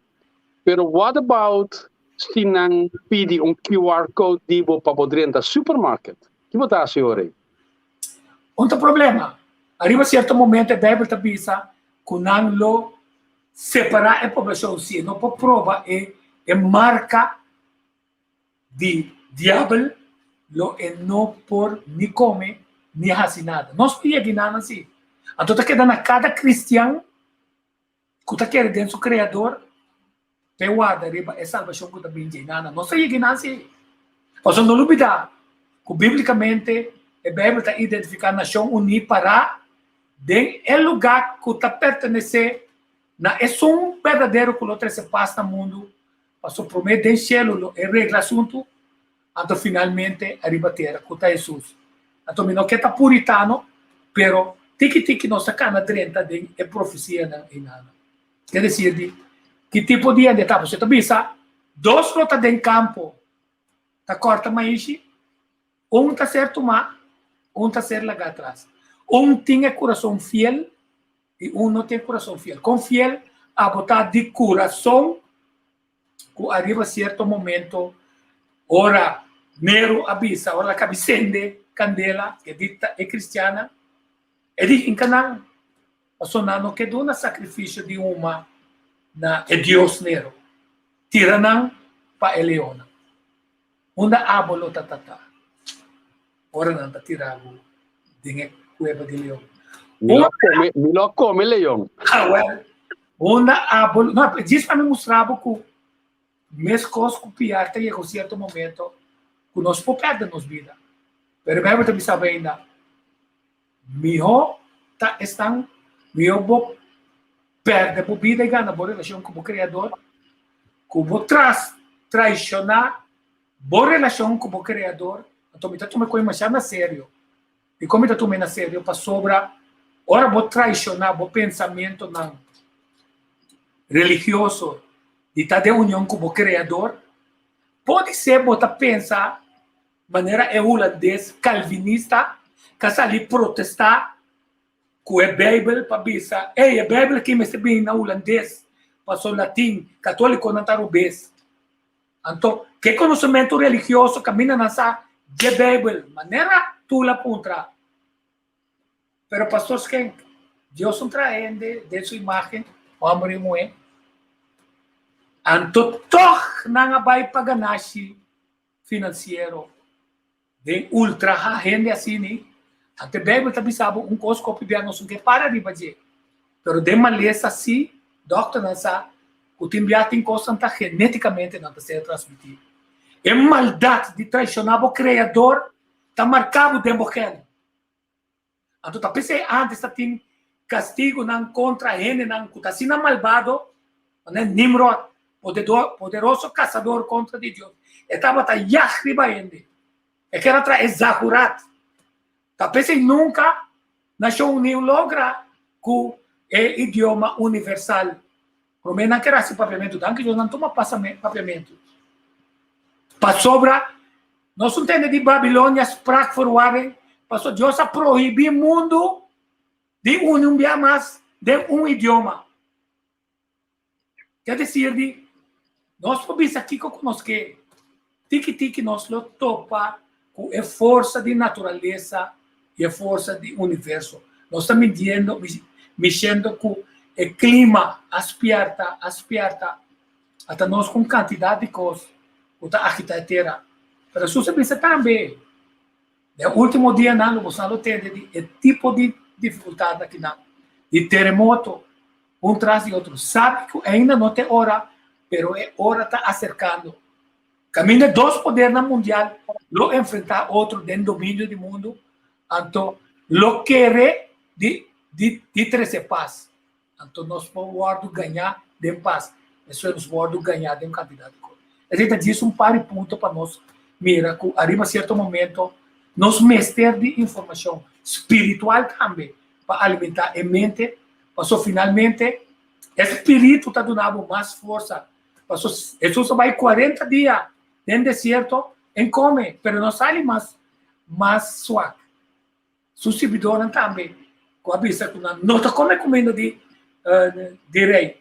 pero what about si nan pidi un QR code di bo pa bo drenta supermarket? Ki bo ta hasi ora ei? Un ta problema. Ariba sierto momento e Bijbel ta bisa ku nan lo Separá e poblashon si e no por proba e e marka di diabel lo e no por ni kome ni hasi nada. Nos por yega nan asi. Anto ta keda na kada kristian ku ta kere den su Kreador pa e warda riba e salbashon ku ta bin dje nana. Nos ta yega nan si. Pasobra no lubida ku biblikamente e Beibel ta identifiká Nashon Uní pará Den e lugá ku ta pertenesé na esun berdadero ku lo trese pas na mundu, pasobra promé den shelu lo e regla asuntu, anto finalmente ariba tera, ku ta Hesus. Anto mi no ke ta puritano, pero tiki tiki nos ta kana drenta den e profesianan einana. Ke desir di, ki tipo di hende ta? Pasobra e ta bisa, Dos lo ta den kampo ta kòrta maishi, Un ta ser tumá, un ta ser lagá atras. Un tin e kurason fiel. I un no tin kurason fiel. Kon fiel abo ta di kurason ku ariba sierto momento ora Nero a bisa, ora la kabi sende kandela, e di ta e kristiannan, e di hinka nan, pasobra nan no ke duna sakrifisio di huma na e dios Nero. Tira nan pa e leonnan. Unda abo lo ta tata ora nan ta tira bo den e kueba di leon? Mi lo kome, mi lo kome leon. Ah, well, unda abo, no, djis pa mi mustra bo ku meskos ku piar ta yega un sierto momento ku nos por pèrdè nos bida. Pero e Bijbel ta bisa bo ainda, mihó ta esnan, mihó bo pèrdè bo bida i gana bo relashon ku bo Kreador, ku bo tras traishoná bo relashon ku bo Kreador. Anto mi ta tuma e kos masha na serio. Dikon mi ta tuma e na serio? Pasobra ora bo traishoná bo pensamentonan religioso di ta den union ku bo Kreador, podisé bo ta pensa manera e hulandes kalvinista ka sali protestá ku e Beibel pa bisa, Ey, e Beibel aki mester bini na hulandes, pasobra latin, katólikonan ta robes. Anto, ke konosementu religioso kaminda nan sa dje Beibel? Manera Tula puntra. Pero Pastor Schenk, Dios no traha hende den su imágen, hòmber i muhé. Anto tòg nan a bai pa ganashi finansiero den ultraha hende asini. Anto e Beibel ta bisa bo un kos ku hopi bia nos no ke para riba dje. Pero den malesa si, dòkternan sa ku tin bia tin kosnan ta genétikamente nan ta ser transmití. E maldat di traishoná bo Kreador ta marká bo den bo gen. Anto ta p'esei ántes ta tin kastigunan kontra hendenan ku ta asina malbado, manera Nimrod, poderoso kasador kontra di Dios. E tabata yag riba hende. E keda traha e zagurat. Ta p'esei nunka Nashon Uní logra ku e idioma universal. Promé nan kere hasi papiamentu, danki Dios nan tuma papiamentu. Pasobra nos un tende di Babilonia spraakverwarring, pasobra Dios a prohibí mundu di uni un bia mas den un idioma. Ke desir di nos por bisa kiko ku nos ke, tiki tiki nos lo topa ku e forsa di naturalesa i e forsa di universo. Nos ta midiendo, mishendo ku e klima a spièrta, a spièrta ata nos ku un kantidat di kos ku ta agitá e tera. Pero Hesus a bisa tambe, Den último dianan lo boso lo tende di e tipo di difikultatnan akinan, di teremoto, un tras di otro. Sabi ku ainda no ta e ora, pero e ora ta aserkando. Kaminda dos podernan mundial lo enfrentá otro den dominio di mundu, anto lo kere di di di trese pas. Anto nos por wòrdu gañá den pas, mester nos wòrdu gañá den un kantidat di kos. Esei ta djis un par di punto pa nos mira ku ariba sierto momento nos mester di informashon spiritual tambe pa alimentá e mente, pasobra finalmente e spiritu ta duna bo mas forsa. Pasobra Hesus a bai kuarenta dia den desierto en kome, pero no sali mas mas swak. Su sirbidónan tambe ku a bisa ku nan no ta kome kuminda di di rei.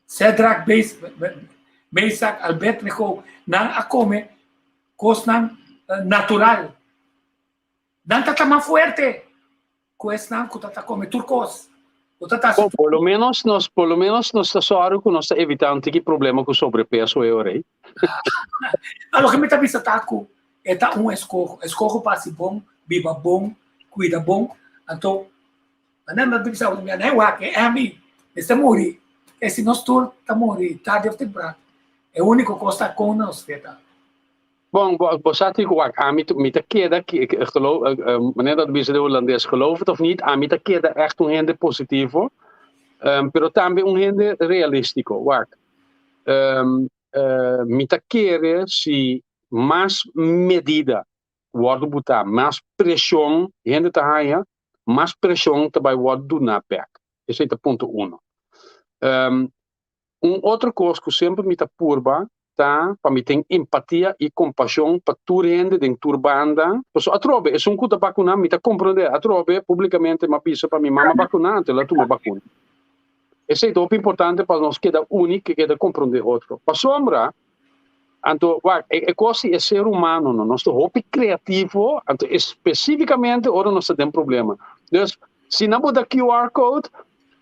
Sedrak, Mesak, Abednego, nan a kome kosnan natural. Nan ta ta mas fuerte ku esnan ku ta ta kome tur kos. Ku ta ta hasi Bo, por lo menos nos, por lo menos nos ta sòru ku nos ta evitá un tiki problema ku sobrepeso e ora ei. A loke mi ta bisa ta ku e ta un eskoho. Eskoho pa hasi bon, biba bon, kuida bon. Anto, manera mi ta bisa mi a wak e ami mester muri. E si nos tur ta muri tardi of tempran, e úniko kos ta kon nos fe ta. Bon, bo, bo sa kiko wak, ami mi ta keda, geloof, manera dat bisa den Holandes, geloof het of niet, ami ta keda echt un hende positivo, pero tambe un hende realistico. Wak, mi ta kere si mas medida wòrdu butá, mas preshon hende ta haña, mas preshon ta bai wòrdu duná bèk. Esei ta punto uno. Un otro kos ku semper mi ta purba. Ta pa mi tin empatia i kompashon pa tur hende den tur banda. Pasobra atrobe esun ku ta bakuná mi ta komprondé. Atrobe públikamente mi a bisa pa mi mama bakuná anto el a tuma bakuna. Esei ta hopi importante pa nos keda uni, keda komprondé otro. Pasobra anto wak e kos di e ser humano no, nos ta hopi kreativo anto espesífikamente ora nos ta den problema. Dus si nan bo ta QR code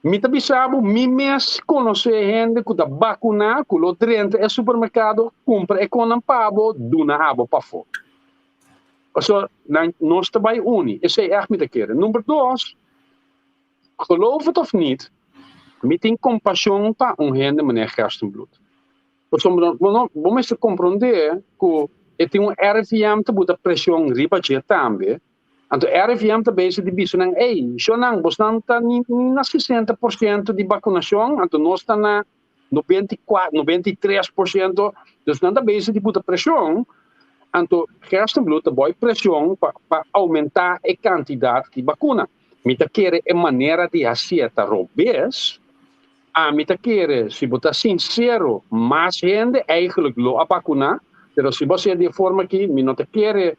Mi ta bisa bo, mi mes konosé hende ku ta bakuná ku lo drenta e supermerkado, kumpra e konnan pa bo, duna abo pafó. Pasobra nan, nos ta bai uni. Esei ègt mi ta kere. Number dos, geloof het of niet, mi tin kompashon pa un hende meneer Gerstenbluth. Pasobra bo no, bo mester komprondé ku e tin un RIVM ta buta preshon riba dje tambe. Anto RIVM ta bezig di bisa nan, ey, shonnan, bosnan ta ni na 60% di bakunashon, anto nos ta na 94, 93%, dus nan ta bezig di buta preshon, anto Gerstenbluth ta boi preshon pa pa oumentá e kantidat di bakuna. Mi ta kere e manera di hasié ta robes, ami ta kere si bo ta sinsero mas hende eigenlijk lo a bakuná, pero si bo hasié di e forma aki mi no ta kere.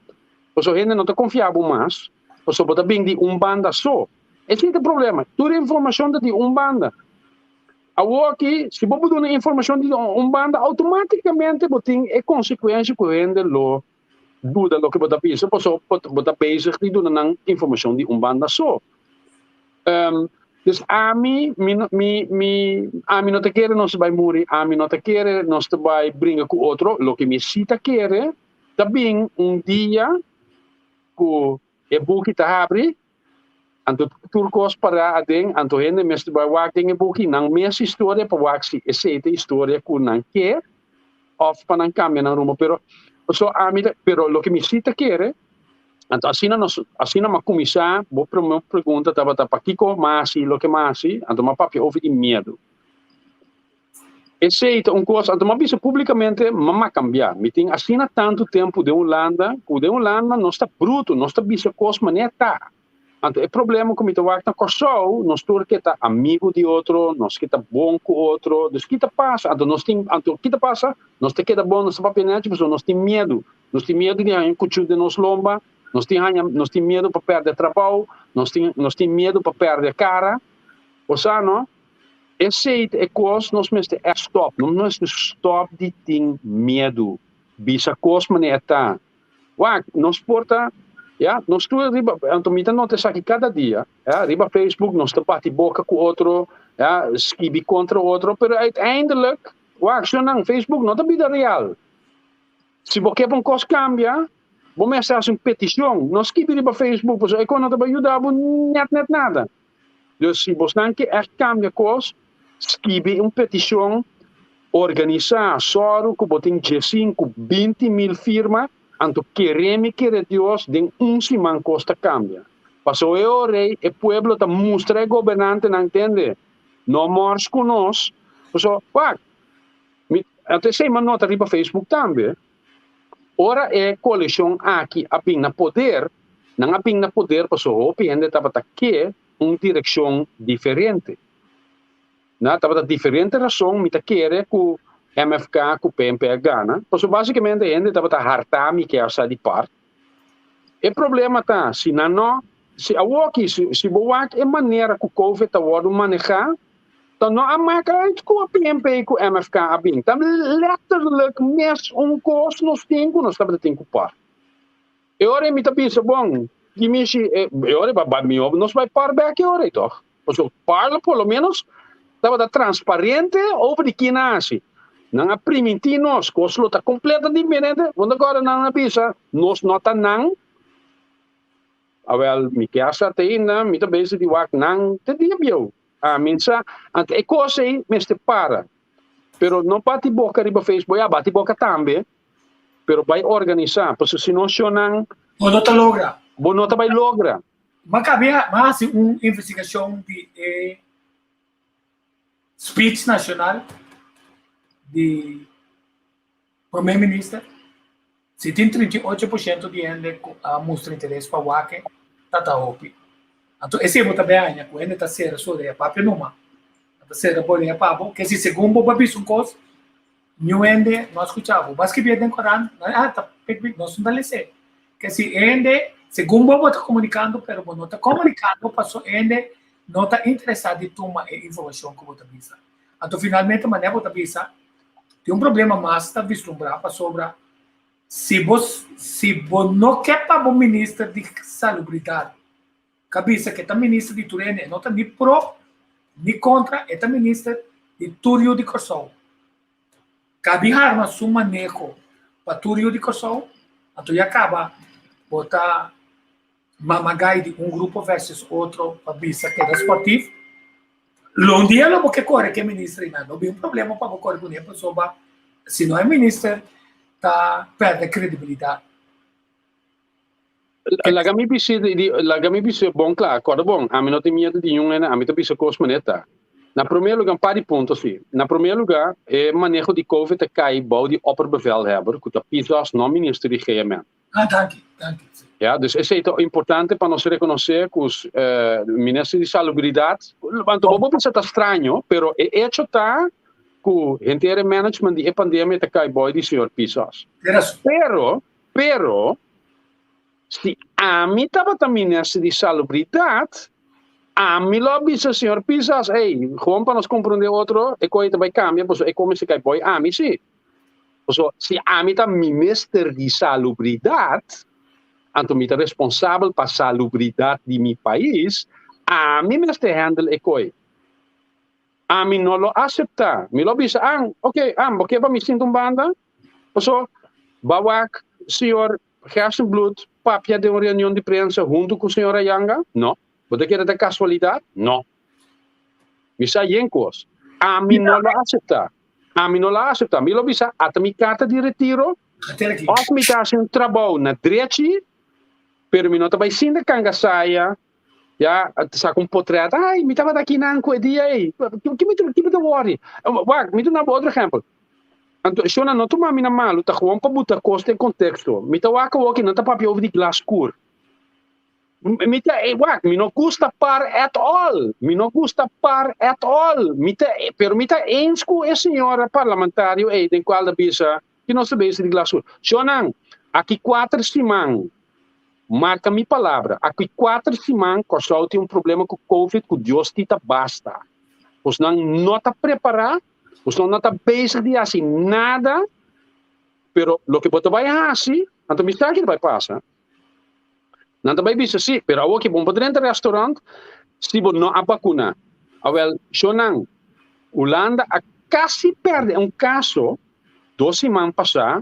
Pasobra hende no ta konfia bo mas, pasobra bo ta bin di un banda so. Esei ta e problema. Tur e informashon ta di un banda. Awor aki, si bo por duna informashon di un banda, outomátikamente bo tin e konsekuensia ku hende lo duda loke bo ta bisa, pasobra bo ta bezig di duna nan informashon di un banda so. Dus ami, mi, mi, mi, ami no ta kere nos ta bai muri, ami no ta kere nos ta bai bringa ku otro. Loke mi si ta kere, Ta bin un dia ku e buki ta habri, anto tur kos pará aden, anto hende mester bai wak den e buki nan mes historia pa wak si esei ta historia ku nan ke òf pa nan kambia nan rumbo. Pero so ami ta, pero loke mi si ta kere, anto asina nos, asina mi a kuminsá, bo promé pregunta tabata pakiko mi a hasi loke mi a hasi, anto mi a papia over di miedu. Esei ta un kos, anto mi a bisa públikamente, mama kambia. Mi tin asina tantu tempu den Hulanda, ku den Hulanda nos ta brutu, nos ta bisa kos manera ta. Anto e problema ku mi ta wak na Kòrsou, nos tur ke ta amigu di otro, nos ke ta bon ku otro, dus ki ta pasa? Anto nos tin, anto ki ta pasa? Nos ta keda bon, nos ta papia nèchi pasobra nos tin miedu. Nos tin miedu di haña un kuchú den nos lomba, nos tin haña, nos tin miedu pa pèrdè trabou, nos tin, nos tin miedu pa pèrdè kara. Bo sa no? Esei ta e kos nos mester ègt stòp. Nos mester stòp di tin miedu. Bisa kos manera e ta. Wak, nos por ta, ya, nos tur riba, anto mi ta nota esaki kada dia, ya, riba Facebook nos ta bati boka ku otro, ya, skibi kontra otro, pero uiteindelijk, wak, shonnan, Facebook no ta bida real. Si bo ke pa un kos kambia, bo mester hasi un petishon. No skibi riba Facebook, pasobra e kos no ta bai yuda bo nèt nèt nada. Dus si bosnan ke ègt kambia kos, skibi un petishon, organisá, sòru ku bo tin diesinku, 20.000 firma, anto kere mi kere Dios den un siman kos ta kambia. Pasobra e ora ei e pueblo ta mustra e gobernantenan, tende, no mòrs ku nos, pasobra wak, mi, anto esei mi a nota riba Facebook tambe. Ora e koalishon aki a bin na poder, nan a bin na poder pasobra hopi hende tabata ke un direkshon diferente. Na tabata diferente rason mi ta kere ku MFK ku PNP a gana, pasobra basikamente hende tabata hartá mi ke a sa di part. E problema ta si nan no, si awoki si bo wak e manera ku covid ta wòrdu manehá, Ta no a maka uit ku PNP ku MFK a bin. Ta letterlijk mes un kos nos tin ku nos tabata tin ku par. E ora ei mi ta bisa bon, ki mishi e ora ei ba mihó nos bai par bek e ora ei tòg. Pasobra par por lo menos tabata transparente over di kin a hasi. Nan a primintí nos kos lo ta kompleto diferente. Bo no ta kòrda nan a bisa nos no ta nan. Awel mi ke a sa te ainda mi ta bezig di wak nan te dia bieu. Ami sa, anto e kos ei mester para. Pero no bati boka riba Facebook, ya bati boka tambe, pero bai organisá, pasobra si no shonnan. Bo no ta logra. Bo no ta bai logra. M'a kabia, m'a hasi un investigashon di e speech nashonal di Prome Minister. Si tin 38% di hende ku a mustra interes pa wak e, ta ta hopi. Anto esei bo ta bay haña ku hende ta sera su orea papia numa. Nan ta sera bo orea pa bo, ke si segun bo ba bisa un kos, Niun hende no a skucha bo. Bo a skibié den korant, ah, ta pik pik, nos no ta les'é. Ke si e hende, segun bo, bo ta komunikando, pero bo no ta komunikando paso e hende no ta interesá di tuma e informashon ku bo ta bisa. Anto finalmente manera bo ta bisa, tin un problema mas ta vislumbrá pasobra si bo si bo no ke pa bo minister di salubridat ka bisa ku e ta minister di tur hende, e no ta ni pro ni kontra, e ta minister di tur yu di Kòrsou. Kabi harma su maneho pa tur yu di Kòrsou, anto ya kaba bo ta mamagai di un grupo versus otro pa bisa keda sportif. Lo un dia lo bo ke kore ku e minister einan, no bin un problema pa bo kore kuné pasobra si no e minister ta pèrdè kredibilidat. Laga mi bisa di laga mi bisa bon kla, kòrda bon, ami no tin miedu di niun hende, ami ta bisa kos manera ta. Na promé lugá, un par di punto si. Na promé lugá, e maneho di Covid ta kai bou di opperbevelhebber, ku ta Pisas, no minister di GMN. Ah, danki, danki. Si. Ja, dus esei ta importante pa nos rekonosé ku minister di Salubridat, anto bo por bisa ta straño, pero e echo ta ku henter e management di e pandemia ta kai bou di señor Pisas. Pero, Pero, si ami tabata minister di Salubridat, ami lo a bisa señor Pisas, ey, gewoon pa nos comprende otro, e koe ta bay cambia, pasobra e koe mester cay boy ami si. Pasobra si ami ta minister di Salubridat, anto mi ta responsabel pa salubridat di mi pais, ami mester handle e koe. Ami no lo acepta. Mi lo bisa, ah, ok, ah, bo ke pa mi sinta un banda? Paso, ba wak señor Gerstenbluth papia den un reunion di prensa hunto cu señora Janga? No. Bo ta kere ta casualidad? No. Mi sa yen cos. Ami no lo acepta. Ami no lo acepta. Mi lo bisa, ata mi carta di retiro, of mi ta haci un trabou na drechi, pero mi no ta bay sinta cangasaya Ya, saca un potret. Ay, mi tabata aki nan cu e dia ey. Ki mi ki mi ta worry? Wak, mi ta duna bo otro ehempel. Anto, shona, no tuma mi na malu, ta gewoon pa buta cos den contexto. Mi ta wak awor ki nan ta papia over di glas scur. Mi ta, wak, mi no gusta par at all. Mi no gusta par at all. Mi ta, pero mi ta eens cu e señora parlamentario ey den cual ta bisa ki nos ta bezig di glas scur. Shonnan, aki cuater siman Marka mi palabra, aki kuater siman Kòrsou tin un problema ku Covid ku Dios ti ta basta. Bosnan no ta prepará, bosnan no ta bezig di hasi nada, pero loke bo ta bai hasi, anto mi sa ki ta bai pasa. Nan ta bai bisa si, pero awor ki bo por drenta restaurant si bo no a bakuná. Awèl, shownan, Hulanda a kasi pèrdè un kaso dos siman pasá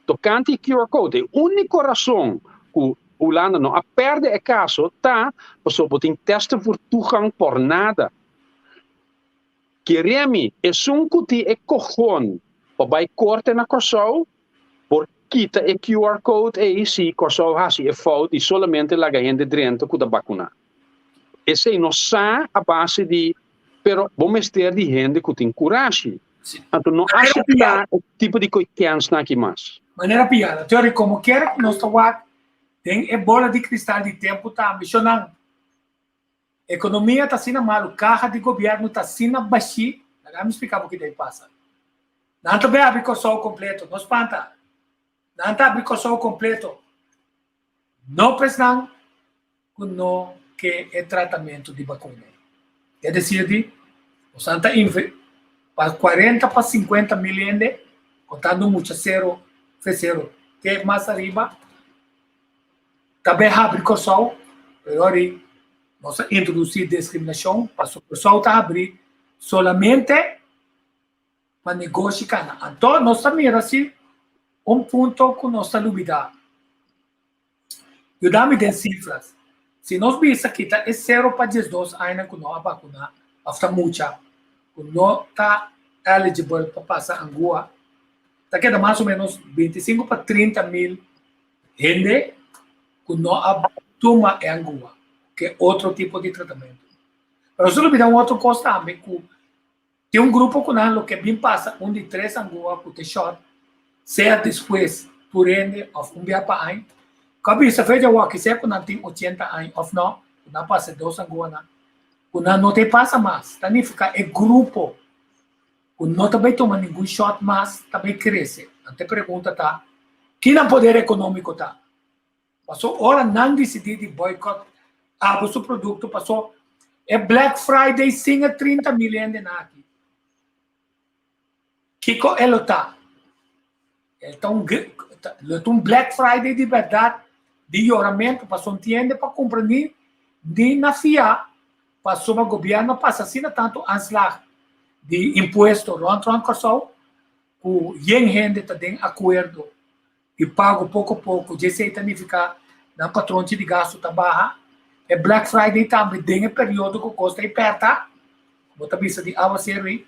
tokante e QR code. E úniko rason ku Hulanda no a pèrdè e kaso ta pasobra bo tin testen voor toegang por nada. Kere mi, esun ku tin e kogon pa bai korte na Kòrsou por kita e QR code ei si Kòrsou hasi e fout di solamente laga hende drenta ku ta bakuná. Esei no sa a base di pero bo mester di hende ku tin kurashi. Anto no aseptá e tipo di koi kènsnan aki mas. Manera piada. Teori, komo kier ku nos ta wak den e bola di kristal di tempu tambe, shonnan. Ekonomia ta asina malu, kaha di gobièrnu ta asina bashí, laga mi splika bo kiko ta pasa. Nan ta bai abri Kòrsou kompleto, no spanta. Nan ta abri Kòrsou kompleto. No pesnan ku no ke e tratamentu di bakuna. E desir di nos nan ta inve pa 40 pa 50 mil hende, kontando mucha sero, fe sero te mas ariba, ta bai habri Kòrsou, pero ori nos a introdusí diskriminashon pasobra Kòrsou ta habrí solamente pa negoshi kana. Anto nos ta mira si un punto ku nos ta lubidá. Yuda mi den sifras. Si nos bisa kita e sero pa 12 añanan ku no a bakuná òf ta mucha ku no ta eligible pa pasa angua, ta keda mas o ménos 25 pa 30 mil hende ku no a tuma e angua, ke otro tipo di tratamentu. Pero nos ta lubida un otro kos tambe ku Tin un grupo ku nan lo ke bin pasa un di tres angua ku te shòt, sea despues tur hende òf un bia pa aña. Ku a bisa fecha wòki sea ku nan tin 80 aña òf nò, ku nan pasa e dos anguanan, ku nan no te pasa mas. Ta nifiká e grupo. ku no ta bai tuma ningun shòt mas ta bai krese. Anto e pregunta ta, ki nan poder ekonómiko ta? Paso ora nan disidí di boycott abo su produkto paso e Black Friday sin e 30.000 hendenan aki, kiko e lo ta? E ta un lo ta un Black Friday di bèrdat di yoramentu paso un tin hende pa kumpra ni ni na fiá pasobra gobièrnu a pasa asina tantu aanslag di impuesto rònt rònt Kòrsou ku yen hende ta den akuerdo di pago poko poko dje esei ta nifiká nan patronchi di gastu ta baha. E Black Friday tambe den e periodo ku kos ta hiperta, bo ta bisa di awaseru ei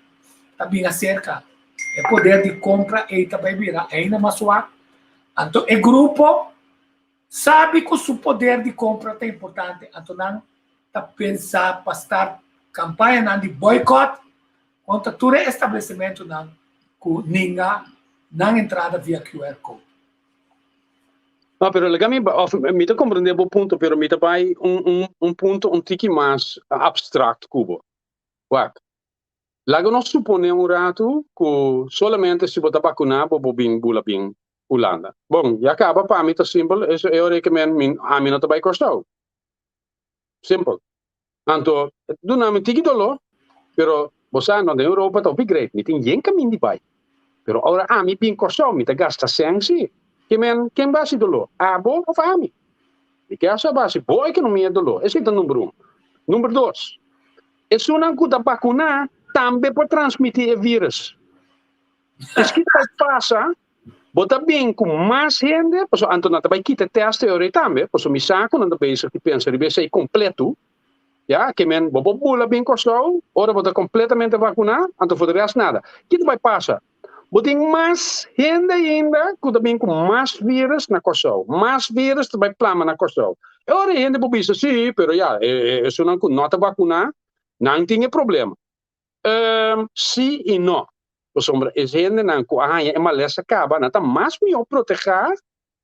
ta bin aserka. E poder di kompra ei ta bai bira ainda mas swak. Anto e grupo sabi ku su poder di kompra ta importante, anto nan ta pensa pa start kampañanan di boycott kontra tur e establesimentunan ku ninga nan entrada via QR code. No, pero laga mi, of mi ta comprende bo punto, pero mi ta bai un, un, un punto un tiki mas abstract ku bo. Wak, laga nos supone un ratu ku solamente si bo ta bakuná bo por bin bula bin Hulanda. Bon, ya kaba pa mi ta simpel, eso e ora ke men mi ami no ta bai Kòrsou. Simpel. Anto, duna mi tiki doló, pero bo sa no den Europa ta hopi great, mi tin yen kamin di bai. Pero ora ami bin Kòrsou mi ta gasta sèn si. Ke men, ken basi doló? Abo òf ami? Mi ke a sa basi bo ekonomia doló. Esei ta number un. Number dos, esunnan ku ta bakuná tambe por transmití e vírus. Esaki ta bai pasa, bo ta bin ku mas hende, pasobra anto nan ta bai kita e tèst e ora ei tambe, pasobra mi sa ku nan ta bezig di pensa riba esei kompletu, ya, ke men bo por bula bin Kòrsou ora bo ta kompletamente vakuná, anto for di rèst nada. Ki ta bai pasa? Bo tin mas hende ainda ku ta bin ku mas vírus na Kòrsou, mas vírus ta bai plama na Kòrsou. E ora ei hende por bisa, sí, pero ya, e esunnan ku no ta vakuná, nan tin e problema. Sí i no. Pasobra e hendenan ku a haña e malesa kaba, nan ta mas mihó protehá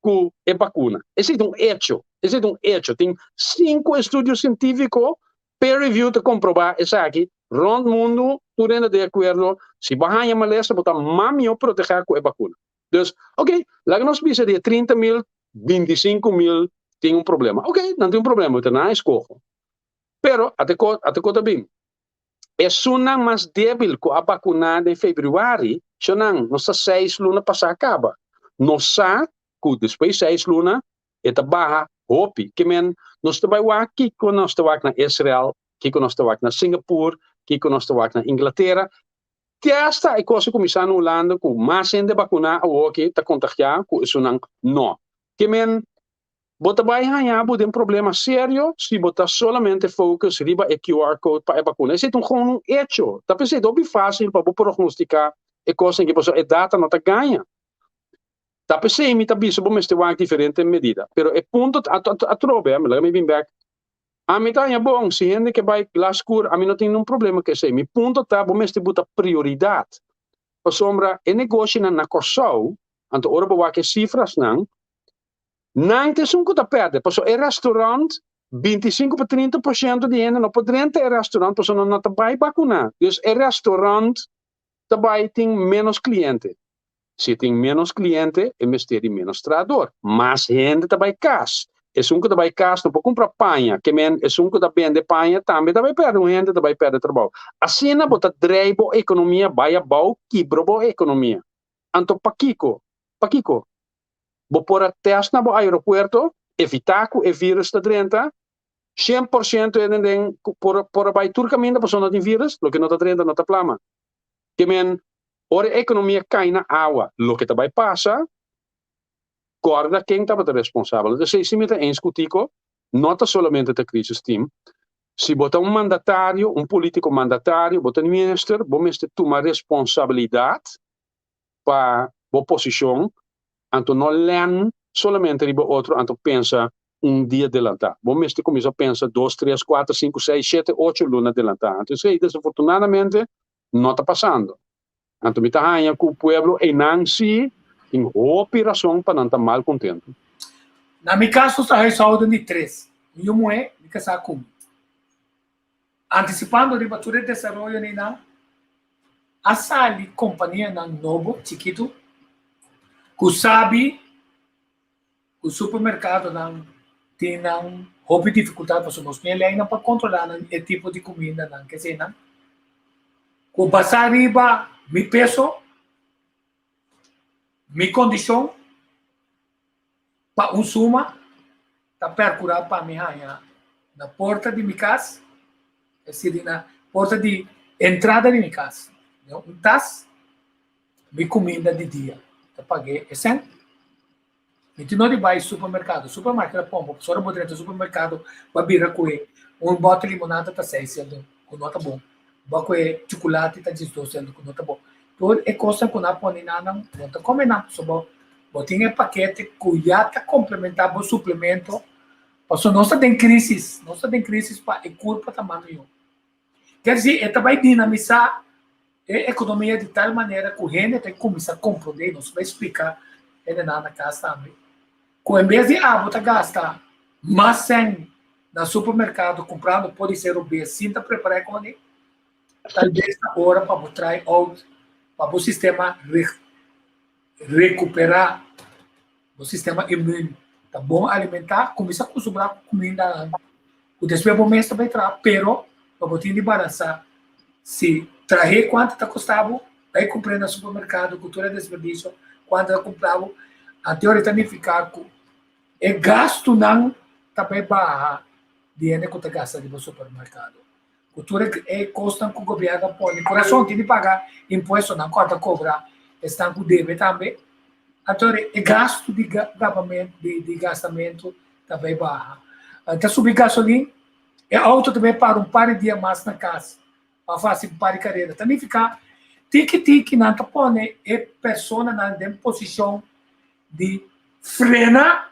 ku e bakuna. Esei ta un echo. Esei ta un echo. Tin sinku estudio sientífiko peer review ta komprobá esaki. Rònt mundu tur hende ta di akuerdo, si bo a haña malesa bo ta mas mihó protehá ku e bakuna. Dus, oke, laga nos bisa di e 30.000, 25.000 tin un problema. Oke, nan tin un problema, ta nan a eskoho. Pero, ate ko, ate ko ta bin. Esunnan mas débil ku a bakuná den febrüari, shonan, nos ta seis luna pasá kaba. Nos sa ku despues seis luna e ta baha hopi. Ke men nos ta bai wak kiko nos ta wak na Israel, kiko nos ta wak na Singapur, kiko nos ta wak na Inglatera. Te asta e kos a kuminsá na Hulanda ku mas hende bakuná awoki ta kontagiá ku esunnan no. Ke men Bo ta bai haña bo den problema serio si bo ta solamente focus riba e QR code pa e bakuna. Esei ta un gewoon un hecho. Ta p'esei ta hopi fácil pa bo prognostica e kosnan aki pasobra e data no ta gaña. Ta p'esei mi ta bisa bo mester wak diferente medida. Pero e punto ta atrobe, laga mi bin bek, ami ta haña bon si hende ke bai glas skur ami no tin ningun problema ku esei. Mi punto ta bo mester buta prioridad pasobra e negoshinan na Kòrsou, anto ora bo wak e sifrasnan, Nan ta esun ku ta pèrdè, pasobra e restaurant 25 pa 30% di hende no por drenta e restaurant pasobra nan no ta bai bakuná. Dus e restaurant ta bai tin ménos kliente. Si tin ménos kliente e mester di ménos trahador. Mas hende ta bai kas. Esun ku ta bai kas no por kumpra paña, ke men esun ku ta bende paña tambe ta bai pèrdè, un hende ta bai pèrdè trabou. Asina bo ta drei bo ekonomia bai abou, kibra bo ekonomia. Anto pakiko? Pakiko? Bo por a test na bo aeropuerto, evitá ku e virus ta drenta. 100% hende den por por a bai tur kaminda pasobra no tin virus, loke no ta drenta no ta plama. Ke men, ora e ekonomia kai na awa, loke ta bai pasa, kòrda ken tabata responsabel. Entonces si mi ta eens ku Tico, no ta solamente ta crisis team. Si bo ta un mandatario, un politico mandatario, bo ta minister, bo mester tuma responsabilidat pa bo posishon, anto no lèn solamente riba otro anto pensa un dia delantá. Bo mester kuminsá pensa dos, tres, kuater, sinku, seis, shete, ocho luna delantá. Anto esei desafortunadamente no ta pasando. Anto mi ta haña ku pueblo einan sí tin hopi rason pa nan ta mal kontentu. Na mi kaso sa huishouden di tres. Mi yu muhé, mi kasá ku mi. Antisipando riba tur e desaroyo einan. A sali kompanianan nobo chikitu ku sabi ku supermerkadonan tin nan hopi difikultat pasobra nos no e leinan pa kontrolá nan e tipo di kumindanan ke eseinan ku basá riba mi peso, mi kondishon pa un suma ta perkurá pa mi haña na porta di mi kas, es decir na porta di entrada di mi kas, un tas mi kuminda di dia ta pag'é e sèn. Mi tin no di bai supermerkado, supermarket ta pompa, pasobra bo drenta supermerkado bo a bira ku e un bòte limonada ta seis sèldo ku no ta bon, bo a kue chukulati ta diesdos sèldo ku no ta bon. Tur e kosnan ku nan a pone nan nan bo no ta kome nan pasobra bo bo tin e pakete ku ya ta komplementá bo suplemento pasobra nos ta den krisis, nos ta den krisis pa e kurpa ta mas mihó. Ker di e ta bai dinamisá e ekonomia di tal manera ku hende ta kuminsá komprondé, nos bai splika hendenan na kas tambe, ku en bes di abo ta gasta mas sèn na supermerkado kumprando por di ser robes sin ta prepará e kòne, tal bes ta ora pa bo try out pa bo sistema rekuperá, bo sistema imun ta bon alimentá, kuminsá kustumbrá ku kumindanan ku despues bo mes ta bai traha, pero pa bo tin di balansá si trah'é kuantu ta kosta bo, bai kumpr'é na supermerkado ku tur e desperdisio kuantu ta kumpra bo, anto ta nifiká ku e gastunan ta bai baha di hende ku ta gasta riba supermerkado. Ku tur e kosnan ku gobièrnu a pone, ku rason tin di paga impuestonan ku a ta kobra esnan ku debe tambe, anto e gastu di di gastamentu ta bai baha. Ta subi gasolin, e outo ta bai para un par di dia mas na kas pa fasi un par di karera. Ta nifiká tiki tiki nan ta pone e personanan den posishon di frena.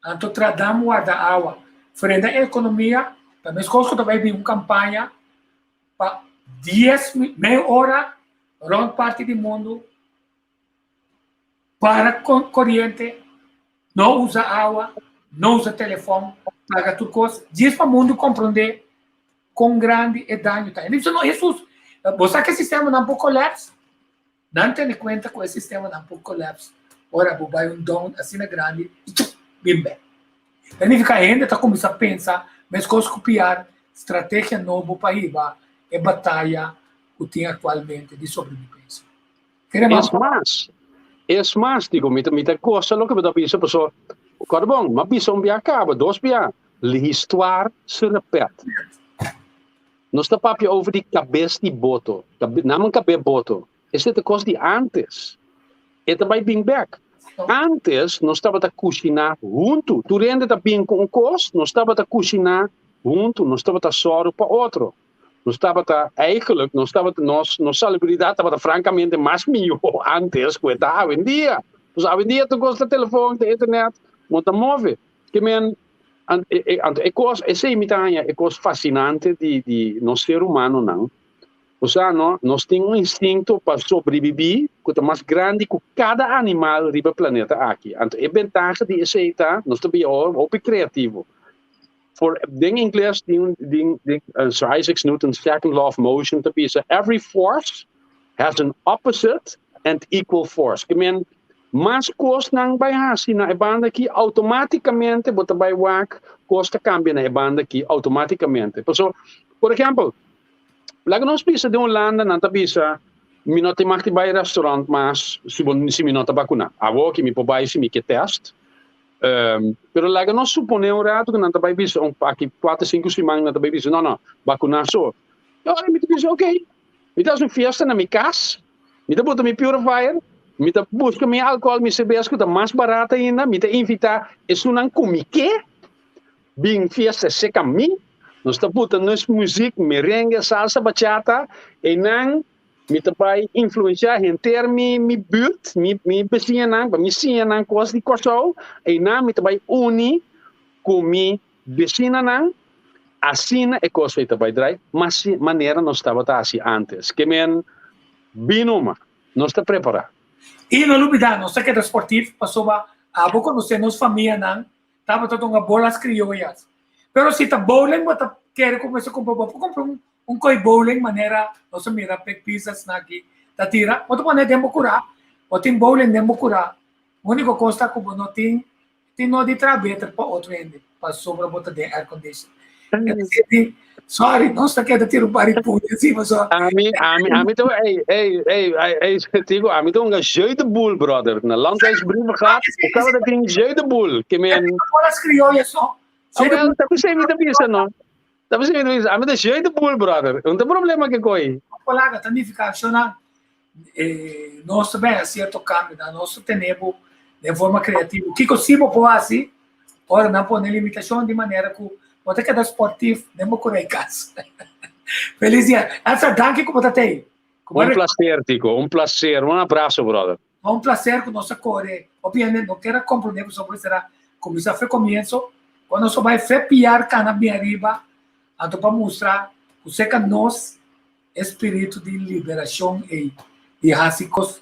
Anto tra dam warda awa. Frena e ekonomia, ta meskos ku ta bai bin un kampaña pa dies mei ora rònt parti di mundu para koriente, no usa awa, no usa telefòn, paga tur kos, djis pa mundu komprondé kon grandi e daño ta. E mi bisa, no Hesus, bo sa ku e sistemanan por kolèps? Nan tene kuenta ku e sistemanan por kolèps ora bo bai un down asina grandi i tchup, bin bèk. Ta nifiká hende ta kuminsá pensa meskos ku piar strategia nobo pa hiba e bataya ku tin aktualmente di sobrebibensia. Kere Es mas, es mas, digo, mi ta, mi ta gosa loke bo ta bisa, paso, kòrda bon, m'a bisa un bia kaba, dos bia, l'histoire se répète. Nos ta papia over di kabes di boto, naman kabe boto. Esei ta kos di ántes. E ta bai bin bèk. Ántes nos tabata kushiná huntu. Tur hende ta bin ku un kos, nos tabata kushiná huntu, nos tabata sòru pa otro. Nos tabata, eigenlijk, nos tabata, nos, nos salubridat tabata frankamente mas mihó ántes ku e ta awendia. Pasobra awendia tur kos ta telefòn, ta internet, no ta move. Ke men, Anto e kos, esei mi ta haña e kos fasinante di di nos ser humanonan. Osea no, nos tin un instinto pa sobrebibí ku ta mas grandi ku kada animal riba e planeta aki. Anto e bentaha di esei ta nos ta bia hopi kreativo. For den ingles tin un den den Sir Isaac Newton's second law of motion ta bisa every force has an opposite and equal force. Ke men mas kosnan bai hasi na e banda aki, automaticamente bo ta bai wak kos ta kambia na e banda aki automaticamente. Paso, por ehempel, laga nos bisa den Hulanda nan ta bisa mi no tin mag di bai restaurant mas si bo si mi no ta bakuna. Awor ki mi por bai si mi ke test. Pero laga nos supone un rato ku nan ta bai bisa un aki kuater sinku siman nan ta bai bisa no no bakuna so. E ora mi ta bisa okay. Mi ta hasi un fiesta na mi kas, mi ta bota mi purifier, mi ta buska mi alkohòl, mi serbes ku ta mas barat ainda, mi ta invitá esunnan ku mi ke bin fiesta seka mi. Nos ta buta nos muzik, merengue, salsa, bachata, einan mi ta bai influensiá henter mi mi buurt, mi mi besiñanan, pa mi siña nan kos di Kòrsou, einan mi ta bai uni ku mi Besinanan, asina e kos ei ta bai drai, mas manera nos tabata hasi ántes. Ke men bin numa, nos ta prepará. I no lubidá, nos ta keda sportif pasobra abo konosé nos famianan tabata dunga bolas krioyas. Pero si ta bowling bo ta kere ku mester kumpra, bo por kumpra un. Un koi bowling manera nos a mira Pek Pisas na aki ta tira. Bo ta pone den bo kurá. Bo tin bowling den bo kurá. Úniko kos ta ku bo no tin tin no di traha beter pa otro hende pasobra bo ta den air condition. Sorry, nos ta keda tira un par di puña así pasobra. Ami, ami, ami ta, ey, ey, ey, ey, ey, Tigo, ami ta hunga jeu de boule, brother. Na Landhuis Brievengat, ik tabata tin jeu de boule. Ke men. Bolas criollas, no? Ah, wel, ta pesey mi ta bisa, no? Ta pesey mi ta bisa, ami ta jeu de boule, brother. Un ta problema ke koi. Palabra ta nifica shona eh, nos ta ben cierto cambio, na nos ta tene bo den forma creativo. Kiko si bo por hasi, ora nan pone limitacion di manera ku bo ta keda sportief den bo kura e kas. Feliz dia. Elsa, danki ku bo ta tei. Un placer, Tico. Un placer. Un abrazo, brother. Ta un placer ku nos a kore. Hopi hende no kier a komprondé pasobra será kuminsá fe komienso. Ora nos a bai fe piar kana bin ariba, anto pa mustra ku serka nos e spiritu di liberashon ei, di hasi kos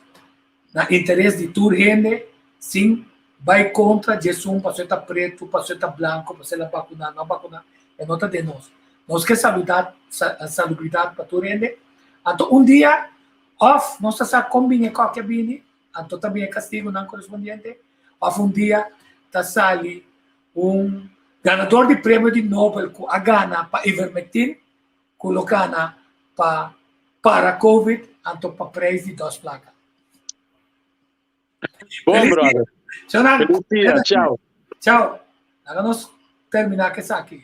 na interes di tur hende sin bai kontra djesun pasobra e ta pretu, pasobra e ta blanko, pasobra el a bakuná, no a bakuná, e no ta den nos. Nos ke saludat, salubridat pa tur hende. Anto un dia Òf nos ta sa kon bini e kòki a bini, anto ta bin e kastigunan korespondiente. Òf un dia ta sali un ganador di premio di Nobel ku a gana pa ivermectin, ku lo gana pa para covid, anto pa preis di dos plaka. Bon, brother. Feliz dia. Ciao. Ciao. Laga nos termina ku esaki.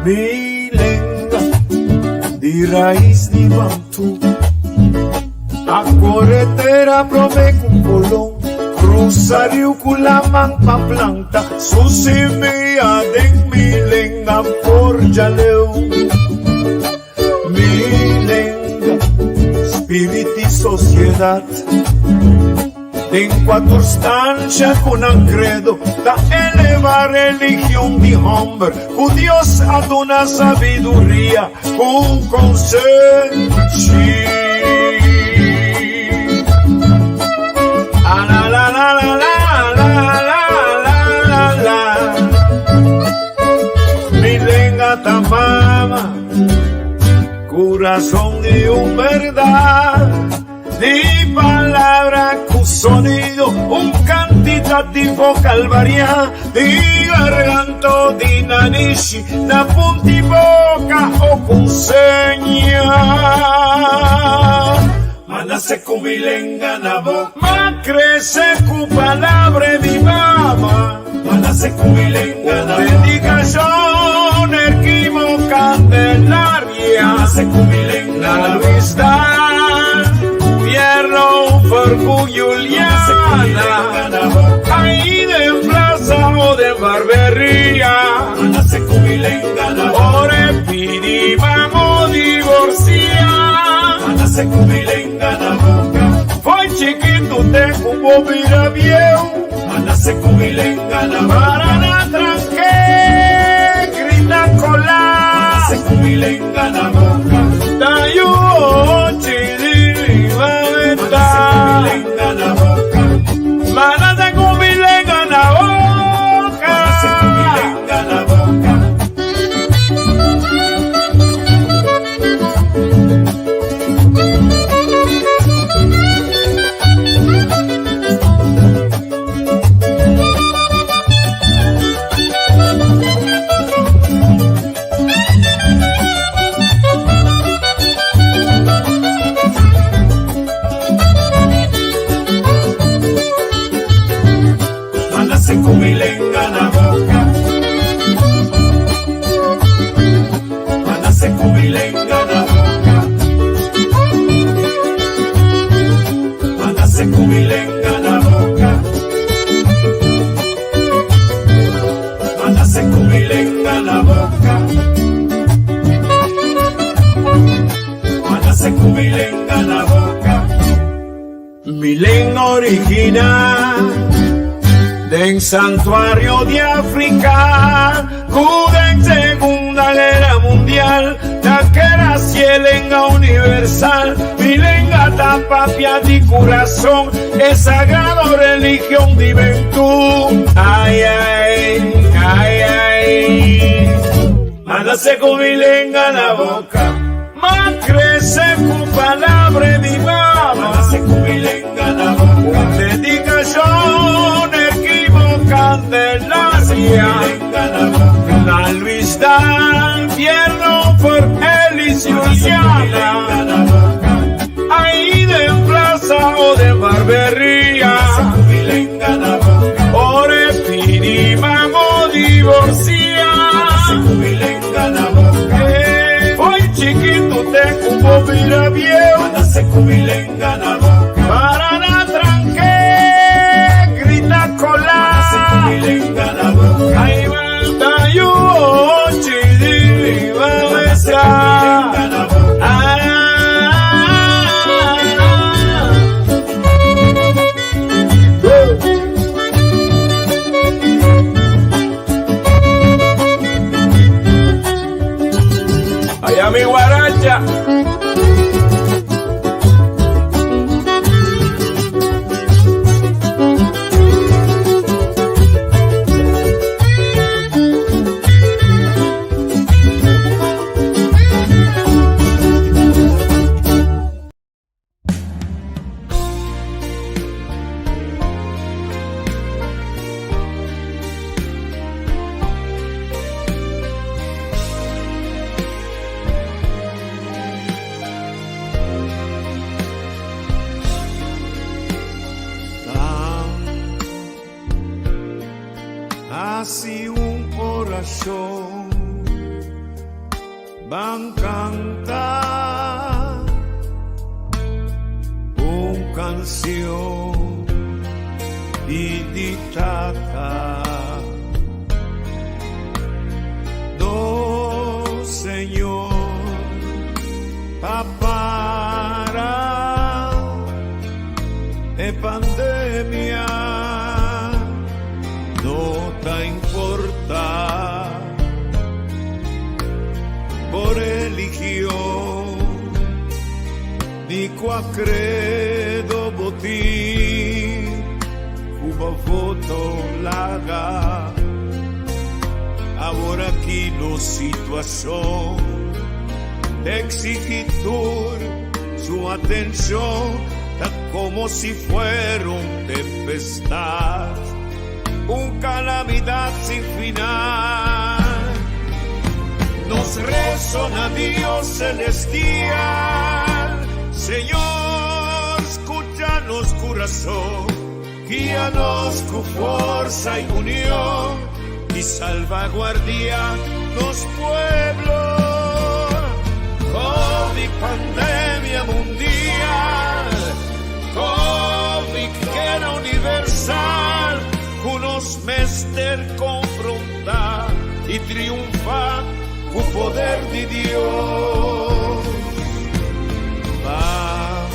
Mi lenga di rais di Bantu A kore tera prome ku Colon Cruza riu ku laman pa planta Su simia den mi lenga forja leu Mi lenga, spirit i sociedad Den cuater stancia cu nan credo ta eleva religion di homber cu Dios a duna sabiduria cu consenshi. A la la la la la la la la la la Mi lenga ta mama, curazon di un berdad. Di palabra cu sonido, un cantitativo calvaria, di garganto, di narishi, na punti boca o cu seña. Ma nace cu mi lenga na boca, ma crece cu palabra di mama. Ma nace cu mi lenga na boca, dedicacion, erquimo, candelaria. Ma nace cu mi lenga na Luisdal, Fierro, Fercu, Juliana. Ahí den plaza o den barberia. Ma nace cu mi lenga na boca, Ore pidi vamos divorcia. Ma nace cu mi lenga na boca, Foi chiquito te cu bo bira bieu. Ma nace cu mi lenga na boca. Para na tranque, grita cola. Ma nace cu mi lenga na boca. Tayu chidi ma nace cu mi lenga na boca. Ma nace cu mi lenga na boca. Ma nace cu mi lenga na boca. Ma nace cu mi lenga na boca. Ma nace cu mi lenga na boca. Nace con mi lenga na boca. Nace con mi lenga na boca. Nace con mi lenga na boca. Mi lenga original den santuario di Africa, den Segunda Guerra Mundial, la que era lenga universal, mi lenga ta papia di corazón, es sagrado religión di virtud. Ay, ay, ay, ay. Mándase con mi lenga na boca, más crece con palabra di mama. Mándase con mi lenga na boca, dedicación equivocandelaria. La Luis Dan, Pierno por Elis Juliana. Ahí de Plaza o de Barbería. Ore piriman o divorcia. Hoy chiquito te cubo mira viejo. Para na tranque, grita cola. Ahí va tayo, chidi, va Allá mi guaracha. Así un oración van cantar un canción y di tata. No, Señor, pa para e pandemia no ta importa bo religion ni cua credo bo tin cu voto laga awor aki nos situacion exige tur su atencion ta como si fuera un tempestad, un calamidad sin final. Nos resona Dios celestial, Señor, escúchanos corazón, guíanos con fuerza y unión y salvaguardia nos pueblo. COVID, pandemia mundial, COVID que era universal, nos mester confrontar y triunfar con poder de Dios. Va,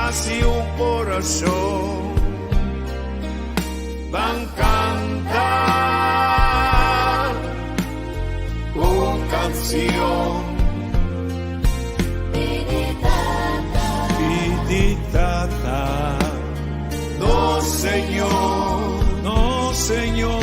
así un corazón van cantar un canción. Pidi tata, no Señor, no Señor.